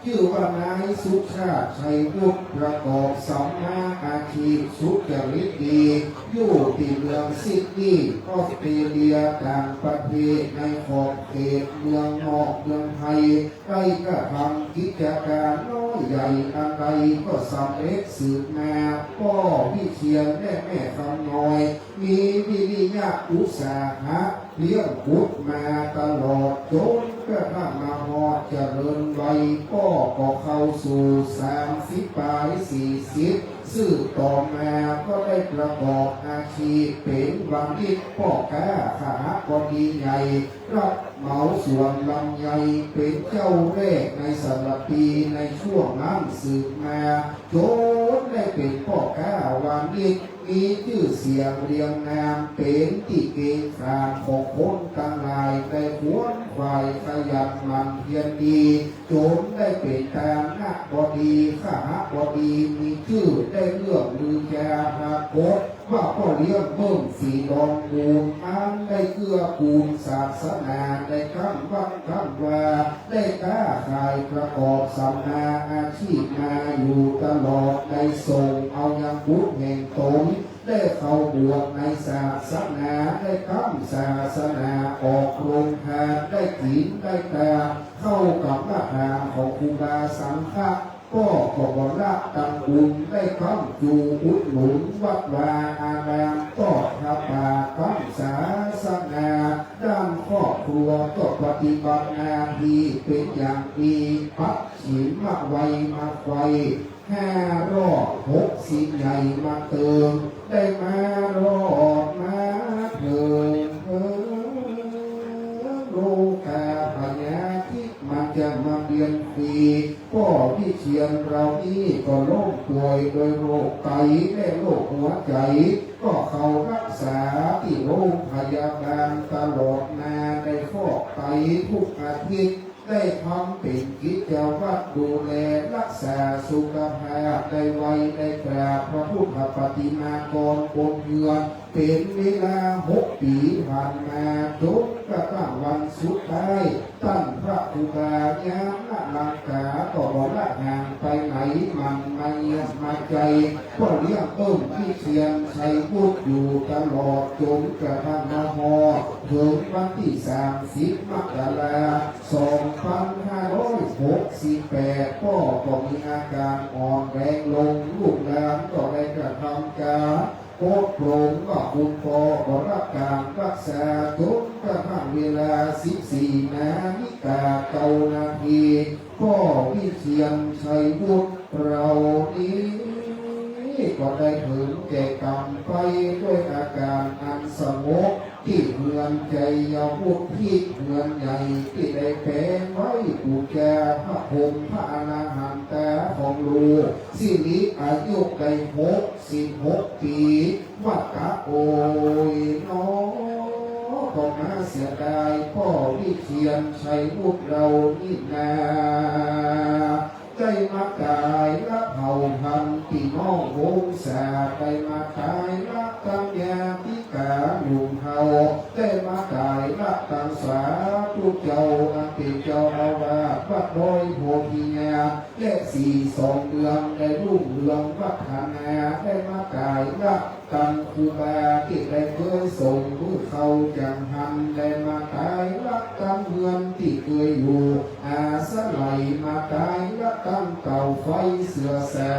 จื้อว่านายสุชาติ ชัยวุฒิ ประกอบสัมมาอาชีพสุจริตดี อยู่ตี้เมืองซิดนีย์ ออสเตรเลีย ต่างประเทศ ในขอบเขตเมืองนอกเมืองไทย ได้กระทำกิจก๋านน้อยใหญ่อันใดก็สำเร็จสืบมา ป้อวิเชียรและแม่คำน้อย มีวิริยะอุตสาหะเลี้ยงบุตรมาตลอด จ๋นกระทั่งมาฮอดเจริญวัย ป้อก็เข้าสู่สามสิบป๋ายสี่สิบ สืบต่อมาก็ได้ประกอบอาชีพเป๋นวานิช ป้อก๊าขหบดีใหญ่ รับเหมาสวนลำไย เป๋นเจ้าแรกในสระปี ในช่วงนั้นสืบมา จ๋นได้เป๋นป้อก๊าวานิช มีจื้อเสียงเรียงนาม เป๋นตี้เกรงขามของคนตังหลาย ได้ขวนขวายขยันหมั่นเพียรดี จ๋นได้เป๋นตานะบดี ขหบดีมีจื้อ ได้เลื่องลือจาหากฏ ว่าป้อเลี้ยงเบิ่มสีดอนมูล อันได้เกื้อกูลศาสนา ได้กำวัดกำวา ได้ก๊าขายประกอบสัมมาอาชีพมาอยู่ตลอด ได้ส่งเอายังบุตรแห่งต๋น ได้เข้าบวชในศาสนา ได้กำศาสนา ออกโรงทาน ได้กิ๋นได้ตาม เข้ากับมาตรฐานของครูบาสังฆะ ป้อก็บ่ละตังบุญ ได้กำจูอุดหนุนวัดวาอาราม ตอดผ้าป่ากำศาสนา ด้านครอบครัวก็ปฏิบัติหน้าตี้เป๋นอย่างดี ปัดฉิมมาไวมาไฟ ห้ารอบหกสิบใหญ่มาเติม ได้มารอดมาเถิง โรคาพยาธิมันจะมาเบียดเบียน ป้อวิเชียรเรานี้ก็ล้มป่วยโดยโรคไตและโรคหัวใจ๋ ก็เข้ารักษาตี้โรงพยาบาลตลอดมา ได้ฟอกไตกู้อาทิตย์ ได้ทำเป๋นกิจวัตรดูแลรักษาสุขภาพ ได้ไหว้ได้กราบพระพุทธปฏิมากรบนเฮือน เป๋นเวลาหกปี๋ผ่านมา จ๋นกระทั่งวันสุดท้าย ต้านพระครูบายาณลังกาก็บ่ละห่างไปไหน หมั่นมาเยี่ยมมาใจ๋ ป้อเลี้ยงเบิ่มวิเชียรชัยวุฒิอยู่ตลอด จ๋นกระทั่งมาฮอดเถิงวันตี้สามสิบมกรา สองปันห้าร้อยหกสิบแปด ป้อก็มีอาก๋านอ่อนแรงลง ลูกหลานก็ได้กระทำก๋าน ปกป้องว่าคุณป้อก็รับก๋านรักษา จ๋นกระทั่งเวลาสิบสี่นาฬิกาเก้านาที ป้อวิเชียรชัยวุฒิเรานี้ ก็ได้เถิงแก่ก๋รรมไปด้วยอาก๋านอันสงบ ตี้เฮือนชัยวุฒิ เฮือนใหญ่ตี้ได้แป๋งไว้ปู๋จาพระพรหมพระอรหันตาของลูก สิริอายุได้หกสิบหกปี๋ ว่าตะโอยน้อ ก็น่าเสียดายป้อวิเชียรชัยวุฒิเรานี้นา ได้มาต๋ายละเผ่าพันธุ์ปี้น้องวงศา ได้มาต๋ายละตังญาติกาหนุ่มเฒ่า ได้มาต๋ายละตังสาธุเจ้าอันเป๋นเจ้าอาวาสวัดดอยโพธิญาณ และสีสองเมืองได้รุ่งเรืองวัฒนา ได้มาต๋ายละตังครูบาตี้ได้เกยส่งมื้อเข้าจังหัน ได้มาต๋ายละตังเฮือนตี้เกยอยู่อาศัย มาต๋ายละตังเต่าไฟเสือสา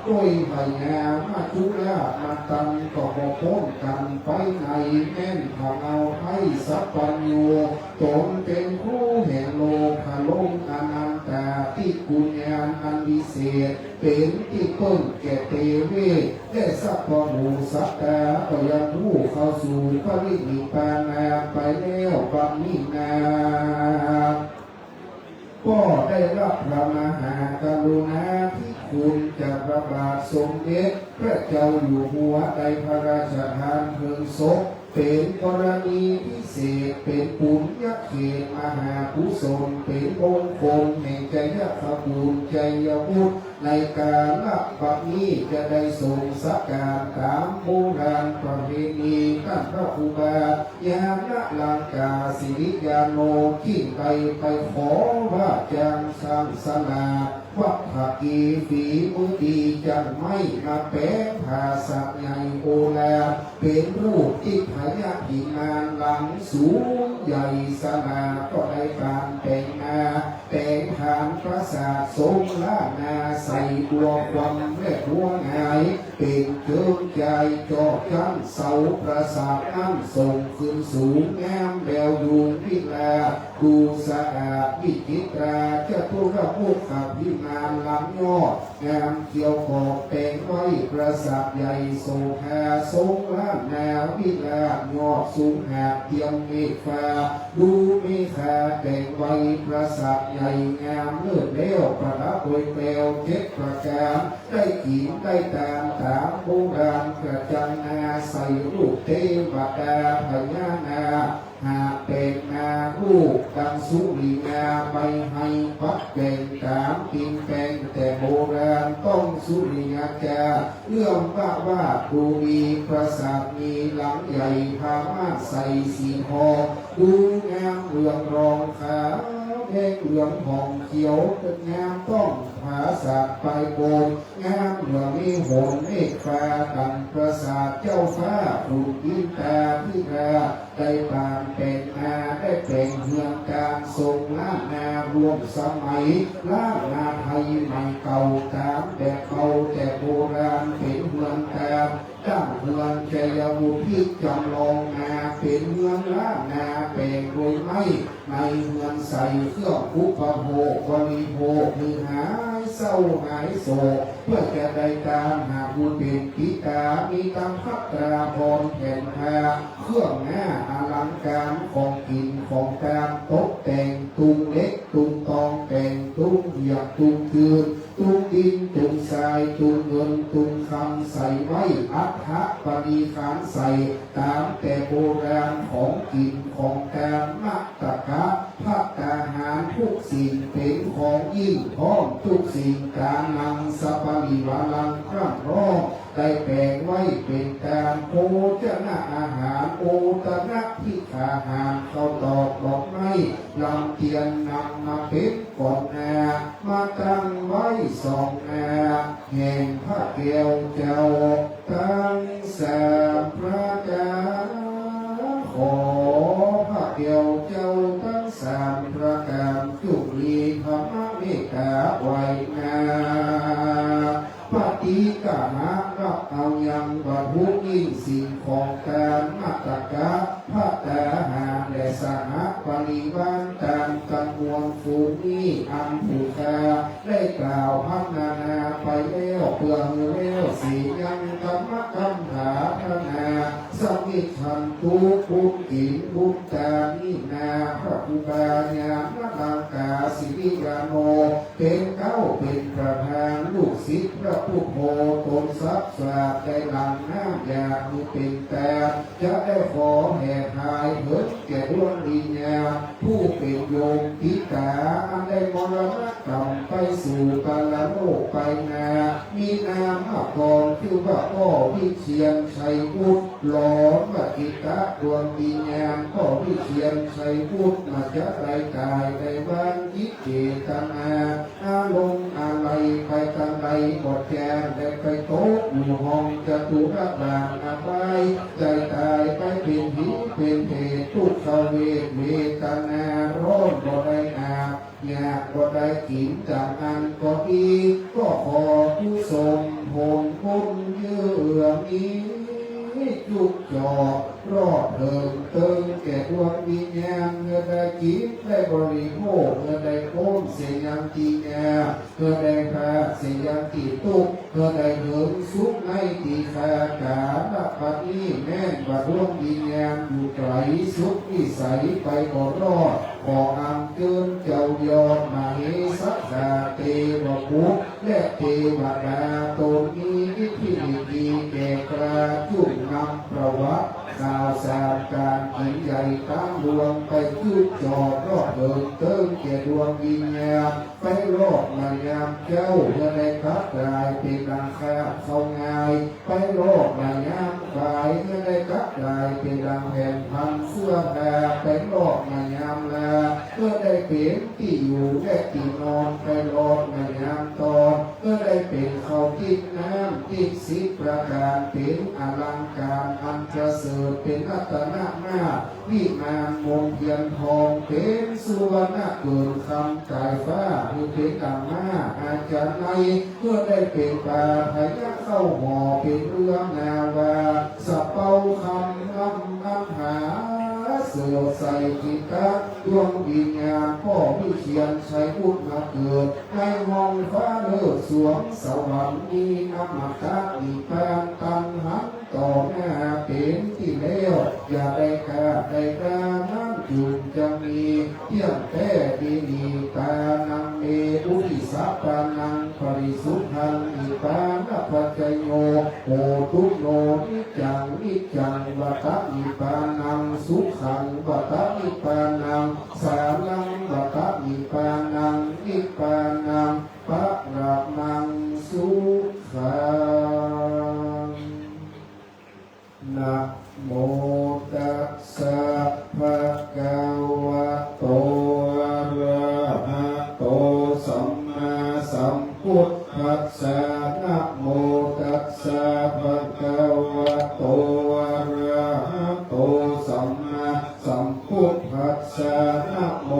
ด้วยพญามัจจุราชมาตัน ก็บ่ป๊นกั๋นไปไหน แม่นเผ่าเอาไพร่สัพพัญญู ต๋นเป๋นครูแห่งโลกาลงอนันตา ตี้กุญาณอันวิเศษ เป๋นตี้เปิ้งแก่เตเวท และสัพพหมู่สัตตา ก็ยังผู้เข้าสู่ปรินิพพานาไปแล้วบัดนี้นา ก็ได้รับพระมหากรุณาธิคุณจากพระบาทสมเด็จพระเจ้าอยู่หัว ได้พระราชทานเพลิงศพ เป๋นกรณีพิเศษ เป๋นปุญญเขตมหากุศล เป๋นมงคลแห่งชัยตระกูลชัยวุฒิ ในก๋าละบัดนี้จะได้ส่งสักก๋านต๋ามโบราณประเพณี ต้านพระครูบาญาณลังกาสิริญาโณ จึ่งได้ไปขอว่าจ้างสร้างศาลา วัดผากี ฝีมือดีจ้างไม้มาแป๋งผาสาทใหญ่โอฬาร เป๋นรูปตี้พญาพิมานหลังสูงใหญ่ศาลา ก็ได้ก๋านแป๋งมา แป๋งผานปราสาททรงล้านนา ใส่บัวคว่ำและบัวหงาย เป๋นเจิงจายจอจั้น เสาปราสาทอั้นส่งขึ้นสูงงาม แล้วยุงวิลาศดูสะอาดวิจิตรา จตุรมุขพิมานล้ำยอด งามเขียวขอบแป๋งไว้ปราสาทใหญ่โสภา ทรงล้านนาวิลาศยอดสูงหาดเตียมเมฆฟ้า ดูเมฆาแป๋งไว้ปราสาทใหญ่งามเลิศแล้ว ประดับโดยแก้วเจ็ดประก๋าน ได้กิ๋นได้ตาม ามโบราณกระจังนา ใส่รูปเตวดาพญานาค หากแป๋งนารูปดังสุริยา ใบไฮปักแป๋งต๋ามปิงแป๋งแต่โบราณ ต้องสุริยาจา เอื้อมว่าว่าดูดี ปราสาทมีหลังใหญ่ ผ้าม่านใสสีทอง ดูงามเรืองรองขาวแดงเหลืองผ่องเขียวงาม ต้องผาสาทปลายโบน งามเหลืองมีหนเมฆฟ้า ดั่งปราสาทเจ้าฟ้าขุนอินทาธิราช ได้ปางแป๋งนา ได้แป๋งเฮือนก๋านทรงล้านนาร่วมสมัย ล้านนาไทยใหม่เก่า ต๋ามแบบเก่าแต่โบราณ เป๋นเฮือนก๋านดั้งเฮือนชัยวุฒิจำลองนา เป๋นเฮือนล้านนาแป๋งโดยไม้ ในเฮือนใส่เครื่องอุปโภคบริโภค หื้อหายเศร้าหายโศก เปื้อจะได้ต๋ามหาผู้เป๋นปิต๋า มีตังพัตตราภรณ์แผ่นผ้า เครื่องหน้าอลังก๋าน ของกิ๋นของตาน ตกแต่งตุงเหล็กตุงตอง แต่งตุงเหยียบตุงจืน ตุงดินตุงทราย ตุงเงินตุงคำ ใส่ไว้อัฐปริขารใส่ ต๋ามแต่โบราณ ของกิ๋นของตาน มัตตกะ ภัตตาหารทุกสิ่ง เป๋นของยิ่ง พร้อมทุกสิ่ง ตานังสปริวารัง พร่ำพร้อม ได้แป๋งไว้เป๋นตาน โภชนะอาหาร โอตนะภิกขาหาร ข้าวตอกดอกไม้ ลำเตียนนำมาเป๋นก่อนหน้า มาตั้งไว้ส่องหน้า แห่งพระแก้วเจ้าตังสามประก๋าน ขอพระแก้วเจ้าตังสามประก๋าน จุ่งมีธรรมเมตต๋าไหวนา ปฏิกหะ ฮับเอายังวัตถุยิ่งสิ่งของตาน มัตตกะ ภัตตาหาร และสหปริวารตานตังมวลฝูงนี้ อันผู้ข้าได้กล่าวพรรณนาไปแล้ว เปื้อหื้อแล้วเสียยัง กรรมกำถาปนา สมิจฉันตุ บุญกิ๋นบุญตานนี้นา พระครูบาญาณลังกาสิริยาโน เป๋นเก๊าเป๋นประธาน ลูกศิษย์พระพุทโธ ตนสัพสาท ได้หลั่งน้ำหยาดหื้อเป๋นตาน จะได้ขอแผ่ทายเถิดแก่ดวงวิญญาณ ผู้เป๋นโยมปิต๋า อันได้มรณกรรมไปสู่ปรโลกไปนา มีนามกรจื้อว่าป้อวิเชียรชัยวุฒิ หลอนว่ากิตตะดวงวิญญาณ ป้อวิเชียรชัยวุฒิ มาจะได้ต๋ายในวันจิตเจตนา อาลงอาลัยไปตังใดบ่แจ้ง ได้ไปตกอยู่ห้องจตุรบาลอบาย ได้ต๋ายไปเป๋นผีเป๋นเปรต ทุกขเวทเวทนา ร้อนบ่ได้อาบ อยากบ่ได้กิ๋น ดังอั้นก็ดี ก็ขอกุศลผลบุญเยื่อนี้ จุกจอกรอดเถิงเติงแก่ดวงวิญญาณ เมื่อได้กิ๋นได้บริโภค เมื่อได้ป๊นเสียยังตี้ยาก เมื่อได้พลาดเสียยังตี้ตุ๊กข์ เมื่อได้เถิงสุขในตี้คา ก๋าลบัดนี้แม้นว่าดวงวิญญาณอยู่ไก๋สุดวิสัยไปบ่รอด ขออัญเจิญเจ้ายอดมเหสกาเตวบุตร และเตวดาต๋นมีอิทธิฤทธิแก่กล้า จุ่งนำประวัติข่าวสารก๋านกิ๋นใหญ่ต๋ามลวง ไปจุกจอกรอดเถิงเติงแก่ดวงวิญญาณ ไปรอดมายามเจ๊า เมื่อได้กลับก๋ายเป๋นดังคาบข้าวง่าย ไปรอดมายามบ่าย เมื่อได้กลับก๋ายเป๋นดังแผ่นพันเสื้อผ้า ไปรอดมายามลา เมื่อได้เป๋นตี้อยู่และตี้นอน ไปรอดมายามตอน เมื่อได้เป๋นข้าวติ๊บน้ำติ๊บสิบประก๋าน เป๋นอลังก๋านอันประเสริฐ เป๋นรัตนมาก วิมานมนเทียนทอง เป๋นสุวรรณเกินคำก๋ายฟ้า หื้อเป๋นดังม้าอาจารย์ใน เมื่อได้เป๋นปลาพญาเข้าห่อ เป๋นเรือนาวา สะเปาคำนำอันหาเสวยใส่กิตตะดวงวิญญาณ ป้อวิเชียรชัยวุฒิมาเกิด ในห้องฟ้าเลิศสวงสวรรค์ มีอมตะนิพพานตังหัน ต่อหน้าเป๋นตี้แล้ว อย่าได้คาดได้คลา นั้นจึงจะมี เตี้ยงแต๊ดีหลี ปานังเม อุทิสสะปานัง ปริสุทธัง นิพพานะปัจจโย โหตุ โน นิจจัง นิจจัง วัตตะ นิพพานัง สุขัง วัตตะ นิพพานัง สารัง วัตตะ นิพพานัง นิพพานัง ปะระมัง สุขัง นะโมตัสสะ ภะคะวะโต อะระหะโต สัมมาสัมพุทธัสสะ นะโมตัสสะ ภะคะวะโต อะระหะโต สัมมาสัมพุทธัสสะ นะโม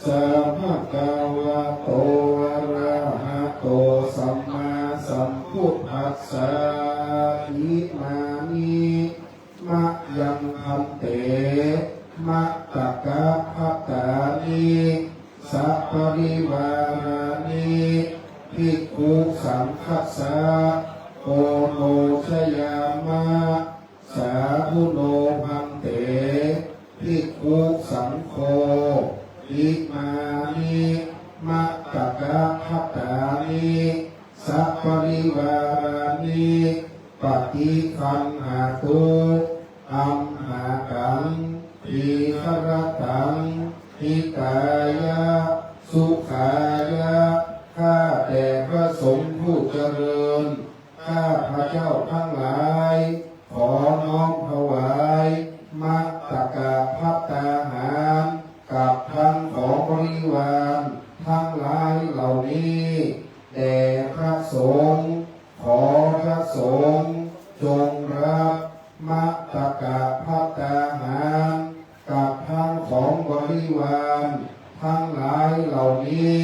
สะ ภะคะวะโต อะระหะโต สัมมาสัมพุทธัสสะ อิมานิ มะยัง ภันเต มัตตะกะภัตตานิ สะปะริวารานิ ภิกขุสังฆัสสะ โอโนชยามะ สาธุ โน ภันเต ภิกขุสังโฆ อิมานิ มัตตะกะภัตตานิ สะปะริวารานิ ปะฏิคคันหะตุ อัมหากัง ทีฆะรัตตัง หิตายะ สุขายะ ข้าแต่พระสงฆ์ผู้เจริญ ข้าพเจ้าทั้งหลาย ขอน้อมถวาย มัตตะกะภัตตาหาร กับทั้งของบริวารทั้งหลายเหล่านี้ แด่พระสงฆ์ ขอพระสงฆ์จงรับ มัตตะกะภัตตาหาร กับทั้งของบริวารทั้งหลายเหล่านี้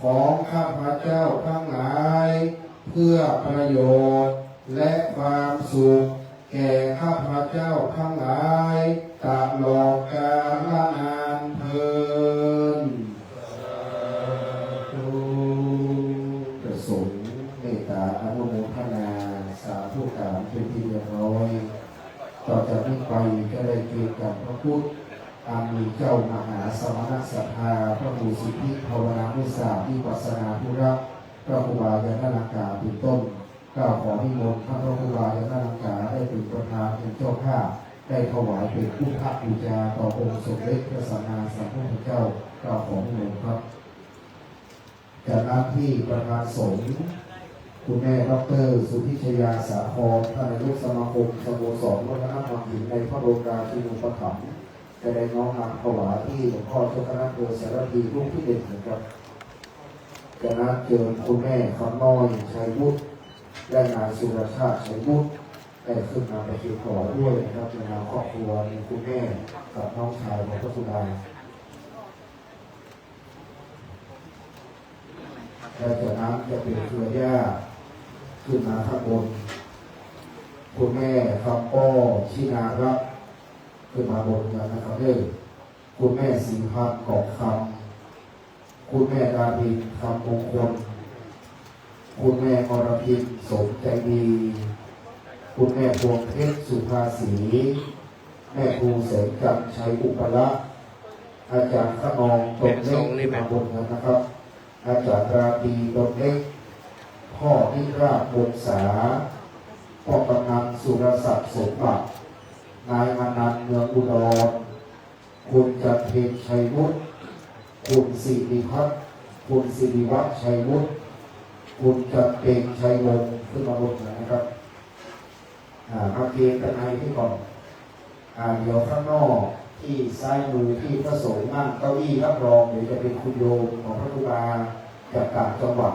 ของข้าพเจ้าทั้งหลาย เพื่อประโยชน์และความสุขแก่ข้าพเจ้าทั้งหลาย ตลอดกาลนานเทอญ สาธุ พระสงฆ์เมตตาอนุโมทนาสาธุการเป็นที่เรียบร้อย ต่อจากนี้ไปจะได้เกียรติกับพระคุณ อันมีเจ้ามหาสมณศรัทธา พระครูสิทธิภาวนานุสาสน์ วิปัสสนาธุระ พระครูบายันทลังกาเป็นต้น เกล้าขอนิมนต์ท่านพระครูบายันทลังกาได้เป็นประธานเป็นเจ้าภาพ ได้ถวายเป็นพุทธบูชาต่อองค์สมเด็จพระสัมมาสัมพุทธเจ้า เกล้าขอนิมนต์ครับ จากนั้นที่ประธานสงฆ์ คุณแม่ด็อกเตอร์สุพิชยา สาคร ท่านนายกสมาคมสโมสรวัฒนธรรมหญิงในพระบรมราชูปถัมภ์ จะได้น้อมนำถวายที่หลวงพ่อเจ้าคณะอำเภอสารพีรูปที่หนึ่งนะครับ จากนั้นเจิญคุณแม่คำน้อย ชัยวุฒิ และนายสุรชาติ ชัยวุฒิ ได้ขึ้นมาประเคนถวายด้วยนะครับ ในนามครอบครัวมีคุณแม่กับน้องชายของพระสุดา และจากนั้นจะเป็นเครือญาติขึ้นมาข้างบน คุณแม่คำป้อ ชินารัตน์ ขึ้นมาบนกันนะครับเด้อ คุณแม่ศรีพันธ์ กองคำ คุณแม่ดาริน คำมงคล คุณแม่อรพิน สมใจดี คุณแม่พวงเพชร สุภาสี แม่ครูแสงจันทร์ ชัยอุปละ อาจารย์ขนอง ตนเล็ก ขึ้นมาบนกันนะครับ อาจารย์ราตรี ตนเล็ก พ่อนิราช วงศา พ่อกำนัน สุรศักดิ์ สมบัติ นายอนันต์ เมืองอุดร คุณจันเพ็ญ ชัยวุฒิ คุณสิริพัฒน์ คุณสิริวัฒน์ ชัยวุฒิ คุณจันเพ็ญ ชัยวงศ์ ขึ้นมาบนหน่อยนะครับ อ่า มาเกณฑ์กันในที่ก่อน อ่า เดี๋ยวข้างนอกที่ซ้ายมือที่พระสงฆ์นั่งเก้าอี้รับรอง เดี๋ยวจะเป็นคุณโยมของพระครูบาจากต่างจังหวัด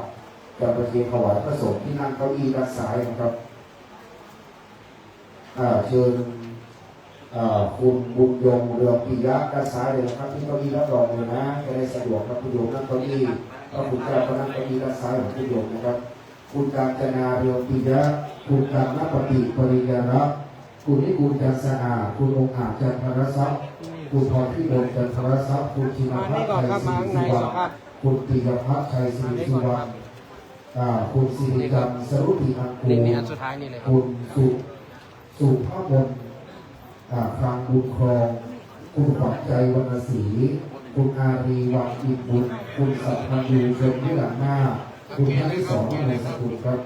จะประเคนถวายพระสงฆ์ที่นั่งเก้าอี้ด้านซ้ายนะครับ อ่า เชิญ อ่า คุณบุญยง เรืองปิยะ ด้านซ้ายเลยนะครับ ที่เก้าอี้รับรองเลยนะ จะได้สะดวกครับ คุณโยมนั่งเก้าอี้ พระคุณเจ้าก็นั่งเก้าอี้ด้านซ้ายของคุณโยมนะครับ คุณกาญจนา เรืองปิยะ คุณกันนปฏิ ปริญญารัตน์ คุณนิกุล จันทร์สะอาด คุณองอาจ จันทรทรัพย์ คุณพรพิมล จันทรทรัพย์ คุณชินภัทร ชัยสิริสุวรรณ คุณปิยพัฒน์ ชัยสิริสุวรรณ อ่า คุณสิริจันทร์ สรุติอังกูร นี่ นี่อันสุดท้ายนี่เลยครับ คุณสุ สุภมนต์ อ่า คลังบุญครอง คุณขวัญใจ วรรณศรี คุณอารี วังอินบุญ คุณสัพพันยู ชนวิหลังนาค คุณธนิสร มโนสกุลครับ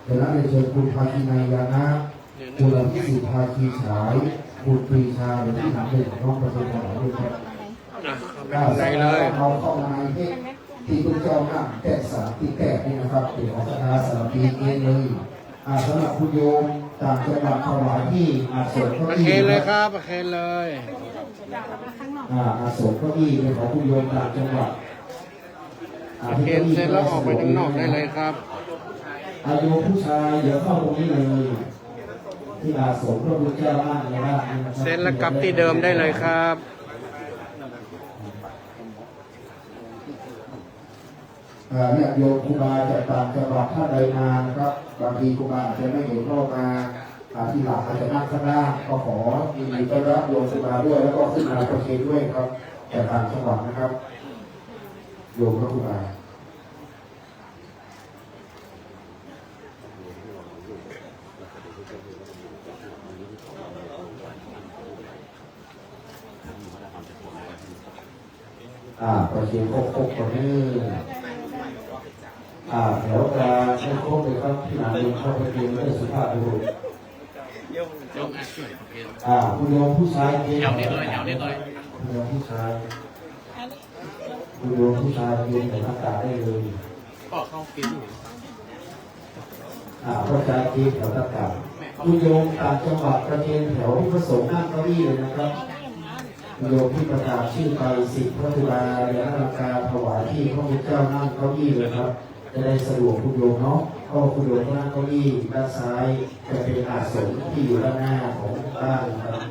จากนั้นเรียนเชิญคุณภาคีนายยานะ คุณอภิสิทธิ์ ภาคีฉาย คุณปรีชา หรือที่หนำเด่น น้องประเคนถวายด้วยครับ อ่ะ อ่า ได้เลย เอาเข้ามาในเทศที่พระเจ้านั่งแก้สามที่แก้นี่นะครับ เดี๋ยวขอคณะสามัคคีเองเลย อ่า สำหรับคุณโยมต่างจังหวัดถวายที่อาสมเก้าอี้ ประเคนเลยครับ ประเคนเลย อ่า อาสมเก้าอี้เป็นของคุณโยมต่างจังหวัด อ่า ประเคนเสร็จแล้วออกไปข้างนอกได้เลยครับ อ่า โยมผู้ชายเดี๋ยวเข้าตรงนี้เลย ที่อาสมพระพุทธเจ้านั่งในบ้านนี้นะครับ เสร็จแล้วกลับที่เดิมได้เลยครับ อ่า ญาติโยมครูบาจากต่างจังหวัดท่านใดมานะครับ บางทีครูบาอาจจะไม่เห็น ก็มา อ่า ทีหลังอาจจะนั่งข้างล่าง ก็ขอยินดีต้อนรับโยมครูบาด้วย แล้วก็ขึ้นมาประเคนด้วยครับ จากต่างจังหวัดนะครับ โยมพระครูบา อ่า ประเคนครบๆ ก่อนเน่อ อ่า แถวกลางให้ครบเลยครับ ที่หลังเข้าประเคนด้วยสุภาพบุรุษ อ่า คุณโยมผู้ชายเกณฑ์ แถวนี้เลย แถวนี้เลย คุณโยมผู้ชาย คุณโยมผู้ชายเกณฑ์แถวหน้าตางได้เลย อ่า พ่อชายเกณฑ์แถวหน้าตาง คุณโยมต่างจังหวัดประเคนแถวที่พระสงฆ์นั่งเก้าอี้เลยนะครับ คุณโยมที่ประกาศชื่อไป สิบพระครูบาเรียนรัตนตรัยถวายที่พระพุทธเจ้านั่งเก้าอี้เลยครับ จะได้สะดวกคุณโยมเนาะ เพราะว่าคุณโยมนั่งเก้าอี้ด้านซ้าย จะเป็นอาสมที่อยู่ด้านหน้าของบ้านนะครับ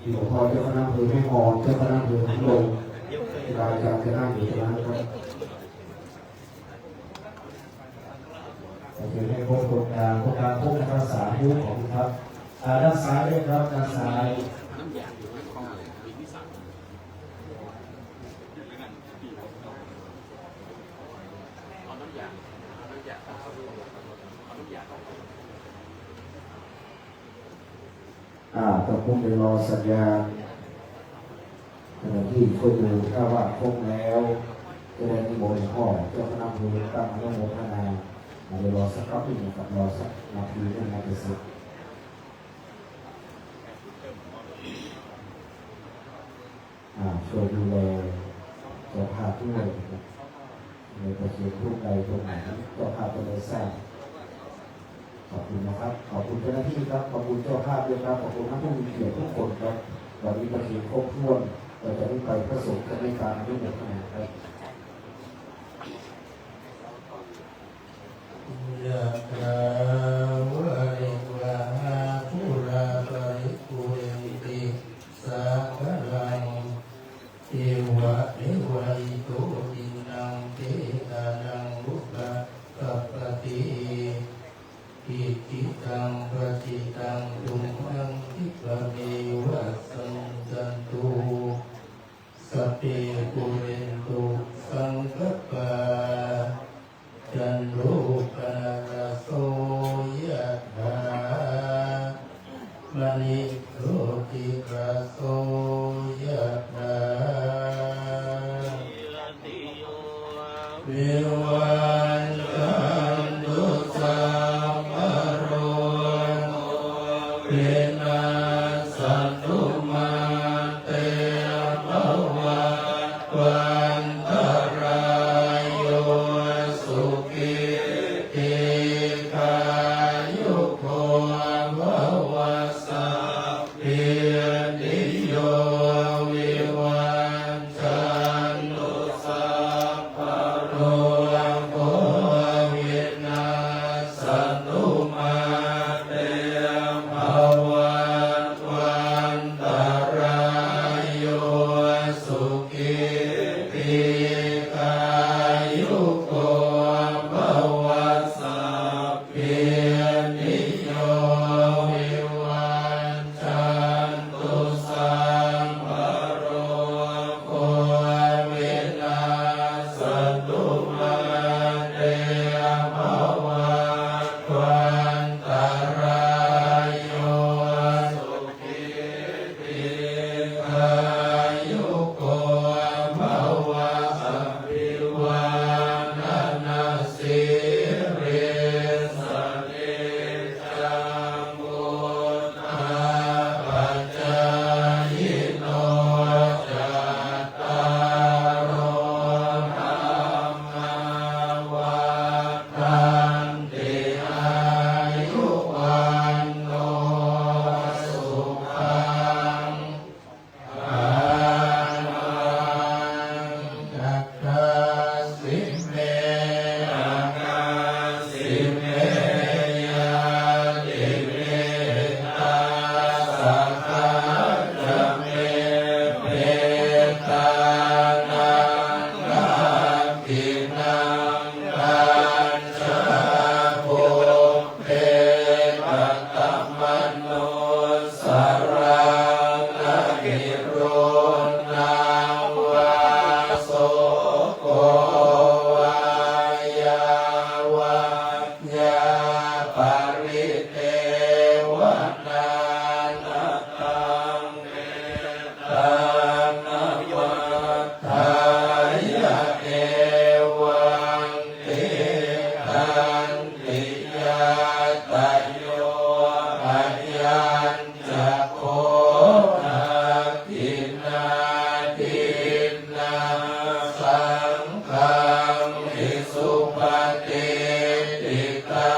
ที่หลวงพ่อเจ้าคณะอำเภอแม่ออน เจ้าคณะอำเภอหางดง ครูบาอาจารย์จะนั่งอยู่ตรงนั้นครับ โอเค ให้ครบตรงกลาง ตรงกลางครบนะครับ สามรูปของครับ อ่า ด้านซ้ายด้วยครับ ด้านซ้าย อ่า ตอนนี้เดี๋ยวรอสัญญาณ เจ้าหน้าที่ช่วยดู ถ้าว่าครบแล้ว จะได้นิมนต์หลวงพ่อเจ้าคณะอำเภอตั้งอนุโมทนา เดี๋ยวรอสักแป๊บหนึ่งนะครับ รอสักนาทีหนึ่ง น่าจะเสร็จ อ่า ช่วยดูแลเจ้าภาพด้วยนะครับ ในประเคนรูปใดตรงไหน เจ้าภาพจะได้ทราบ ขอบคุณนะครับ ขอบคุณเจ้าหน้าที่ครับ ขอบคุณเจ้าภาพด้วยครับ ขอบคุณท่านผู้มีเกียรติทุกคนครับ วันนี้ประเคนครบถ้วน ต่อจากนี้ไปพระสงฆ์จะไม่ตามอนุโมทนาครับ ยะถาวาริวะหาปูราปริปูเรนติ สาคารัง เอวะเมวะอิโต ทินนังเปตานังอุปะกัปปะติ อิจิตังปัตถิตังตุมหัง คิปะเมวะสะมิชฌันตุ สัพเพปูเรนตุ สังกัปปา จันโท ปะนะระโส ยะถา มะณิ โชติระโส ยะถา วิวัชชันตุ สัพพะโรโค วินัสสันตุ มาเต ภวัต นิโรธา วา โส โก วา ยา วัจญา ปริเทวนา นะตัง เมตตา นมัฏฐายะ เอวัง ติ ขันติ ญาตโย อะยัญ จะ โข ทักขิณา ทินนา สังฆัง วิสุปฏิฏฐิตั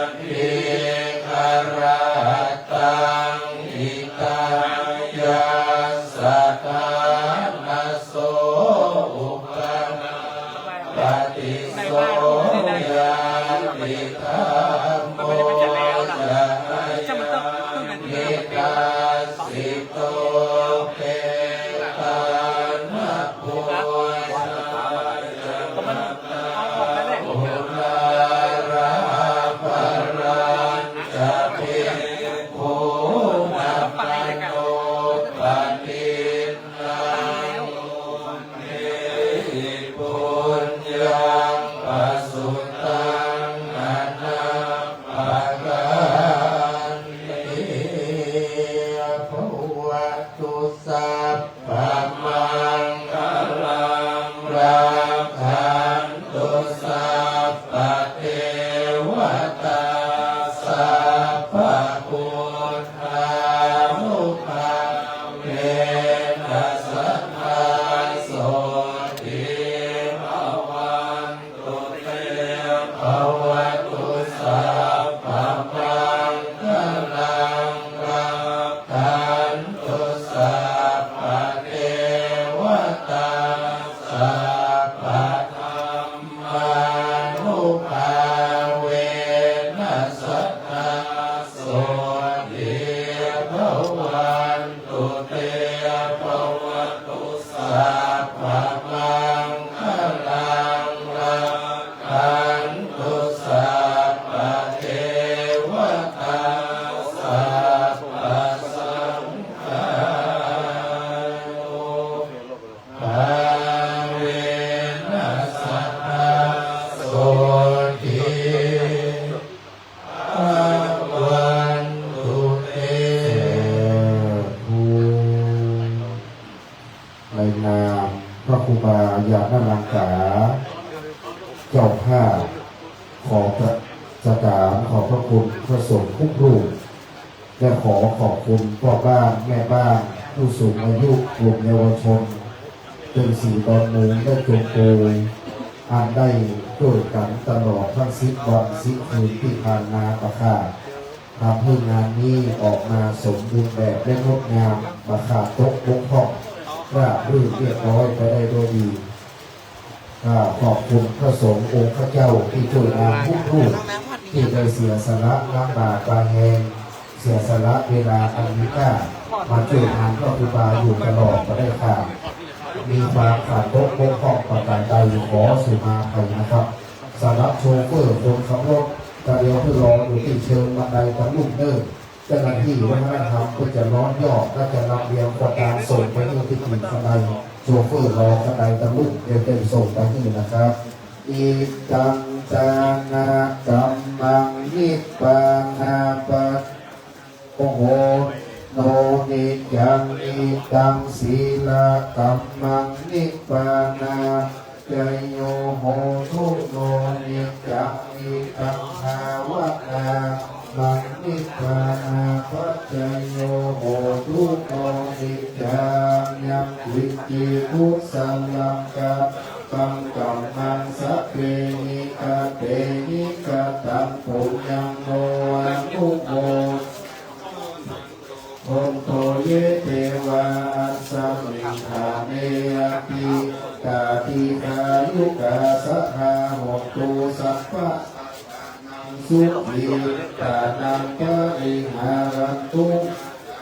ง ทีฆะรัตตัง หิตายัสสะ ฐานะโส อุปนา ปะติสโส ญาติ ธัมโม จะ อะยัง นิทัสสิโต เปตานะ ปูชา จะ มะตา อุรารา ปะรัญจะ ภิกขูนะ มะโน ปะทิน นา โน เมหิ ปุญญัง ปะสุตัง อะนะ ปะกัตติ ภะวะตุ สัพพะมังคะลัง รักขันตุ สัพพะเทวะตา สัพพะพุทธานุภาเวนะ สะดา โสตี ภะวัน ตุ เต ภะวะตุ สัพพะมังคะลัง รักขันตุ สัพพะเทวะตา สัพพะธัมมานุภาเวนะ สะดา โสตี ภะวันตุ เต ภะวะตุ สัพพะมังคะลัง รักขันตุ สัพพะเทวะตา สัพพะสังฆานุภาเวนะ สะดา โสตี ภะวันตุ เต สาธุ ในนามพระครูบาญาณลังกา เจ้าภาพ ขอประ จะกราบขอบพระคุณพระสงฆ์ทุกรูป และขอขอบคุณพ่อบ้านแม่บ้านผู้สูงอายุกลุ่มเยาวชน เติงสี่ดอนมูลและจงโกย อันได้โจ้กั๋นตลอดตึงสิบวันสิบคืนตี้ผ่านมาบ่ขาด ทำหื้องานนี้ออกมาสมบูรณ์แบบและงดงาม บ่ขาดตกบกพร่อง ราบรื่นเรียบร้อยไปได้ด้วยดี ก็ขอบคุณพระสงฆ์องค์ข้าเจ้าตี้โจ้งานทุกรูป ตี้ได้เสียสละน้ำบ่าตาแฮง เสียสละเวลาอันมีค่า มาโจ้งานพระครูบาอยู่ตลอดบ่ได้ขาด มีความขาดตกบกพร่องประการใดขอสุมาภัยนะครับ สำหรับโชเฟอร์คนขับรถ ก็เดี๋ยวไปรออยู่ตี้เชิงบันไดตะลุ่มเน่อ เจ้าหน้าตี้วัฒนธรรมก็จะล้อมยอบ และจะลำเลียงคนตางส่งไปหื้อตี้กิ่งบันได โชเฟอร์รอบันไดตะลุ่ม เดี๋ยวจะส่งไปหื้อนะครับ อิตัง จานะ กัมมัง นิพพานาปัจจโย โห โน นิจจัง อิตัง สีละ กัมมัง นิพพานา จโย โหตุ โน นิจจัง อิตัง ภาวนา มัง นิพพานา ปัจจโย โหตุ โน นิจจัง ยัง กิญจิ กุสลัง กัมมัง กัมมัง สัพเพ หิ กะเต หิ กะตัง ปุญญัง โน อนุโม ทันตุ สันโต สันโต สันโต สันโต เย เตวา อัสมิง ฐาเน อะภิ ตา ดีฆายุกา สะดา โหนตุ สัพพะ สัตตานัง สุขี สัตตานัง ปะริหารันตุ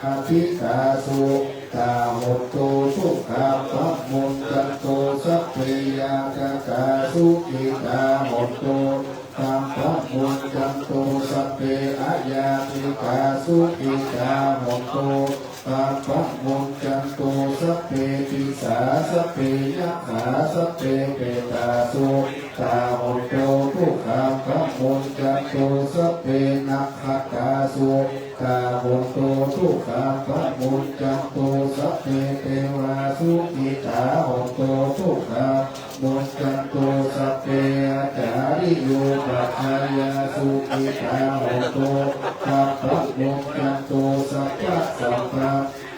อะทิกา สุขะ โหนตุ สุขัพพะ มุญจันตุ สัพเพ ญาตะกา สุขิตา โหนตุ สัพพะ มุญจันตุ สัพเพ อะญาติกา สุขิตา โหนตุ สัพพะ มุญจันตุ พ สัพเพ ติสสา สัพเพ ยักขา สัพเพ เปตา โส ตา โหนตุ ทุกขา ปะ มุญจันตุ สัพเพ นักขัตตา สุ ตา โหนตุ ทุกขา ปะ มุญจันตุ สัพเพ เตวา สุขิตา โหนตุ ทุกขา มุญจันตุ สัพเพ อาจาริโย ปัจจายา สุขิตา โหนตุ สัพพะ มุญจันตุ สัพพะ สัมปะ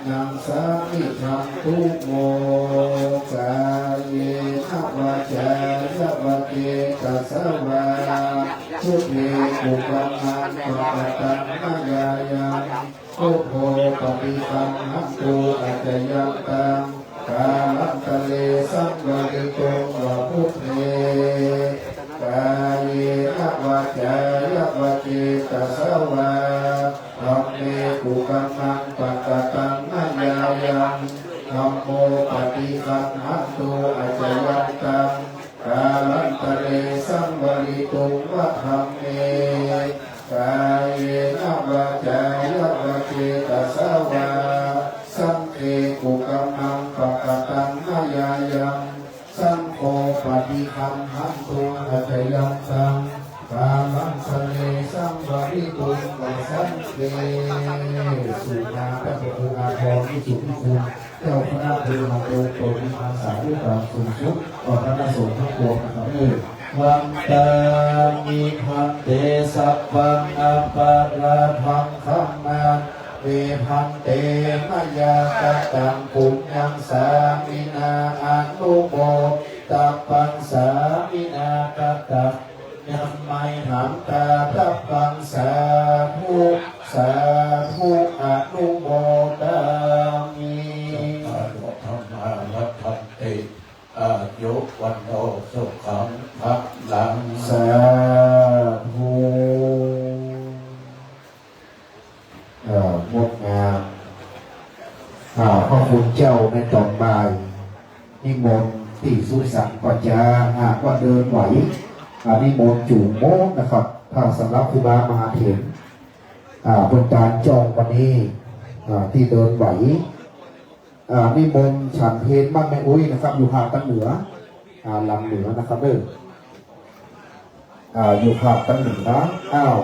นัง สามิภันตุ โม กาเยนะ วาจายะ วะเจตสะวา พุทเท กุกัมมัง ปะกะตัง มะยายัง พุทโธ ปะฏิคันหันตุ อะจายันตัง กาลันตะเร สังวะริตุง วะ พุทเท กาเยนะ วาจายะ วะเจตสะวา ธัมเม กุกัมมัง ปะกะตัง มะยายัง ธัมโม ปะฏิคันหันตุ อะจายันตัง กาลันตะเร สังวะริตุง วะ ธัมเม กาเยนะ วาจายะ วะเจตสะวา สังเฆ กุกัมมัง ปะกะตัง มะยายัง สังโฆ ปะฏิคันหันตุ อะจายันตัง กาลันตะเร สังวะริตุง วะ สังเฆ สุมา พระครูอาภรณ์ วิสุทธิคุณ เจ้าคณะอำเภอหนองบัว โปรดมีอาสาลูกหลานสูงสุด ต่อคณะสงฆ์ทั้งปวงนะครับ เออ วันตามิ ภันเต สัพพัง อัปปะราธัง ขมมา เม ภันเต มะยา กะตัง ปุญญัง สามินา อนุโม ตัปปัง สามินา กะตัง ยัง ไมหัง ทา ทัปปัง สาธุ สาธุ อนุโมทามิ ธัมมา รักขันติ อายุ วัณโณ สุขัง พลัง สาธุ เอ่อ งดงาม อ่า พระคุณเจ้าในตอนบ่าย นิมนต์ตี้สุสันต์ประจา หากว่าเดินไหว อ่า นิมนต์จู๋โมนะครับ ถ้าสำหรับครูบามหาเถร อ่า เปิ้นตานจ้องวันนี้ อ่า ตี้เดินไหว อ่า นิมนต์ฉันเพลบ้านแม่อุ๊ยนะครับ อยู่ภาคตังเหนือ อ่า หลังเหนือนะครับเด้อ อ่า อยู่ภาคตังเหนือ อ้าว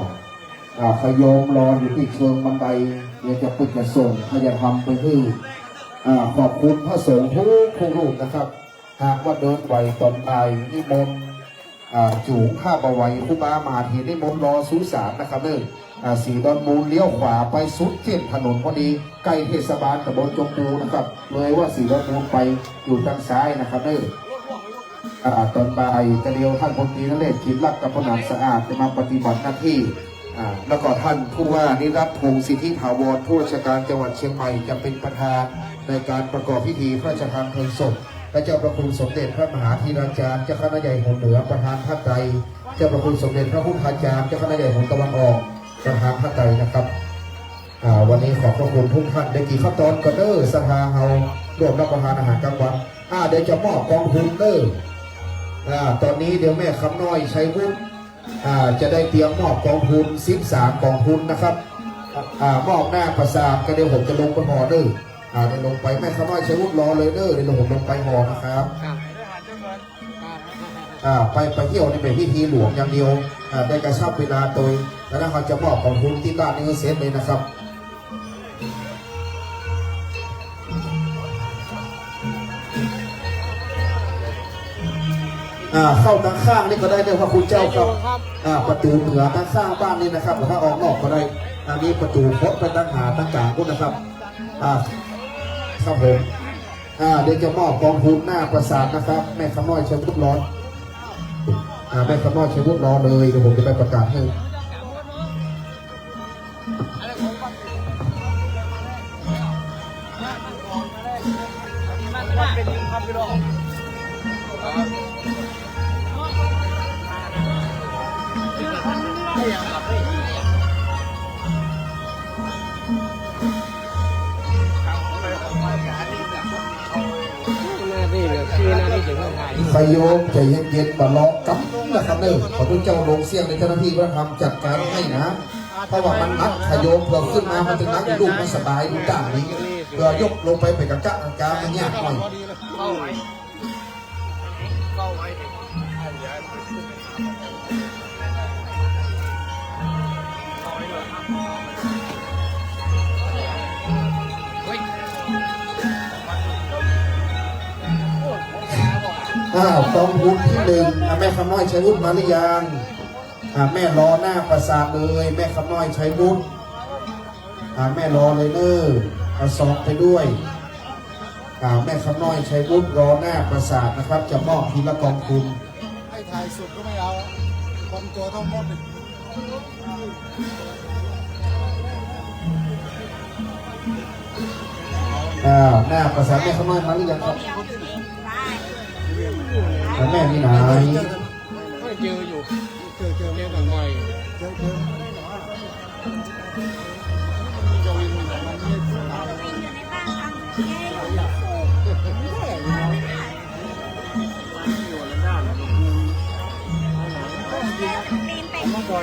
อ่า ขะโยมรออยู่ตี้เชิงบันได เดี๋ยวจะเปิ้นจะส่ง ใผจะทำไปหื้อ อ่า ขอบคุณพระสงฆ์ทุกๆ รูปนะครับ หากว่าเดินไหวตอนบ่าย นิมนต์ อ่า จู๋ ถ้าบ่ไหว ครูบามหาเถรนิมนต์รอสุสานนะครับเด้อ อ่า ศรีดอนมูลเลี้ยวขวาไปสุดเส้นถนนพอดี ใก้เทศบาลตำบลจงปูนะครับ เลยว่าศรีดอนมูลไปอยู่ตางซ้ายนะครับเด้อ อ่า ตอนบ่ายจะเดียวท่านพลตรีนเรศ กิจรักษ์ กัมพลหนามสะอาด จะมาปฏิบัติหน้าที่ อ่า แล้วก็ท่านผู้ว่านิรัตน์ พงษ์สิทธิถาวร ผู้ราชการจังหวัดเชียงใหม่ จะเป็นประธานในการประกอบพิธีพระราชทานเพลิงศพ พระเจ้าพระคุณสมเด็จพระมหาธีราจารย์ เจ้าคณะใหญ่หนเหนือ ประธานพระไตร เจ้าพระคุณสมเด็จพระพุทธาจารย์ เจ้าคณะใหญ่หนตะวันออก ประธานพระไตรนะครับ อ่า วันนี้ขอบพระคุณทุกท่าน ได้กิ๋นข้าวตอนก่อนเด้อ ศรัทธาเฮาร่วมรับประทานอาหารกลางวัน อ่า เดี๋ยวจะมอบกองทุนเด้อ อ่า ตอนนี้เดี๋ยวแม่คำน้อย ชัยวุฒิ อ่า จะได้เตรียมมอบกองทุน สิบสามกองทุนนะครับ อ่า มอบหน้าปราสาท ก็เดี๋ยวผมจะลงไปห่อเด้อ อ่า เดี๋ยวลงไป แม่คำน้อย ชัยวุฒิ รอเลยเด้อ เดี๋ยวผมลงไปห่อนะครับ ครับ อ่า ไป ไปเที่ยวนี่เป๋นพิธีหลวงอย่างเดียว อ่า ได้กระชับเวลาโตย แล้วเฮาจะมอบกองทุนตี้บ้านนี้หื้อเสร็จเลยนะครับ อ่า เข้าตางข้างนี่ก็ได้เด้อ พระคุณเจ้าครับ ครับ อ่า ประตู๋เหนือตางข้างบ้านนี่นะครับ ถ้าออกนอกก็ได้ อ่า มีประตู๋คดไปตางหน้าตางก๋างพุ้นนะครับ อ่า ครับผม อ่า เดี๋ยวจะมอบกองทุนหน้าปราสาทนะครับ แม่คำน้อย ชัยวุฒิ รอ อ่า แม่คำน้อย ชัยวุฒิ รอเลย เดี๋ยวผมจะไปประกาศให้ หน้าที่เดี๋ยวชี้หน้าที่เดี๋ยวเขาถ่าย ญาติโยมใจ๋เย็นๆ บ่าลองกำนะครับเด้อ ขอพระเจ้าลงเสี้ยงในเจ้าหน้าที่วัฒนธรรมจัดการให้นะ เพราะว่ามันหนัก ญาติโยมเผื่อขึ้นมามันจะหนัก ลูกมันสบายอยู่ด้านนี้ เปื้อยกลงไปเป๋นกะกะก๋างๆ มันยากหน่อย อ้าว กองทุนตี้นึ่ง อ่ะ แม่คำน้อย ชัยวุฒิ มาหรือยัง อ่ะ แม่รอหน้าปราสาทเลย แม่คำน้อย ชัยวุฒิ อ่ะ แม่รอเลยเน่อ เอาซองไปด้วย อ่ะ แม่คำน้อย ชัยวุฒิ รอหน้าปราสาทนะครับ จะมอบทีละกองทุน ให้ถ่ายสุดก็ไม่เอา คนตัวเท่าหมด อ่า หน้าปราสาท แม่คำน้อย มาหรือยังครับ แล้วแม่มีไหน เจออยู่ เจอ เจอ เจอบ่อ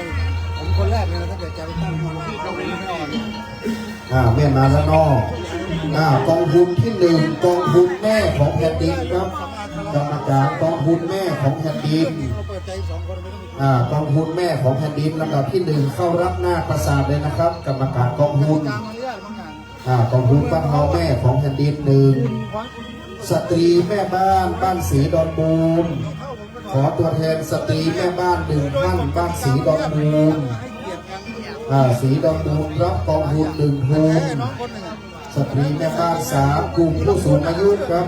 ย ผมคนแรกเลยนะ ถ้าเกิดจะไปตั้ง อ่า แม่มาแล้วเนาะ อ่า กองทุนตี้นึ่ง กองทุนแม่ของแผ่นดินครับ กรรมการกองทุนแม่ของแผ่นดิน อ่า กองทุนแม่ของแผ่นดินลำดับตี้นึ่ง เข้ารับหน้าปราสาทเลยนะครับ กรรมการกองทุน อ่า กองทุนบ้านเฮาแม่ของแผ่นดินนึ่ง สตรีแม่บ้านบ้านศรีดอนมูล ขอตัวแทนสตรีแม่บ้านนึ่งท่าน บ้านศรีดอนมูล อ่า ศรีดอนมูลรับกองทุนนึ่งทุน สตรีแม่บ้านสาม กลุ่มผู้สูงอายุครับ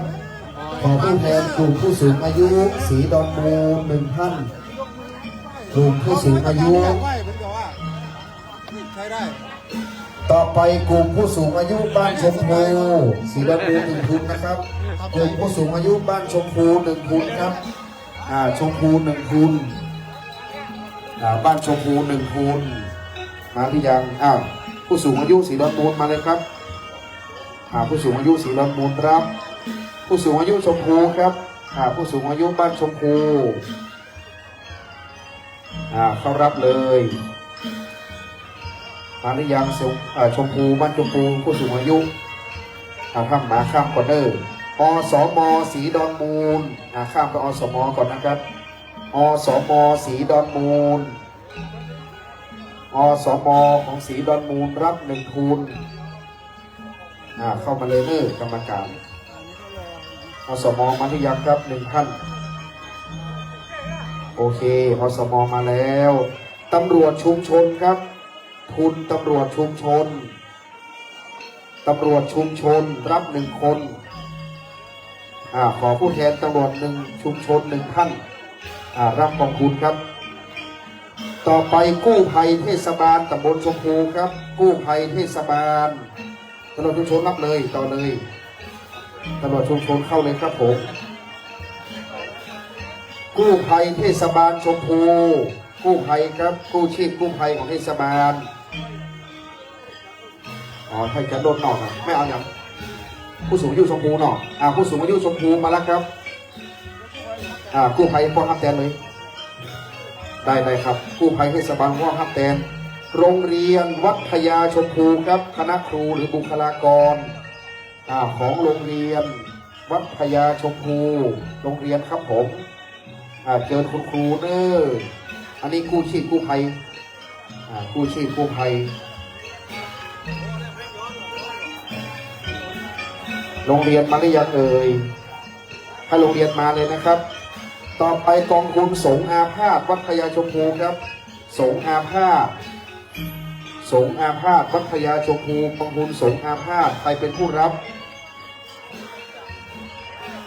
ขอผู้แทนกลุ่มผู้สูงอายุ ศรีดอนมูลนึ่งท่าน กลุ่มผู้สูงอายุ ใช้ได้ ต่อไปกลุ่มผู้สูงอายุบ้านชมพู ศรีดอนมูลนึ่งทุนนะครับ กลุ่มผู้สูงอายุบ้านชมพูนึ่งทุนครับ อ่า ชมพูนึ่งทุน อ่า บ้านชมพูนึ่งทุน มาหรือยัง อ้าว ผู้สูงอายุศรีดอนมูลมาเลยครับ อ่า ผู้สูงอายุศรีดอนมูลรับ ผู้สูงอายุชมพูครับ อ่า ผู้สูงอายุบ้านชมพู อ่า เข้ารับเลย มาหรือยัง เอ่อ ชมพู บ้านชมพู ผู้สูงอายุ อ่า ข้ามมา ข้ามก่อนเน่อ อสม ศรีดอนมูล อ่า ข้ามไป อสม ก่อนนะครับ อสม ศรีดอนมูล อสม ของศรีดอนมูล รับนึ่งทุน อ่า เข้ามาเลยเน่อ กรรมการ อสม มาหรือยังครับ นึ่งท่าน โอเค อสม มาแล้ว ตำรวจชุมชนครับ ทุนตำรวจชุมชน ตำรวจชุมชนรับนึ่งคน อ่า ขอผู้แทนตำรวจนึ่งชุมชนนึ่งท่าน อ่า รับกองทุนครับ ต่อไปกู้ภัยเทศบาลตำบลชมพูครับ กู้ภัยเทศบาล ตำรวจชุมชนรับเลย ต่อเลย ตำรวจชุมชนเข้าเลยครับผม กู้ภัยเทศบาลชมพู กู้ภัยครับ กู้ชีพกู้ภัยของเทศบาล อ๋อ ถ้าจะโดนนอกอะ ไม่เอาอย่าง ผู้สูงอายุชมพูเนาะ อ่า ผู้สูงอายุชมพูมาแล้วครับ อ่า กู้ภัยป้องฮับแตนเลย ได้ ได้ครับ กู้ภัยเทศบาลป้องฮับแตน โรงเรียนวัดพญาชมพูครับ คณะครูหรือบุคลากร อ่า ของโรงเรียนวัดพญาชมพู โรงเรียนครับผม อ่า เจิญคุณครูเน่อ อันนี้กู้ชีพกู้ภัย อ่า กู้ชีพกู้ภัย โรงเรียนมาหรือยังเอ่ย ให้โรงเรียนมาเลยนะครับ ต่อไปกองทุนสงฆ์อาพาธวัดพญาชมพูครับ สงฆ์อาพาธ สงฆ์อาพาธวัดพญาชมพู กองทุนสงฆ์อาพาธ ใครเป็นผู้รับ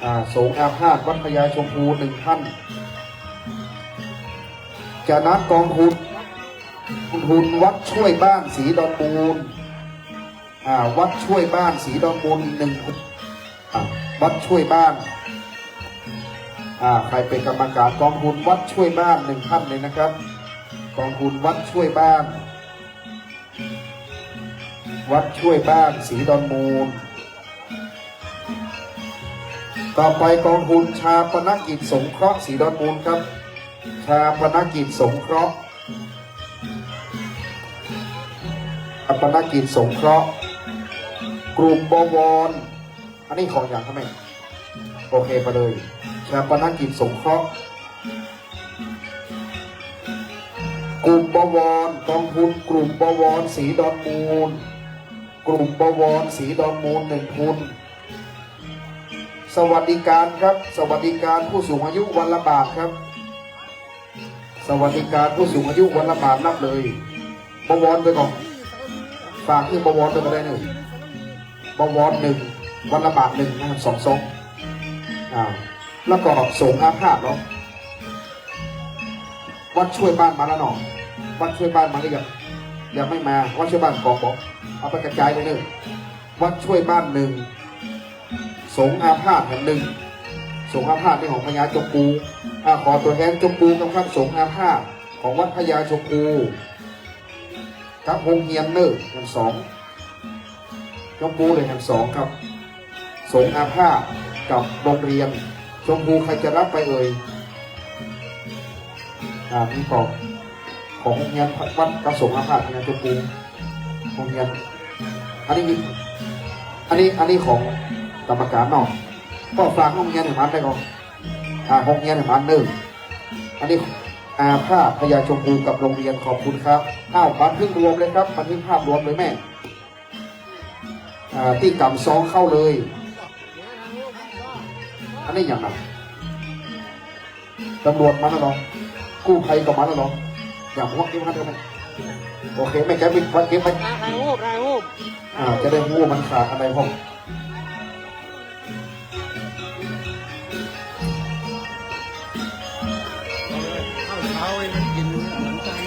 อ่า สงฆ์อาพาธวัดพญาชมพูหนึ่งท่าน จากนั้นกองทุน กองทุนวัดช่วยบ้านศรีดอนมูล อ่า วัดช่วยบ้านศรีดอนมูลอีกหนึ่ง อ่า วัดช่วยบ้าน อ่า ใครเป็นกรรมการกองทุนวัดช่วยบ้านหนึ่งท่านเลยนะครับ กองทุนวัดช่วยบ้าน วัดช่วยบ้านศรีดอนมูล ต่อไปกองทุนฌาปนกิจสงเคราะห์ศรีดอนมูลครับ ฌาปนกิจสงเคราะห์ ฌาปนกิจสงเคราะห์ กลุ่มบวร อันนี้ของหยังครับแม่ โอเค ไปเลย ฌาปนกิจสงเคราะห์ กลุ่มบวร กองทุนกลุ่มบวรศรีดอนมูล กลุ่มบวรศรีดอนมูล หนึ่งทุน สวัสดิการครับ สวัสดิการผู้สูงอายุวันละบาทครับ สวัสดิการผู้สูงอายุวันละบาทนับเลย บวรไปก่อน ฝากคือบวรไปก็ได้เน่อ บวรหนึ่ง วันละบาทหนึ่งนะครับ สองซอง อ่า แล้วก็สงฆ์อาพาธเนาะ วัดช่วยบ้านมาแล้วเนาะ วัดช่วยบ้านมาหรือยัง ยังไม่มา วัดช่วยบ้านกองบอก เอาไปกระจายเลยเน่อ วัดช่วยบ้านหนึ่ง สงฆ์อาพาธแหมหนึ่ง สงฆ์อาพาธนี่ของพญาจมพู อ่า ขอตั๋วแทนจมพูกับครับ สงฆ์อาพาธของวัดพญาจมพู กับโฮงเฮียนเน่อ แหมสอง จมพูเลยแหมสองครับ สงฆ์อาพาธกับโรงเรียน จมพูใครจะรับไปเอ่ย อ่า นี่ของ ของโฮงเฮียนวัดกับสงฆ์อาพาธเนี่ย จมพู โฮงเฮียน อันนี้มี อันนี้ อันนี้ของกรรมการเนาะ ก็ฝากโฮงเฮียนแหมได้ก่อน อ่า โฮงเฮียนแหมเน่อ อันนี้ อาพาธพญาจมพูกับโรงเรียน ขอบคุณครับ อ้าว บันทึกรวมเลยครับ บันทึกภาพรวมเลยแม่ อ่า ตี้ก๋ำซองเข้าเลย อันนี้หยังอะ ตำรวจมาแล้วเหรอ กู้ภัยก็มาแล้วเหรอ อย่างพวกนี้มาทำไม โอเค แม่แกไป เก็บไป ถ่ายรูป ถ่ายรูป อ่า จะได้ฮู้มันขาดอันใดพ่อง ข้าวเช้าให้มันกินเหมือนกัน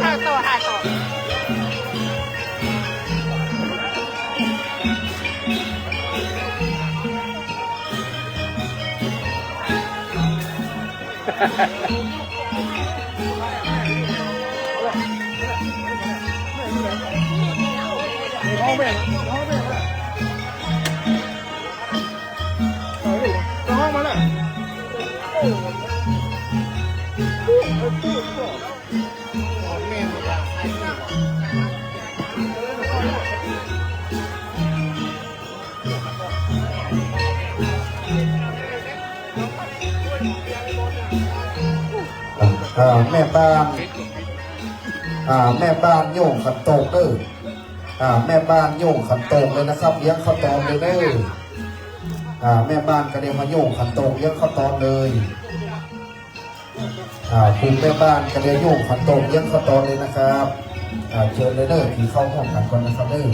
ถ่ายต่อ ถ่ายต่อ อ่า แม่บ้าน อ่า แม่บ้านโย่งขันโตกเด้อ อ่า แม่บ้านโย่งขันโตกเลยนะครับ เลี้ยงข้าวตอนเลยเด้อ อ่า แม่บ้านก็เดี๋ยวมาโย่งขันโตกเลี้ยงข้าวตอนเลย อ่า กลุ่มแม่บ้านก็เดี๋ยวโย่งขันโตกเลี้ยงข้าวตอนเลยนะครับ อ่า เจิญเลยเด้อ กิ๋นข้าวห้องกั๋นก่อนนะครับเด้อ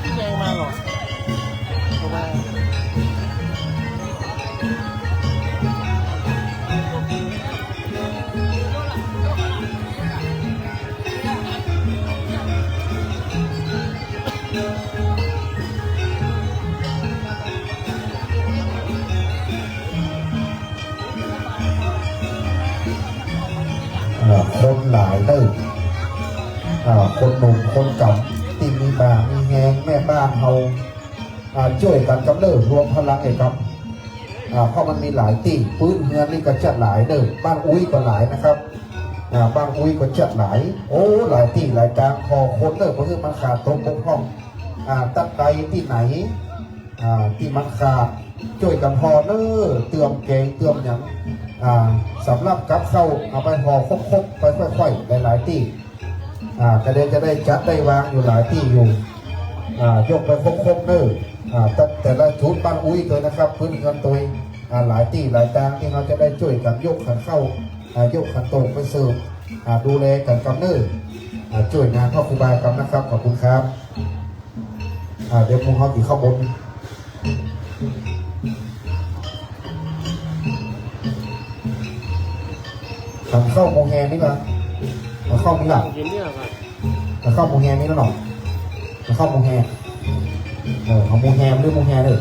พี่แดงมาเหรอ เอามา อ่า คนหลายเน่อ อ่า คนหนุ่มคนก๋ำตี้มีบ่ามีแฮง แม่บ้านเฮา อ่า จ้วยกั๋นกำเน่อ รวมพลังเอกำ อ่า เพราะมันมีหลายตี้ ปื๊นเฮือนนี่ก็จะหลายเน่อ บ้านอุ๊ยก็หลายนะครับ อ่า บ้านอุ๊ยก็จะหลาย โอ้ หลายตี้หลายตาง ผ่อคนเน่อ บ่หื้อมันขาดตกบกพร่อง อ่า ตั๊ดใดตี้ไหน อ่า ตี้มันขาด จ้วยกั๋นผ่อเน่อ เติมแก๋งเติมหยัง อ่า สำหรับกับข้าว เอาไปผ่อครบๆ ไปค่อยๆ หลายๆ ตี้ อ่า ก็เลยจะได้จัดได้วางอยู่หลายตี้อยู่ อ่า ยกไปครบๆ เน่อ อ่า แต่ แต่ละจุดบ้านอุ๊ยโตยนะครับ ปื๊นเฮือนโตย อ่า หลายตี้หลายตางตี้เฮาจะได้จ้วยกั๋นยกขันข้าว อ่า ยกขันโตกไปเสิร์ฟ อ่า ดูแลกั๋นกำเน่อ อ่า จ้วยงานพระครูบากำนะครับ ขอบคุณครับ อ่า เดี๋ยวหมู่เฮากิ๋นข้าวบน ขันข้าวหมูแฮมนี่นะ ขันข้าวมีหลาก กิ๋นเนี่ยครับ ขันข้าวหมูแฮมนี่นะหนอ ขันข้าวหมูแฮม เออ ขันหมูแฮมหรือหมูแฮมเน่อ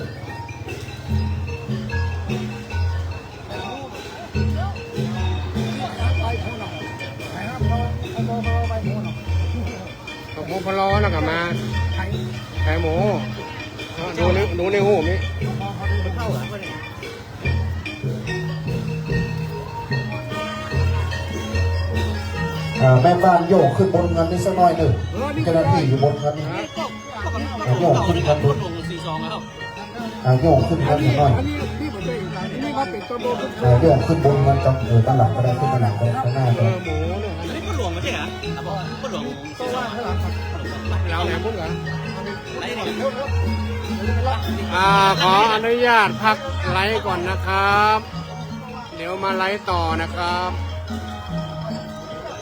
หมูพะโล้แล้วก็มา ไข่หมู ดูใน ดูในหูนี่ อ่า แม่บ้านโยกขึ้นบนเฮือนนี่สักหน่อยเน่อ เจ้าหน้าตี้อยู่บนเฮือนนี่ อ่า โยกขึ้นบน อ่า โยกขึ้นบนเฮือนหน่อย อ่า โยกขึ้นบนเฮือนกับ เออ ด้านหลังก็ได้ ขึ้นด้านหลังก็ได้ ข้างหน้าก็ได้ อันนี้พ่อหลวงไม่ใช่เหรอ พ่อหลวง อ่า ขออนุญาตพักไลฟ์ก่อนนะครับ เดี๋ยวมาไลฟ์ต่อนะครับ